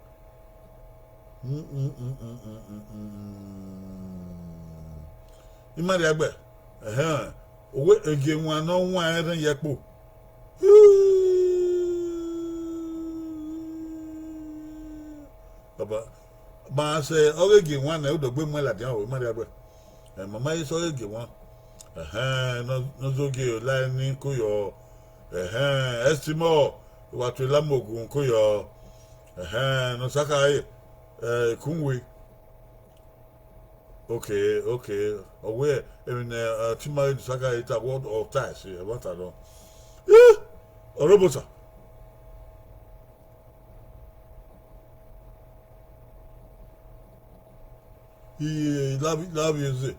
I ma rhie gbe. Ẹhẹn. Owe egie wan ne ọ wan ẹrẹn ye ẹkpo. Baba, ma sẹ ọghe egie wan nẹ, u do gbe muẹn ladian o, i ma rhie gbe. Ẹ, ma ma ye sẹ ọghe egie wan. Ẹhẹn, ne ọ, ne ọ zẹ ogie la eni ko yọ. Ẹhẹn, Ẹstimọ, wa tuẹ Lamogun ko yọ. Ẹhẹn, ne ọ sa khare, ẹ, Ekunwe. Okay, okay. Ọ wẹẹ, emwi ne, ẹ, Ọtima Edu sa khare ta, wẹ ọ ta ẹse, ẹmwata nọ. Ih! Ọrọbosa. I, Lavie, Lavie Eze,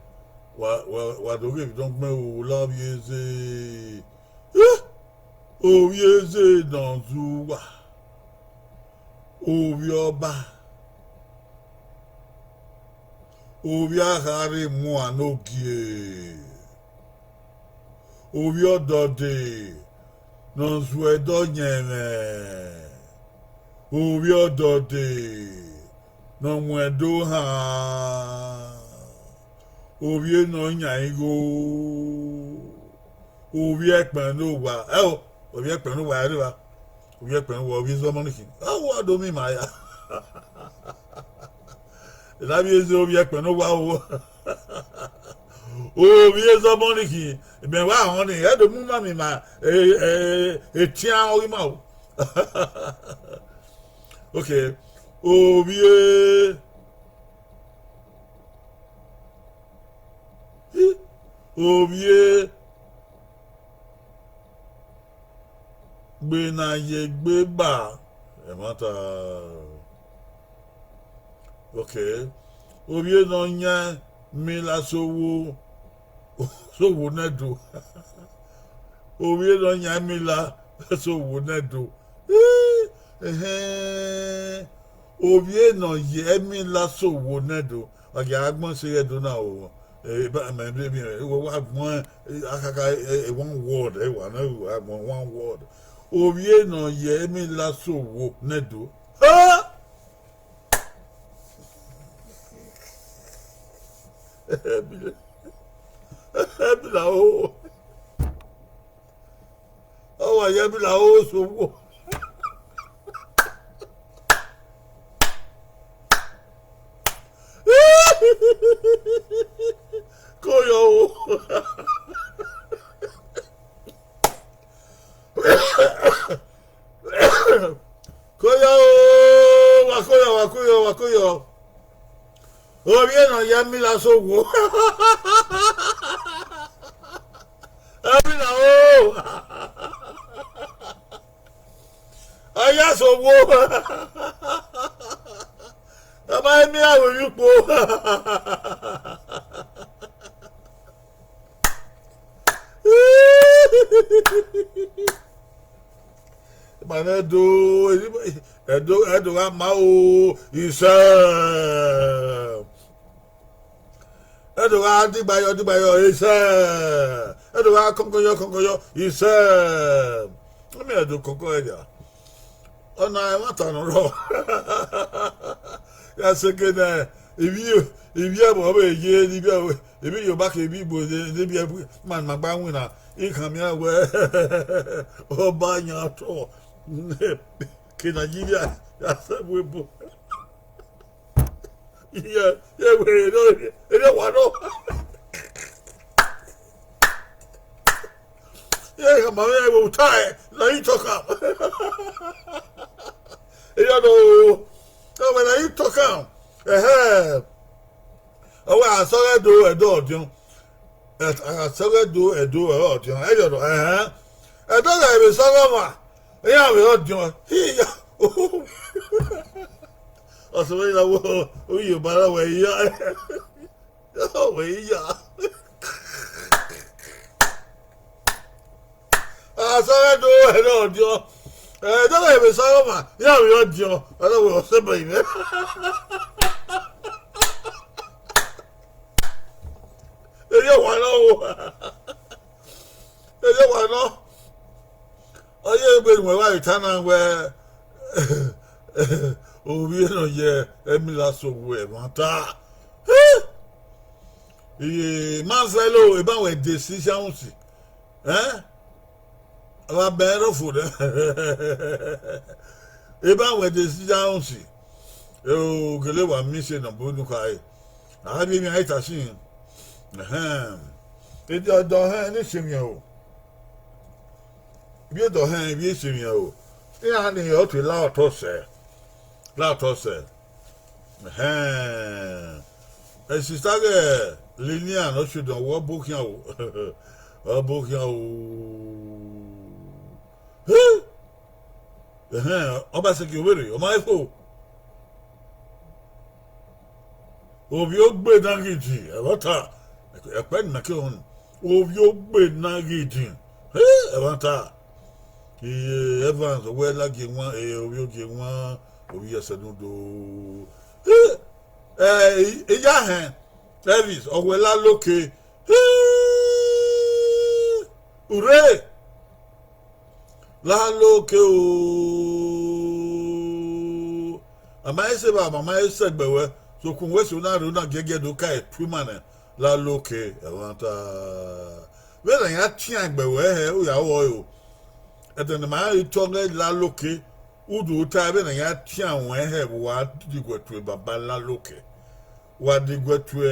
wa, wa, wa do ghe emwi ne ọ gbẹn o, Lavie Eze. Eh! Ovbi eze ne ọ zẹ uwa, ovbi ọba, ovbi a gha rre muan ne ogie, ovbi ọdọde ne ọ zẹ ẹdẹ ọyẹnmwẹ, Ovbi ọdọde ne ọ mu ẹdẹ ohan, ovbi ne ọ yan igho, ovbi ẹkpẹn ne owa, ẹo, ovbi ẹkpẹn ne owa ẹre evba, ovbi ẹkpẹn ne owa, ovbi ezọmọ ni khin, ọ wa do miẹn ima ya. Ne a vbe zẹ ovbi ẹkpẹn ne owa o. Ovbi ezọmọ ni khin, mẹ wa họn ni, ẹ do mu ima miẹn ima, etian ọghe ima o. Okay, ovbi e, ovbi e, gbe ne a ye egbe ba ẹmwata. Okay, ovbi e ne ọ yan Emila Sowo, Sowo ne Ẹdo. Ovbi e ne ọ yan Emila Sowo ne Ẹdo. Ehẹn, ovbi e ne ọ ye Emila Sowo ne Ẹdo, wa gie agbọn sẹ Ẹdo na o. Mẹ wa gbẹn akhakha, one word, ẹ wa na, one word. Ovbi e ne ọ ye Emila Sowo ne Ẹdo. Emila o, ọ wa ye Emila o Sowo. Ko yọ o. Ko yọ o, wa ko yọ, wa ko yọ, wa ko yọ. Ovbi e ne ọ ye Emila Sowo. Emila o. Ọ ya Sowo. Ọ ma Emila vbe emwi ukpo. Ma nẹ do, Ẹdo, Ẹdo gha ma o, isẹ. Ẹdo gha digbayọ, digbayọ, isẹ. Ẹdo gha kọnkọyọ, kọnkọyọ, isẹ. Ọ miẹn Ẹdo kọnkọ ẹdia. Ọna ẹmwata ne ọ rrọọ. Ya sẹ ke ne ivbi, ivbi ẹvbo vbe ye, ivbi ẹvbo, ivbi Yoruba ke ivbi Igbo, ivbi ẹvbo, ma, ma gba winna, I khama iran wẹẹ, Ọba yan otọ ke Nigeria ya sẹ ẹvbo ebo. Iye, iye wẹ, erriọ wa nọ. Iye khama mwẹ ẹvbo tae, na I talk am. Erriọ nọ o, ọ wẹ na I talk am. Ẹhẹ. Ọ wẹ a sọghe do Ẹdo ọdiọn. A sọghe do Ẹdo ọdiọn. Erriọ nọ, ẹhẹn. Ẹdo ghẹ vbe sọghe ọmwa, iran vbe ọdiọn. Iya. Ọ sẹ vbe na wo, Oyoba na wẹ iya. Ọ wẹ iya. A sọghe do Ẹdo ọdiọn. Ẹdo ghẹ vbe sọghe ọmwa, iran vbe ọdiọn. Ọ na wẹ ọ sẹ ẹbọ mwẹ. Erriọ wa nọ o. Erriọ wa nọ. Ọ ye egbe ne uwẹ wa vbe ta na wẹẹ, ovbi e ne ọ ye Emila Sowo ẹmwata. Iye, ma fẹlo, eban wẹ de si James. Ẹn? Ọ gha bẹn ẹre ofo nẹ. Eban wẹ de si James. O gele wa miẹn ise ne ọ bu unu khare. A rhie emwi a i ta sin. Ẹhẹn. Ede ọdọ hẹn ne ise mwẹ o. Ivbi edọ hẹn, ivbi ise mwẹ o. Iran ni ọ te la otọ sẹ. La otọ sẹ. Ẹhẹn. Esisa ghẹ Lilian Oshodẹn, wẹ ọ bọ khian o. Ọ bọ khian o. Ẹhẹn, Ọbaseki Owerri, ọ ma fo. Ovbi ogbe na ghi din, ẹmwata, ẹkpẹ ne imẹ ke họn, ovbi ogbe na ghi din, ẹmwata. Iye Evans, ọ wẹ la gie wan, ovbi ogie wan, ovbi ẹsẹ ne udo. Ẹ, iyahẹn, Elvis, ọ wẹ la loke, urre, la loke o. A ma he sẹ evba, a ma he sẹ ẹgbẹe ruẹ, sokpan wẹ sẹ na rre, u na giẹgiẹ do ka e tu ima nẹ, Laloke, ẹmwata. Vbene a ya tian ẹgbẹe ruẹ hẹ, u ya ru ọre o. Ẹdẹ ne ima i tọ ọghe Laloke, u do ta vbene a ya tian ruẹ hẹ, vbe uwa diguẹ tue baba Laloke. Wa diguẹ tue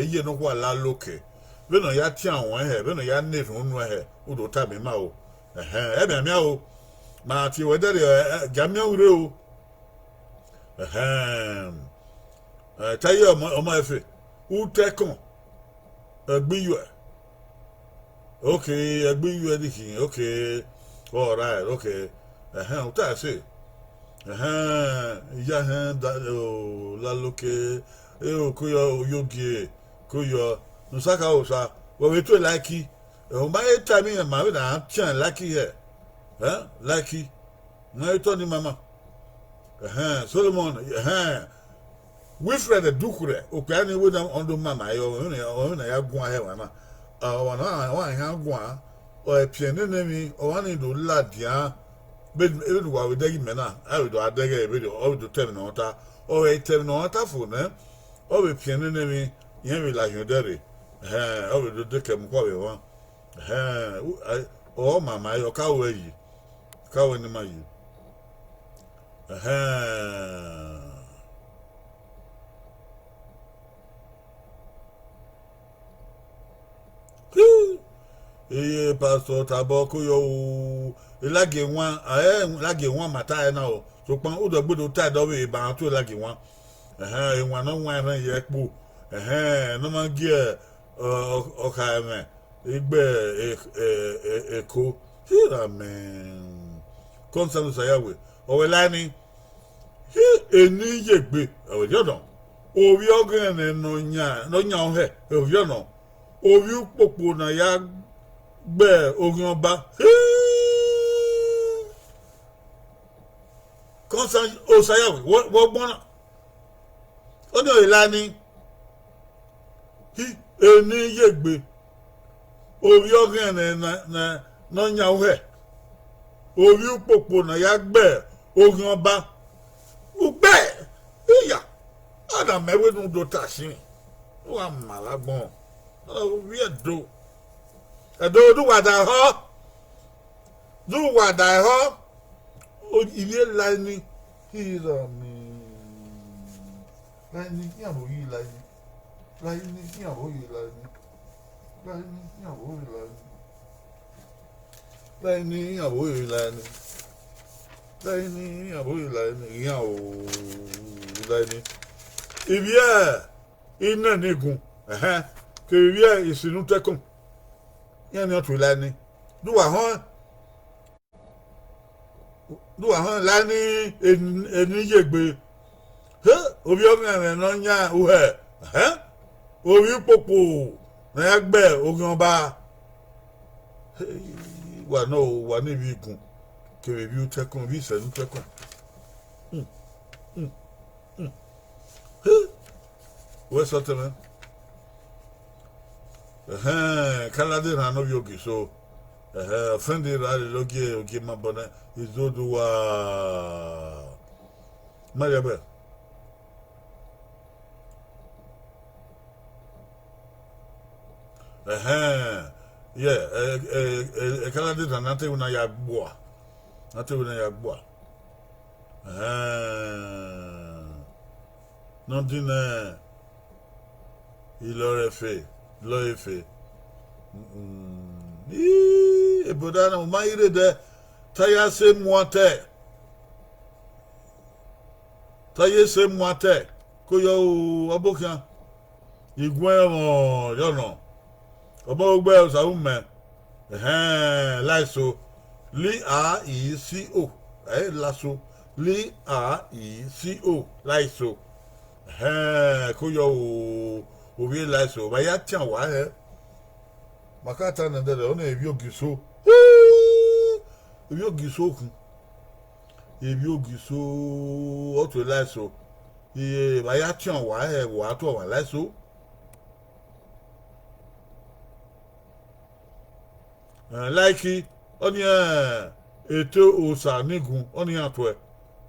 iye nọkhua Laloke. Vbene ọ ya tian ruẹ hẹ, vbene ọ ya na erhunmwu nuẹn hẹ, u do tama ima o. Ẹhẹn, ẹmwẹ a miẹn o. Ma tie wẹ dẹrriọ, ẹ, ẹ, gia miẹn u rre o. Ẹhẹn. Ẹ, ta ye ọmọ, ọmọ ẹfe. Utẹkọn. Ẹgbiyuẹ. Okay, ẹgbiyuẹ ni khin. Okay. All right, okay. Ẹhẹn, u ta ẹse. Ẹhẹn, iya hẹn da, o, Laloke. E o, ko yọ, Oyogie, ko yọ. Ne u sa kha osa, wẹ vbe tue Laiki. Ẹ, u ma he ta emwi ma vbe na tian Laiki hẹ. Ẹ, Laiki. Ngan i tọ ni mama. Ẹhẹn, Solomon, ẹhẹn. Wilfred Dukhurẹ, okpia ni wẹ na ọ do mama ẹre, ọmọ na, ọmọ na ya guan hẹ wa na. A, ọmọ na, ọmọ na ya guan, ọ ẹpiẹn nene emwi, ọmọ ni do ladian, vbe, vbene uwa vbe dẹghe imẹ na, a vbe do a dẹghe vberriọ, ọ vbe do ta ẹmwẹ ne ọ ta. Ọ vbe ta ẹmwẹ ne ọ ta fo nẹ, ọ vbe piẹn nene emwi, irẹn vbe la hiọn ẹdẹ rre. Ẹhẹn, ọ vbe do dekẹ mu khuo vbe emwa. Ẹhẹn, u, a, ọ mama ẹre, ọ ka ruẹ yi, ọ ka ruẹ ne ima yi. Ẹhẹn. Iye pastor Tabọ ko yọ o, Ilagie wan, ẹ, Ilagie wan ma ta ẹre na o, sokpan u dọgbe do ta ẹdẹ ọvbehe ba rhan tuẹ Ilagie wan. Ẹhẹn, ewan ne ọ wan erhan ye ẹkpo, ẹhẹn, ne ọ ma gie, ọ, ọ, ọkha ẹmwẹ, igbe e, e, e, Eko, hira mẹ. Kọnsan Osayawe, ọ wẹ la ni, hi, eni ye egbe, ọ wẹ diọnọ, ovbi ọghẹnẹ ne ọ yan, ne ọ yan ọhẹ, ovbi ọnọ, ovbi ukpokpo ne a ya gbe oghian ọba, hi. Kọnsan Osayawe, wẹ, wẹ ọgbọn na, ọni ọ la ni, hi, eni ye egbe, ovbi ọghẹnẹ ne, ne, ne ọ yan ọhẹ, ovbi ukpokpo ne a ya gbe oghian ọba, ugbẹ, iya, a na mẹ wẹ ne u do ta sin, u gha ma vbe agbọn, ovbi Ẹdo, Ẹdo, do uwa da họ. Do uwa da họ, o, ivbi e la ni, hira mẹ. La ni, iran vbe oyi la ni. La ni, iran vbe oyi la ni. La ni, iran vbe oyi la ni. La ni, iran vbe oyi la ni. La ni, iran vbe oyi la ni. Iran o, la ni. Ivbi e, inẹ ni gun, ẹhẹn, kevbe ivbi e, isinu tẹkun. Iran ni ọ tue la ni. Do uwa họn. Do uwa họn la ni, eni, eni ye egbe. He, ovbi ọghẹnẹ ne ọ yan ọhẹ. Ẹhẹn. Ovbi ukpokpo ne a ya gbe oghian ọba. He, wa nọ o, wa ne ivbi igun, kevbe ivbi utẹkun, ivbi isẹn ne utẹkun. Hmm, hmm, hmm. He, wẹ sọtẹn mwẹ. Ẹhẹn, Kalade rhan ne ovbi Ogiso. Ẹhẹn, ọfẹn de ra lele ogie, ogie ma bọ nẹ, izoduwa. Ma rhie ẹbẹ. Ẹhẹn, yeah, ẹ, ẹ, ẹ, Kalade rhan ne a te ru na ya gbua. Ne a te ru na ya gbua. Ẹhẹn. Ne ọ din nẹ, ilọ rẹ fe, ilọ ẹre fe. Mm, ii, eboda na, u ma i rre dẹ, te a ya sẹ muan tẹ. Te a ya sẹ muan tẹ, ko yọ o, ọbokhian. Iguẹn ọmọ yọ nọ. Ọmọ ogbẹ Osahu mẹ. Ẹhẹn, Laiso. L A I C O. Ẹ, Laso. L A I C O. Laiso. Ẹhẹn, ko yọ o, ovbi e Laiso. Vbe a ya tian wa hẹ. Ma ka ta nẹ dẹdẹ, ọnii ivbi Ogiso. Ivbi Ogiso okun. Ivbi Ogiso, ọ tue Laiso. Iye, vbe a ya tian wa hẹ, wa tue ọmwa Laiso. Ẹ, Laiki, ọnii, ẹ, eto osa ne igun, ọnii iran tuẹ.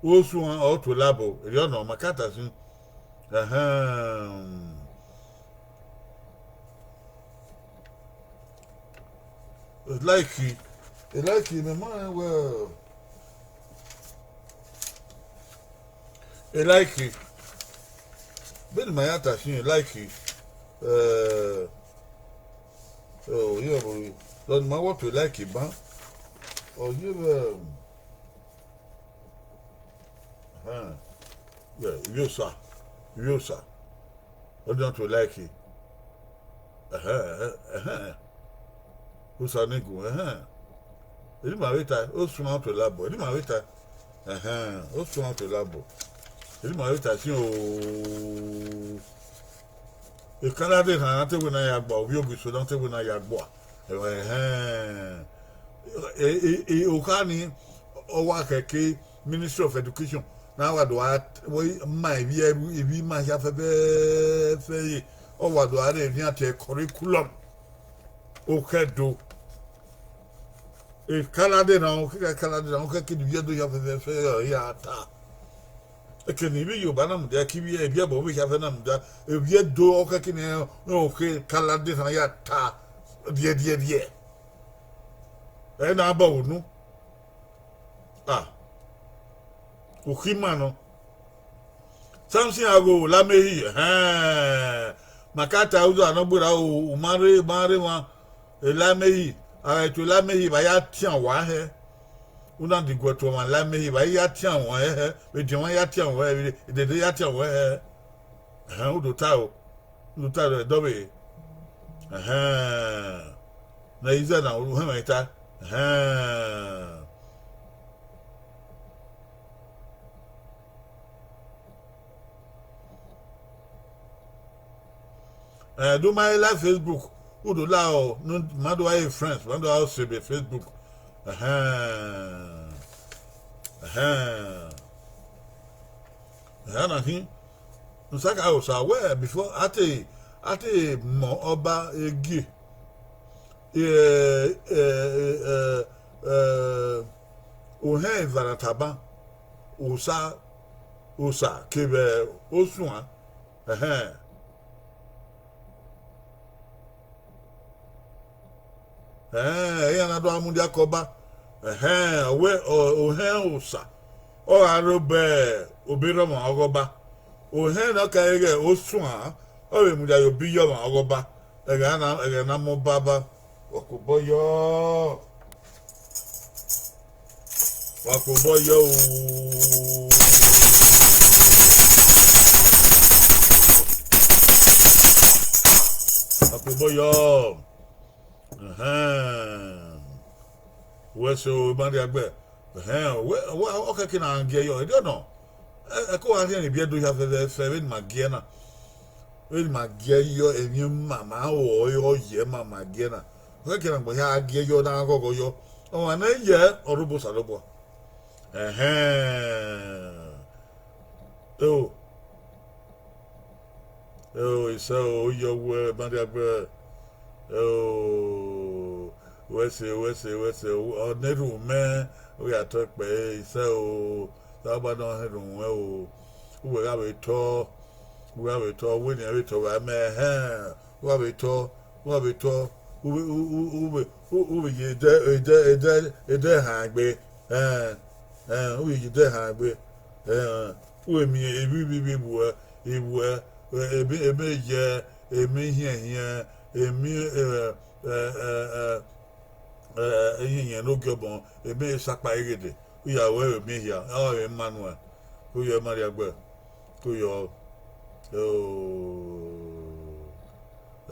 Osuan ọ tuẹ labọ, erriọ nọ, ma ka ta sin. Ẹhẹn. Like, like, mẹ ma rẹn wẹ, like, vbene ma ya ta sin, like, eh, oh, yeah, bro. Dọ ne ima wẹ tuẹ like ban. Ọ ye vbe, ẹhẹn. Yeah, ivbi Osa, ivbi Osa. Ọ diọn tuẹ like. Ẹhẹn, ẹhẹn. Osa ne gun, ẹhẹn. Erriọ ima vbe ta, Osuan tuẹ labọ, erriọ ima vbe ta. Ẹhẹn, Osuan tuẹ labọ. Erriọ ima vbe ta sin o. Ekan na de rhan, na te wẹ ne a ya gba, ovbi Ogiso na te wẹ ne a ya gba. Ẹhẹn. E, e, e, okha ni, ọ wa khẹke Ministry of Education, na wa do a, wẹ ma ivbi, ivbi ima hia fẹfẹfẹ ye, ọ wa do a rre emwi a tie curriculum. Okhẹ do. Ekan na de rhan, okhẹ ekan na de rhan, okhẹ kene ivbi Ẹdo hia fẹfẹfẹ ọ ya ta. Ekene ivbi Yoruba na mudia, ke ivbi, ivbi ẹbọ vbe hia fẹ na mudia, ivbi Ẹdo, okhẹ kene, okhẹ ekan na de rhan ya ta rhiẹrhiẹrhiẹ. Ẹ na bọ unu. Ah. Ukhi ima nọ. Samson Agho, Lamehi, ẹhẹn. Ma ka ta udu anọ gberra o, u ma rre, ma rre emwa, e Lamehi, a gha tuẹ Lamehi, vbe a ya tian uwa hẹ. U na diguẹ tuẹ ọmwa Lamehi, vbe a ya tian uwa hẹ, vbe ediọn mwa ya tian uwa hẹ, vbe edede ya tian uwa hẹ. Ẹhẹn, u do ta o. U ta ẹdọvbe. Ẹhẹn. Ne izẹ na, u hẹnmwẹ ta. Ẹhẹn. Eh, do ma live Facebook, u do la ọ, ne ma do a friends, ma do a sebe Facebook. Ẹhẹn. Ẹhẹn. Ẹhẹn na khin. Nsaka Osa wẹ before a te, a te mọ ọba egie, eh, eh, eh, eh, ohẹn Ivarataban, Osa, Osa kevbe Osuan, ẹhẹn. Ẹhẹn, iran na do a mudia ke ọba. Ẹhẹn, ọ wẹ, ọ, ohẹn Osa, ọ gha rre obọ Oberọmwa ọghe ọba. Ohẹn ne ọ ka ẹghẹ Osuan, ọ vbe mudia ye obọ Iyọmwa ọghe ọba. Ẹghẹ na, ẹghẹ na mọ baba. Wa kobọ yọ. Wa kobọ yọ o. Wa kobọ yọ. Ẹhẹn. Wẹ so, ma rhie gbe. Ẹhẹn, wẹ, wẹ, ọ khẹke na gie yọ, ẹdẹ nọ. Ẹ, ẹ ko wa rhie ivbi Ẹdo hia fẹfẹfẹ, vbene ima gie na. Vbene ima gie yọ, emwi ma, ma ho ọre ọ ye ma, ma gie na. Ọ khẹke na gbọ hia gie yọ, na ghọghọ yọ. Ọmwa ne yẹ, ọ rre obọ Osanobua. Ẹhẹn. Eo. Eo, isẹ o, yọ wẹ, ma rhie gbe. Eo, wẹ se, wẹ se, wẹ se, ọ ne erhunmwu mẹ, u ya tọ kpẹ, isẹ o, Osanobua ne ọ họn erhunmwu mwẹ o, uwẹ gha vbe tọ, uwẹ gha vbe tọ, wẹ ne a vbe tọ vbe amẹ, ẹhẹn, u gha vbe tọ, u gha vbe tọ, u vbe, u, u, u vbe, u, u vbe ye edẹ, edẹ, edẹ, edẹ han egbe, ẹn, ẹn, u vbe ye edẹ han egbe, ẹn, u vbe miẹn emwi vbivbi vbuẹ, ivbuẹ, ebe, ebe ye, emwi hiẹnhiẹn, emwi, ẹ, ẹ, ẹ, ẹ, ẹ, iyẹnyẹn ne ogiọbọn, emwi sakpa ighede, u ya ru ẹvbo emwi hia, ọ vbe ma nuẹn, u yọ ma rhie gbe, u yọ, o,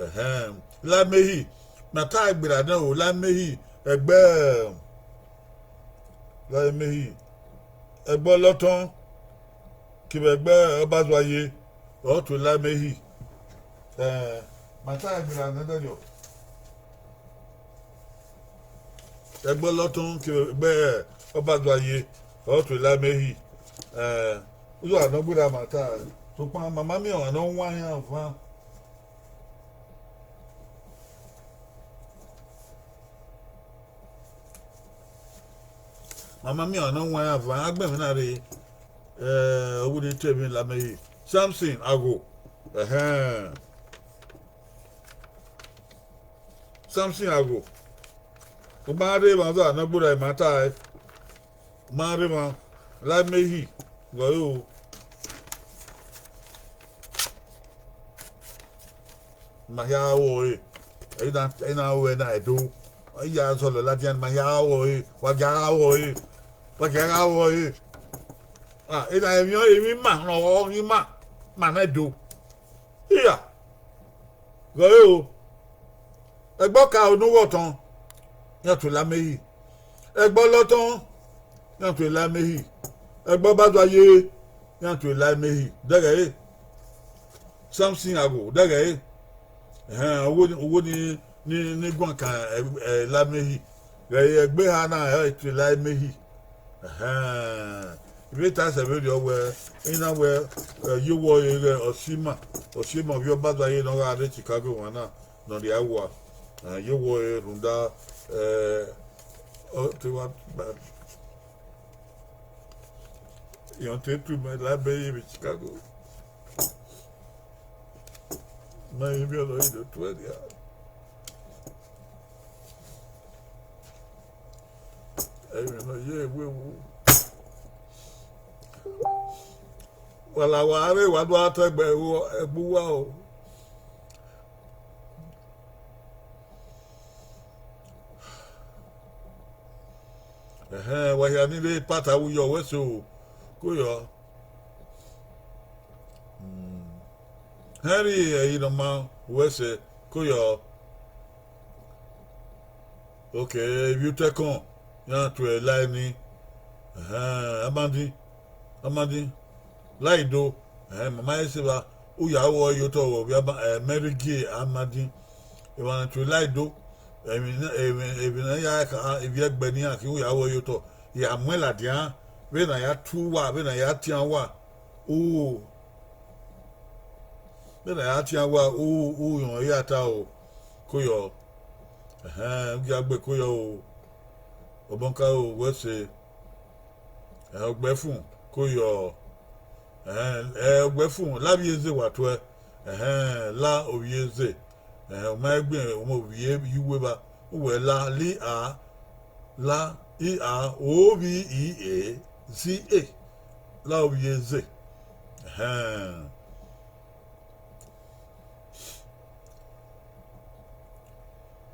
ẹhẹn, Lamehi, ma ta gberra nẹ o, Lamehi, ẹgbẹ, Lamehi, ẹgbẹ Ọlọtọn, kevbe ẹgbẹ Ọbazuaye, ọ tuẹ Lamehi. Eh, ma ta gberra nẹ dẹyọ. Ẹgbẹ Ọlọtọn kevbe ẹgbẹ Ọbazuaye, ọ tuẹ Lamehi. Eh, udu anọ gberra ma ta, sokpan ma ma miẹn ọmwa ne ọ wan iran van. Ma ma miẹn ọmwa ne ọ wan iran van, a gbẹn mwẹ na rre. Eh, ọvbudẹ te emwi la mẹ yi. Samson Agho. Ẹhẹn. Samson Agho. U ma rre emwa ọzọ ne ọ gberra ima ta ẹe. U ma rre emwa la mẹ yi. Gọ yo. Ma hia ghọe. Ẹ na, ẹ na ru ẹna Ẹdo. Ọ ya zọlọ ladian, ma hia ghọe. Wa gia gha ghọe. Wa gia gha ghọe. Ah, ena emwi, emwi ima ne ọ ghi ima, ima ne Ẹdo. Iya. Ghe ẹre o. Ẹgbẹ ọka ne ughọ tọn, iran tue la mẹ yi. Ẹgbẹ ọlọtọn, iran tue la mẹ yi. Ẹgbẹ ọbazuaye, iran tue la mẹ yi. Dẹghẹ ẹre. Samson Agho, dẹghẹ ẹre. Ẹhẹn, uwu ni, uwu ni, ni, ni guan kan, ẹ, ẹ, la mẹ yi. Ghẹ ẹgbẹe eha na, ẹ, tue la mẹ yi. Ẹhẹn. Ivbi ta sẹ vberriọ wẹẹ, I na wẹẹ, ẹ, ye owẹ ọre ighẹ Ọsiema, Ọsiema ovbi ọbazuaye ne ọ gha rre Chicago wan na, ne ọ rhia owa. Ẹ, ye owẹ ọre rhunmwuda, ẹ, ọ te wa gba, iran te tu mẹ la mẹ yi vbe Chicago. Ma i miẹn ọnọ, I do tuẹ dia. Ẹmwẹ ne ọ ye wewu. Wa la wa rre, wa do gha ta ẹgbẹ ẹre ẹgbẹ uwa o. Ẹhẹn, wa hia ni rre part a wu yọ wẹ so, ko yọ. Hmm. Henry, ẹre I nọ ma wẹ sẹ, ko yọ. Ok, ivbi utẹkọn, iran tue la ẹre ni. Ẹhẹn, Amadi, Amadi, Laido, ẹhẹn, mama ẹse vba, u ya ru ọre ye otọ vbe ovbi Ama-, ẹ, Mary Gay Amadi. Emwa ne tue Laido, emwi ne, emwi, emwi ne ya kha, ivbi ẹgbẹ ne iran khin, u ya ru ọre ye otọ, ya muẹn ladian, vbene a ya tu uwa, vbene a ya tian uwa, u, vbene a ya tian uwa, u, u rẹn ọre ya ta o, ko yọ. Ẹhẹn, u gia gbe ko yọ o. Ọbọnka o, wẹ sẹ. Ẹ, Ọgbẹfun, ko yọ. Ẹhẹn, ẹ, Ọgbẹfun, la ovbi eze wa tuẹ. Ẹhẹn, la ovbi eze. Ẹhẹn, u ma gbe ovbi ye uwu evba. Uwẹ la, li a, la, i a, o vbi i e, zi e. La ovbi eze. Ẹhẹn.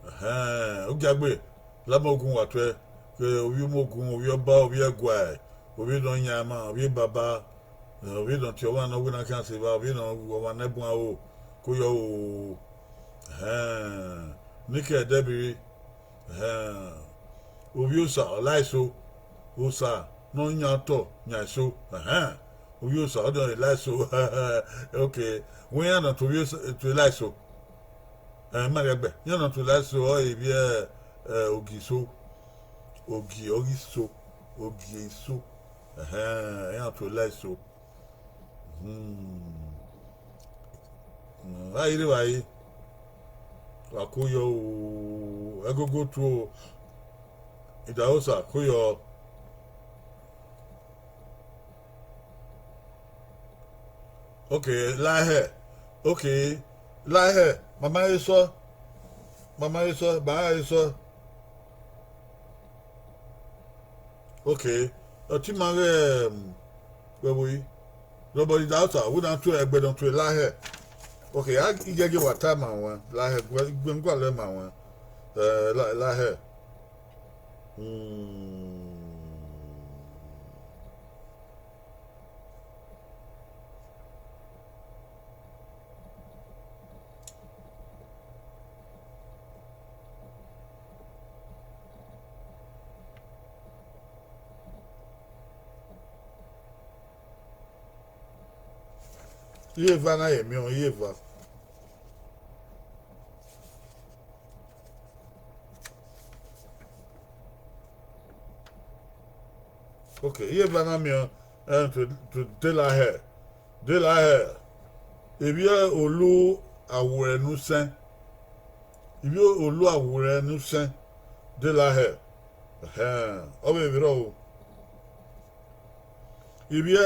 Ẹhẹn, u gia gbe, la Umogun wa tuẹ, ke ovbi Umogun, ovbi ọba, ovbi ẹguae, ovbi nọyan ima, ovbi baba, ovbi ne ọ tie ọmwa ne ọ wina khian sẹ evba, ovbi ne ọmwa ne ẹbuan ro, ko yọ o. Ẹhẹn, Nike Ẹdẹbiri, ẹhẹn, ovbi Osa, ọ la eso, Osa ne ọ yan otọ, yan eso, ẹhẹn, ovbi Osa, ọ dọn la eso, ok, wẹ iran nọ tue ovbi Osa, tue la eso. Ẹ, ma rhie ẹgbẹ, iran nọ tue la eso, ọ ivbi, ẹ, Ogi eso, Ogi, Ogi eso, Ogi eso, ẹhẹn, iran tue la eso. Hmm. Hmm, a i rre evbare, wa ko yọ o, ẹgogo tuo, Idahosa ko yọ. Ok, lahẹ. Ok, lahẹ. Mama ẹre sọ. Mama ẹre sọ, mama ẹre sọ. Ok, ọtẹn ima ghẹ, um, wẹ vbo yi? Nobody doubt her. Wẹ na tue ẹgbẹdọn tue lahẹ. Ok, a, I gẹgẹ wa ta ma wan, lahẹ, gu-, gu-, gualọ ma wan. Eh, la-, lahẹ. Hmm. Iye eva na ye miẹn, iye eva. Ok, iye eva na miẹn, eh, to, to de lahẹ. De lahẹ, ivbi olu awurẹ ne usẹn. Ivbi olu awurẹ ne usẹn, de lahẹ. Ẹhẹn, ọ vbe vberriọ o. Ivbi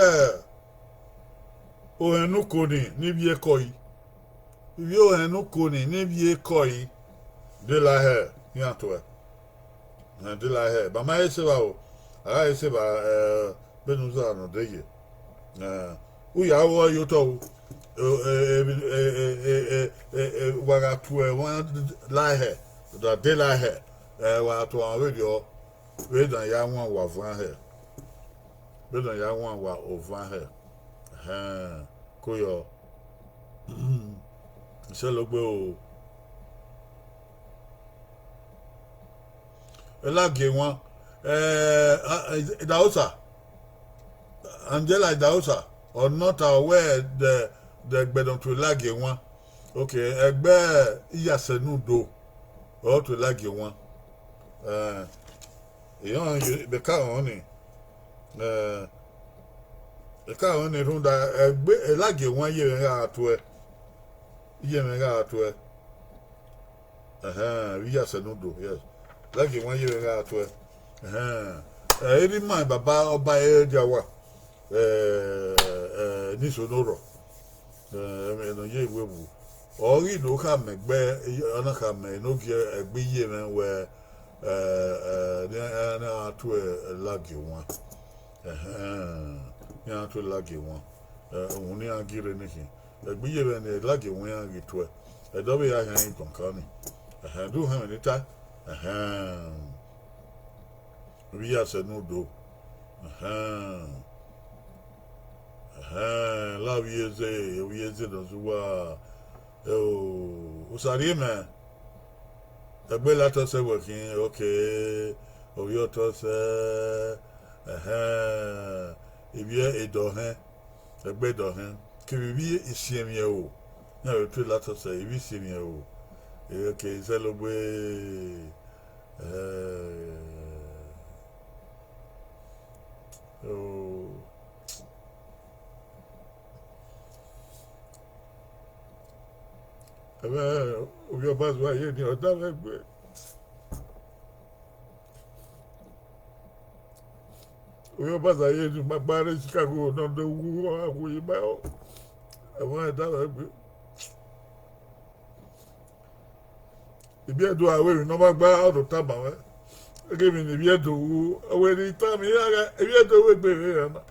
ohẹn ne uko ni, ne ivbi ekọ i. Ivbi ohẹn ne uko ni, ne ivbi ekọ i. De la hẹ iran tuẹ. Ẹ, de la hẹ, ba ma he se evba o. A gha he se evba, ẹ, vbene u zagha nọ de ye. Ẹ, u ya ru ọre ye otọ ru. Ẹ, ẹ, ẹ, ẹ, wa gha tuẹ, wa la hẹ, da de la hẹ, ẹ, wa tuẹ ọmwa vberriọ, vbene a ya wan wa van hẹ. Vbene a ya wan wa ovan hẹ. Ẹhẹn, ko yọ. Iselogbe o. Elagie wan, eh, ah, Idahosa, Angela Idahosa, ọ nọ ta wẹ de, de Ẹgbẹdọntu Elagie wan. Ok, ẹgbẹ Iyasẹnudo, ọ tu Elagie wan. Eh, Iran ye, bẹka ọnrẹn ni, eh, bẹka ọnrẹn ni rhunmwuda ẹgbẹ Elagie wan ye mwẹ gha tuẹ, ye mwẹ gha tuẹ. Ẹhẹn, vbe Iyasẹnudo, yes. Elagie wan ye mwẹ gha tuẹ. Ẹhẹn, ẹ, erha ima baba ọba ẹre dia wa, ẹ, ẹ, ne iso ne orhọ, ẹ, ẹmwẹ ne ọ ye iwevbu, ọ ghi do khama ẹgbẹ, ọ na khama ne ovbi ẹgbẹ iye mwẹ wẹ, ẹ, ẹ, ne a, ne a tuẹ Elagie wan. Ẹhẹn, ne a tuẹ Elagie wan. Ẹ, uhunmwu ne iran ghi rre ni khin. Ẹgbẹ iye mwẹ ne Elagie wan iran ghi tuẹ. Ẹdẹ ọ vbe ya khian rin gbọnkan ni. Ẹhẹn, do họn ẹmwẹ ne I ta. Ẹhẹn. Vbe Iyasẹnudo. Ẹhẹn. Ẹhẹn, la ovbi eze, ovbi eze nọ zẹ uwa. Eo, Usarriemẹ. Ẹgbẹ Latọsẹ wẹ khin, ok. Ovbi Ọtọsẹ, ẹhẹn, ivbi Edọhẹn, ẹgbẹ Edọhẹn, kevbe ivbi Isiẹmwiẹho, iran vbe tuẹ Latọsẹ, ivbi Isiẹmwiẹho, ok, Iselogbe, eh, o, ẹmwẹ ovbi Ọbaza ye ni ọ da mwẹ gbe. Ovbi Ọbaza ye ni ma gba rre Chicago ne ọ do wu ọghe akhuẹ ima, ẹmwẹ da mwẹ gbe. Ibiẹdo a ru emwi ne ọ ma gba, ọ do tama mwẹ. Ẹghẹ emwi ne Ibiẹdo ru, ọ wẹ ne I tama iran gha, Ibiẹdo ru egbe vbe iran na.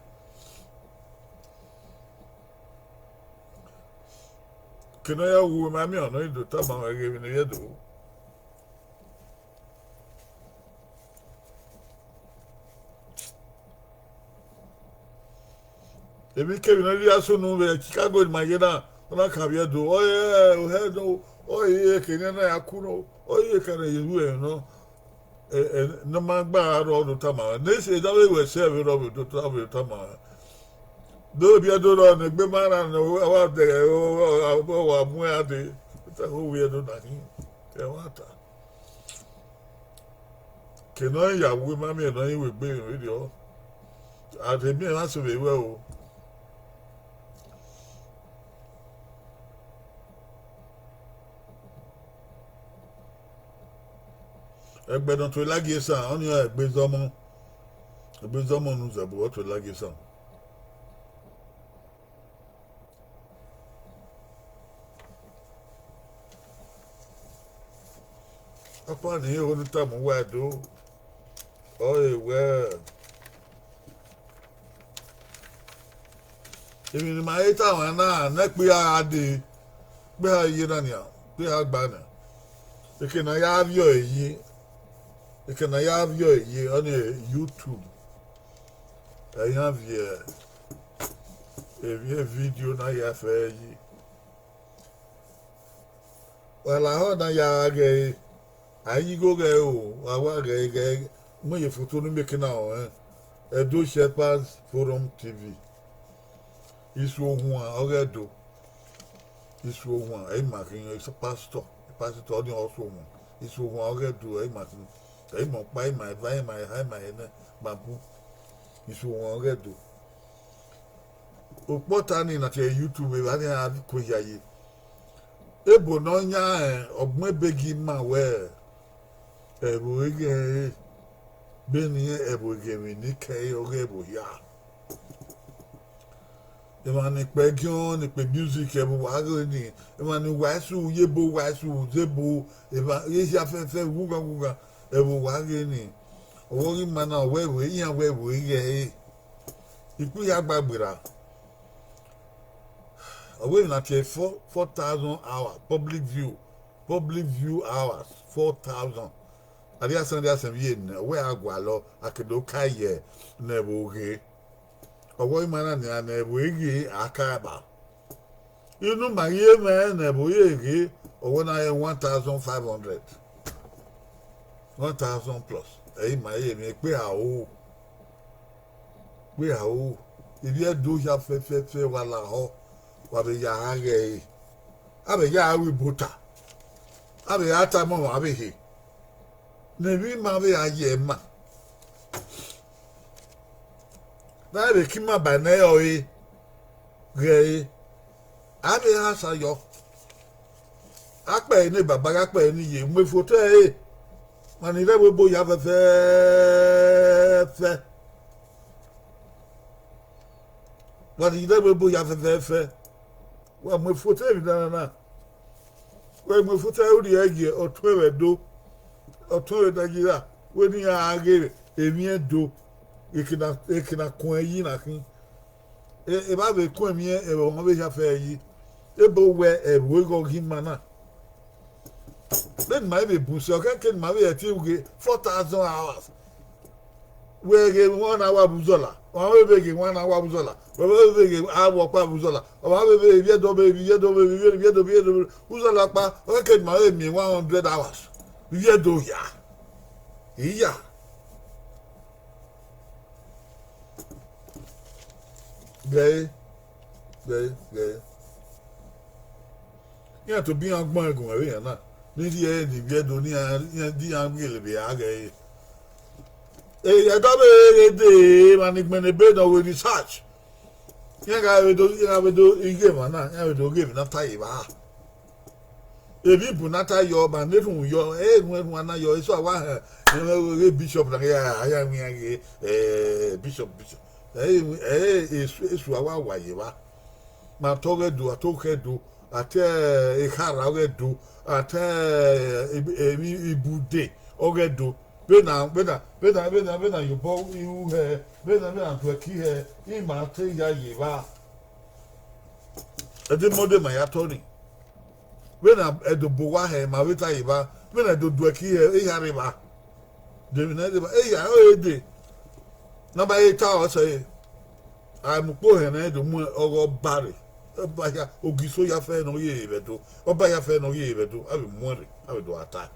Ke ne ọ ya wu, ma miẹn ọnọ, I do tama mwẹ ẹghẹ emwi ne Ibiẹdo ru. Emwikemwi ne ọ rhirhi sunu vbe Chicago ne ima ye na, ọ na kan Ibiẹdo, ọ re ohẹ nọ, ọ re eke ne a na ya ku nọ, ọ re eke ne a ye ru ẹre nọ, ẹ, ẹ, ne ọ ma gba rrọọ do tama mwẹ. Ne ese da vbe wẹ sẹ vbe rrọọ vbe do ta, vbe tama mwẹ. Do Ibiẹdo rrọọ ne egbe ma na ne ọ wa dẹghẹ, ọ, ọ, ọ, ọ wa mu iran dee, ta vbe Ibiẹdo na khin, ẹmwata. Ke ne ọ ya wu, ma miẹn ne ọ ru egbe vberriọ. A rhe miẹn emwa sẹ vbe ruẹ o. Ẹgbẹdọntu Elagie Esan, ọnii ọre ẹgbẹe zọmọ, ẹgbẹe zọmọ ne uzẹbo ọ tu Elagie Esan. Ọkpa ne I ho ne I tama uwa do, ọre wẹ, emwi ne ima he tama na, ne ẹkpo iran gha dee, ẹkpo iran ye na nian, ẹkpo iran gba nian. Eke ne a ya viọ ẹre ye, eke ne a ya viọ ẹre ye, ọnii YouTube. Ẹ, iran viọ emwi video na ya fẹ yi. Wa lahọ na ya gha ghẹ ẹre, a i ghi igho ghẹ ẹre o, wa wa ghẹ ẹre, ghẹ ẹre, mu ye foto ne I mieke na rẹn, Edo Shepherds Forum T V. Isu ohuan ọghe Ẹdo. Isu ohuan, ẹ i ma khin, pastor, pastor ọnii ọ su ohuan. Isu ohuan ọghe Ẹdo, ẹ i ma khin. Ẹ i ma ọkpa, ẹ i ma eva, ẹ i ma eha, ẹ i ma ẹnẹ, ma bun. Isu ohuan ọghe Ẹdo. Okpọta nii na tie YouTube, evba nii a ku eyaye. Ebo ne ọ yan rẹn, ọgbẹn ebe ghi ma wẹ, ẹvbo eghẹ ẹre, bene ẹvbo eghẹ emwi ne I kẹre ọghe ẹvbo hia. Emwa ni kpẹ giọn, ni kpẹ music, ẹvbo wa ghe ni. Emwa ni wa isu, ye ebo wa isu, zẹ ebo, emwa ye hia fẹfẹ, ghughan ghughan, ẹvbo wa ghe ni. Ọvbokhan ima na, ọ wẹ vbe, iran wẹ vbe ghẹ ẹre. Ikpia hia gba gberra. Ọ wẹ emwi na tie four, four thousand hours, public view, public view hours, four thousand. Arriaisẹn, arriaisẹn vbe ne ọ wẹ a gualọ, a ke do ka ye ne ẹvbo ghe. Ọvbokhan ima na nian ne ẹvbo ghe a ka ba. Inu ma ghi mwẹ ne ẹvbo ye ghe, ọ wẹ na re one thousand five hundred, one thousand plus. Ẹ i ma ye emwi ekpe a ro. Wẹ a ro, ivbi Ẹdo hia fẹfẹfẹ wa lahọ, wa vbe ya gha ghẹ ẹre. A vbe ya ru ibota, a vbe ya tama ọmwa vbe ehe, ne emwi ima vbe a ye ẹre ma. Ne a vbe ke ima ba nẹ ọre ghẹ ẹre, a vbe ha sa yọ. A kpẹre ne baba gha kpẹre ne iye, mu efuotọ ẹre. Ma ni rre ẹvbo ebo hia fẹfẹfẹ. Wa ni rre ẹvbo ebo hia fẹfẹfẹ. Wa mu efuotọ emwi na na na. Wa mu efuotọ ẹre, u rhie ẹgiẹ, ọtuẹn vbe Ẹdo, ọtuẹn vbe Nigeria, wẹ ne iran gha ghe emwi Ẹdo, eke na, eke na kuẹn yi na khin. E, evba vbe kun emwi ẹvbo ọmwa vbe hia fẹ yi. Ebo wẹ ẹvbo eghọghọ ima na. Vbene ima vbe bun sẹ, ọ khẹke ne ima vbe ẹtin ghe four thousand hours. Wẹ ghe wan na wa vbe uzọla, ọmwa vbe vbe ghe wan na wa vbe uzọla, wẹ vbe vbe ghe avbe ọkpa vbe uzọla, ọmwa vbe vbe ivbi Ẹdo vbe, ivbi Ẹdo vbe, ivbi Ẹdo vbe, ivbi Ẹdo vbe uzọla ọkpa, ọ khẹke ne ima vbe miẹn one hundred hours vbe ivbi Ẹdo hia. Iya. Gẹe, gẹe, gẹe. Iran tobọ iran gbẹn ẹguẹn vbe iran na, ne I rhie ẹre ne ivbi Ẹdo ne iran, iran, iran gele vbe a ghẹ ẹre. Ẹdẹ ọvbehe ghe dee, emwa ni gbẹnnẹ ebe ne ọ vbe research, iran gha vbe do, iran vbe do ghe emwa na, iran vbe do ghe emwi ne a ta ye evba. Emwi bu ne a ta yọ, ma ne erhunmwu yọ, ẹ i ru erhunmwu a na yọ, eso a wa họn, ẹmwẹ ghe bishop na ghe, a ya wẹn iran ghe, eh, bishop, bishop. Ẹ i, ẹ i, eso, eso a wa wa ye evba. Ma te ọghẹ do, a te okhẹ do, a te, eh, ekhara ọghẹ do, a te, eh, emwi ibude ọghẹ do. Vbene, vbene, vbene, vbene, vbene a ye obọ iru hẹ, vbene, vbene a duẹki hẹ, ima te ya ye evba. Ẹdẹ Monday ma ya tọ ni. Vbene Ẹdo bu owa hẹ, ma vbe ta ye evba. Vbene Ẹdo duẹki hẹ, eya rre evba. De emwi ne ẹ rre evba, eya ọre dee. Ne a ma he ta ọre sẹ ẹre. A mu ukpo hẹ ne Ẹdo mu ọghe ọba rre. Ọba hia, Ogiso ya fẹ ne ọ ye vbe Ẹdo. Ọba ya fẹ ne ọ ye vbe Ẹdo, a vbe mu ẹn rre, a vbe do gha ta.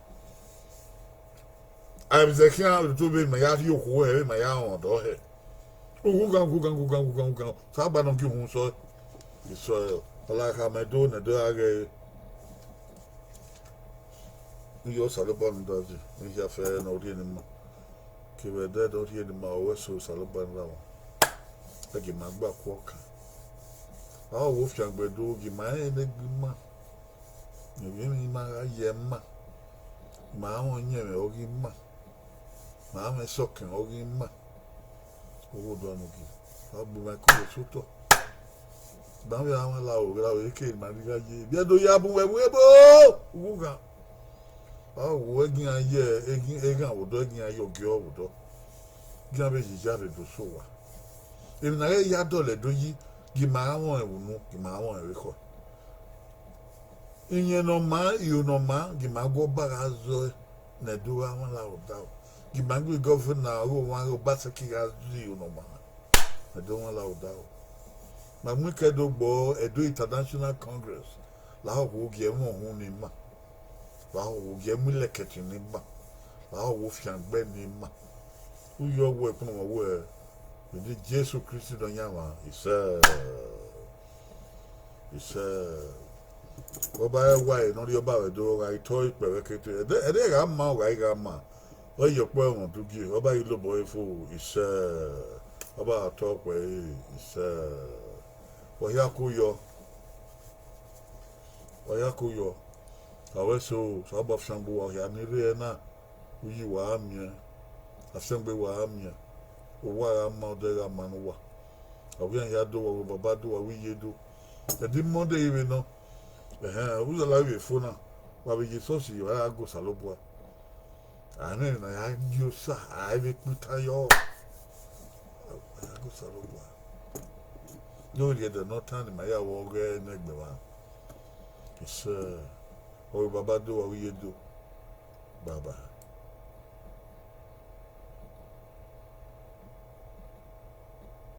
A vbe zẹ khian, a vbe do vbe ma ya rhie okhuo hẹ, vbe ma ya rọnmwẹ ọdọ hẹ. Ughughan, ughughan, ughughan, ughughan, ughughan. Osanobua ne ọ gie uhunmwu sẹ ọre. Isẹ ọre, ọ la khama Ẹdo ne Ẹdo gha ghẹ ẹre. Iye Osanobua ne ọ da zẹ, ne hia fẹ ne ọ rhie ne ima. Kevbe ẹdẹ ne ọ rhie ne ima, ọ wẹ so Osanobua ne ọ ra mwa. Ẹ gie ima gba ku ọkan. A ho wo fiangbe do, gie ima rẹn ne egbe ima. Emwi ne ima gha ye ima. Ima mwẹ ọyẹnmwẹ ọghe ima. Ma mwẹ sọkẹn ọghe ima. Ogho do ọnọ gie. A gbe ima ẹko vbe sotọ. Ba vbe a mwẹ la ro, ghe ra vbe ke ma ghi gha ye. Biẹ do ya bun wẹ vbe ebo. Ughughan. A wo ẹgian ye, eghan vbe odọ, ẹgian ye ọgiọ vbe odọ. Gian vbe yiya vbe do so owa. Emwi ne a ghẹ ya dọlọ Ẹdo yi, gie ima gha mwẹ ọnrẹn vbe unu, gie ima gha mwẹ ọnrẹn vbe ekhọe. Iyẹn ne ọ maa, iro ne ọ maa, gie ima gu Ọba gha zọe ne Ẹdo gha mwẹ la odaro. Gie ima gu gọvnọ ọghe ọmwa ghe Obaseki gha zẹ iro ne ọ maa, ne Ẹdo mwẹ la odaro. Ma mu ikẹdogbo Ẹdo International Congress, lahọ wo gie ẹmwẹ uhunmwu ne ima. Lahọ wo gie ẹmwẹ ilẹkẹtin ne ima. Lahọ wo fiangbe ne ima. Uyi ọ wẹ ikpọnmwẹ wẹ, vbe eni Jesu Kristi Nọyaẹnmwa, isẹ. Isẹ. Ọba ẹwae ne ọ rhie Ọba vbe Ẹdo, ọ gha i tọ ikpẹvbe kete. Ẹdẹ, ẹdẹ gha ma, ọ gha i gha ma. Ọ ye ọkpọ ẹmwẹ udugie, Ọba ghi lobọ ẹre fo, isẹ. Ọba gha tọ ọkpọ ẹre, isẹ. Ọ hia ko yọ. Ọ hia ko yọ. A wẹ so, Osanobua fiangbe uwa, ọ hia ni rre ẹre na. Uyi wa gha miẹn, afiangbe wa gha miẹn, owa gha ma, odẹ gha ma ne uwa. Ọ ghi iran ya do wa, ọ ghe baba do wa, ọ ghe iye do. Ẹdẹ Monday vbe nọ, ẹhẹn, uzọla vbe fo na, wa vbe ye esọsi yọ, a gha go Osanobua. A mwẹ ne a ya gie Osa, a vbe kpe itan yọ, a ya go Osanobua. Ne ọ rhie ẹdẹ ne ọ tan ne ima ya vbe ọghẹ ne ẹgbẹe mwa. Isẹ, ọ ghe baba do wa, ọ ghe iye do.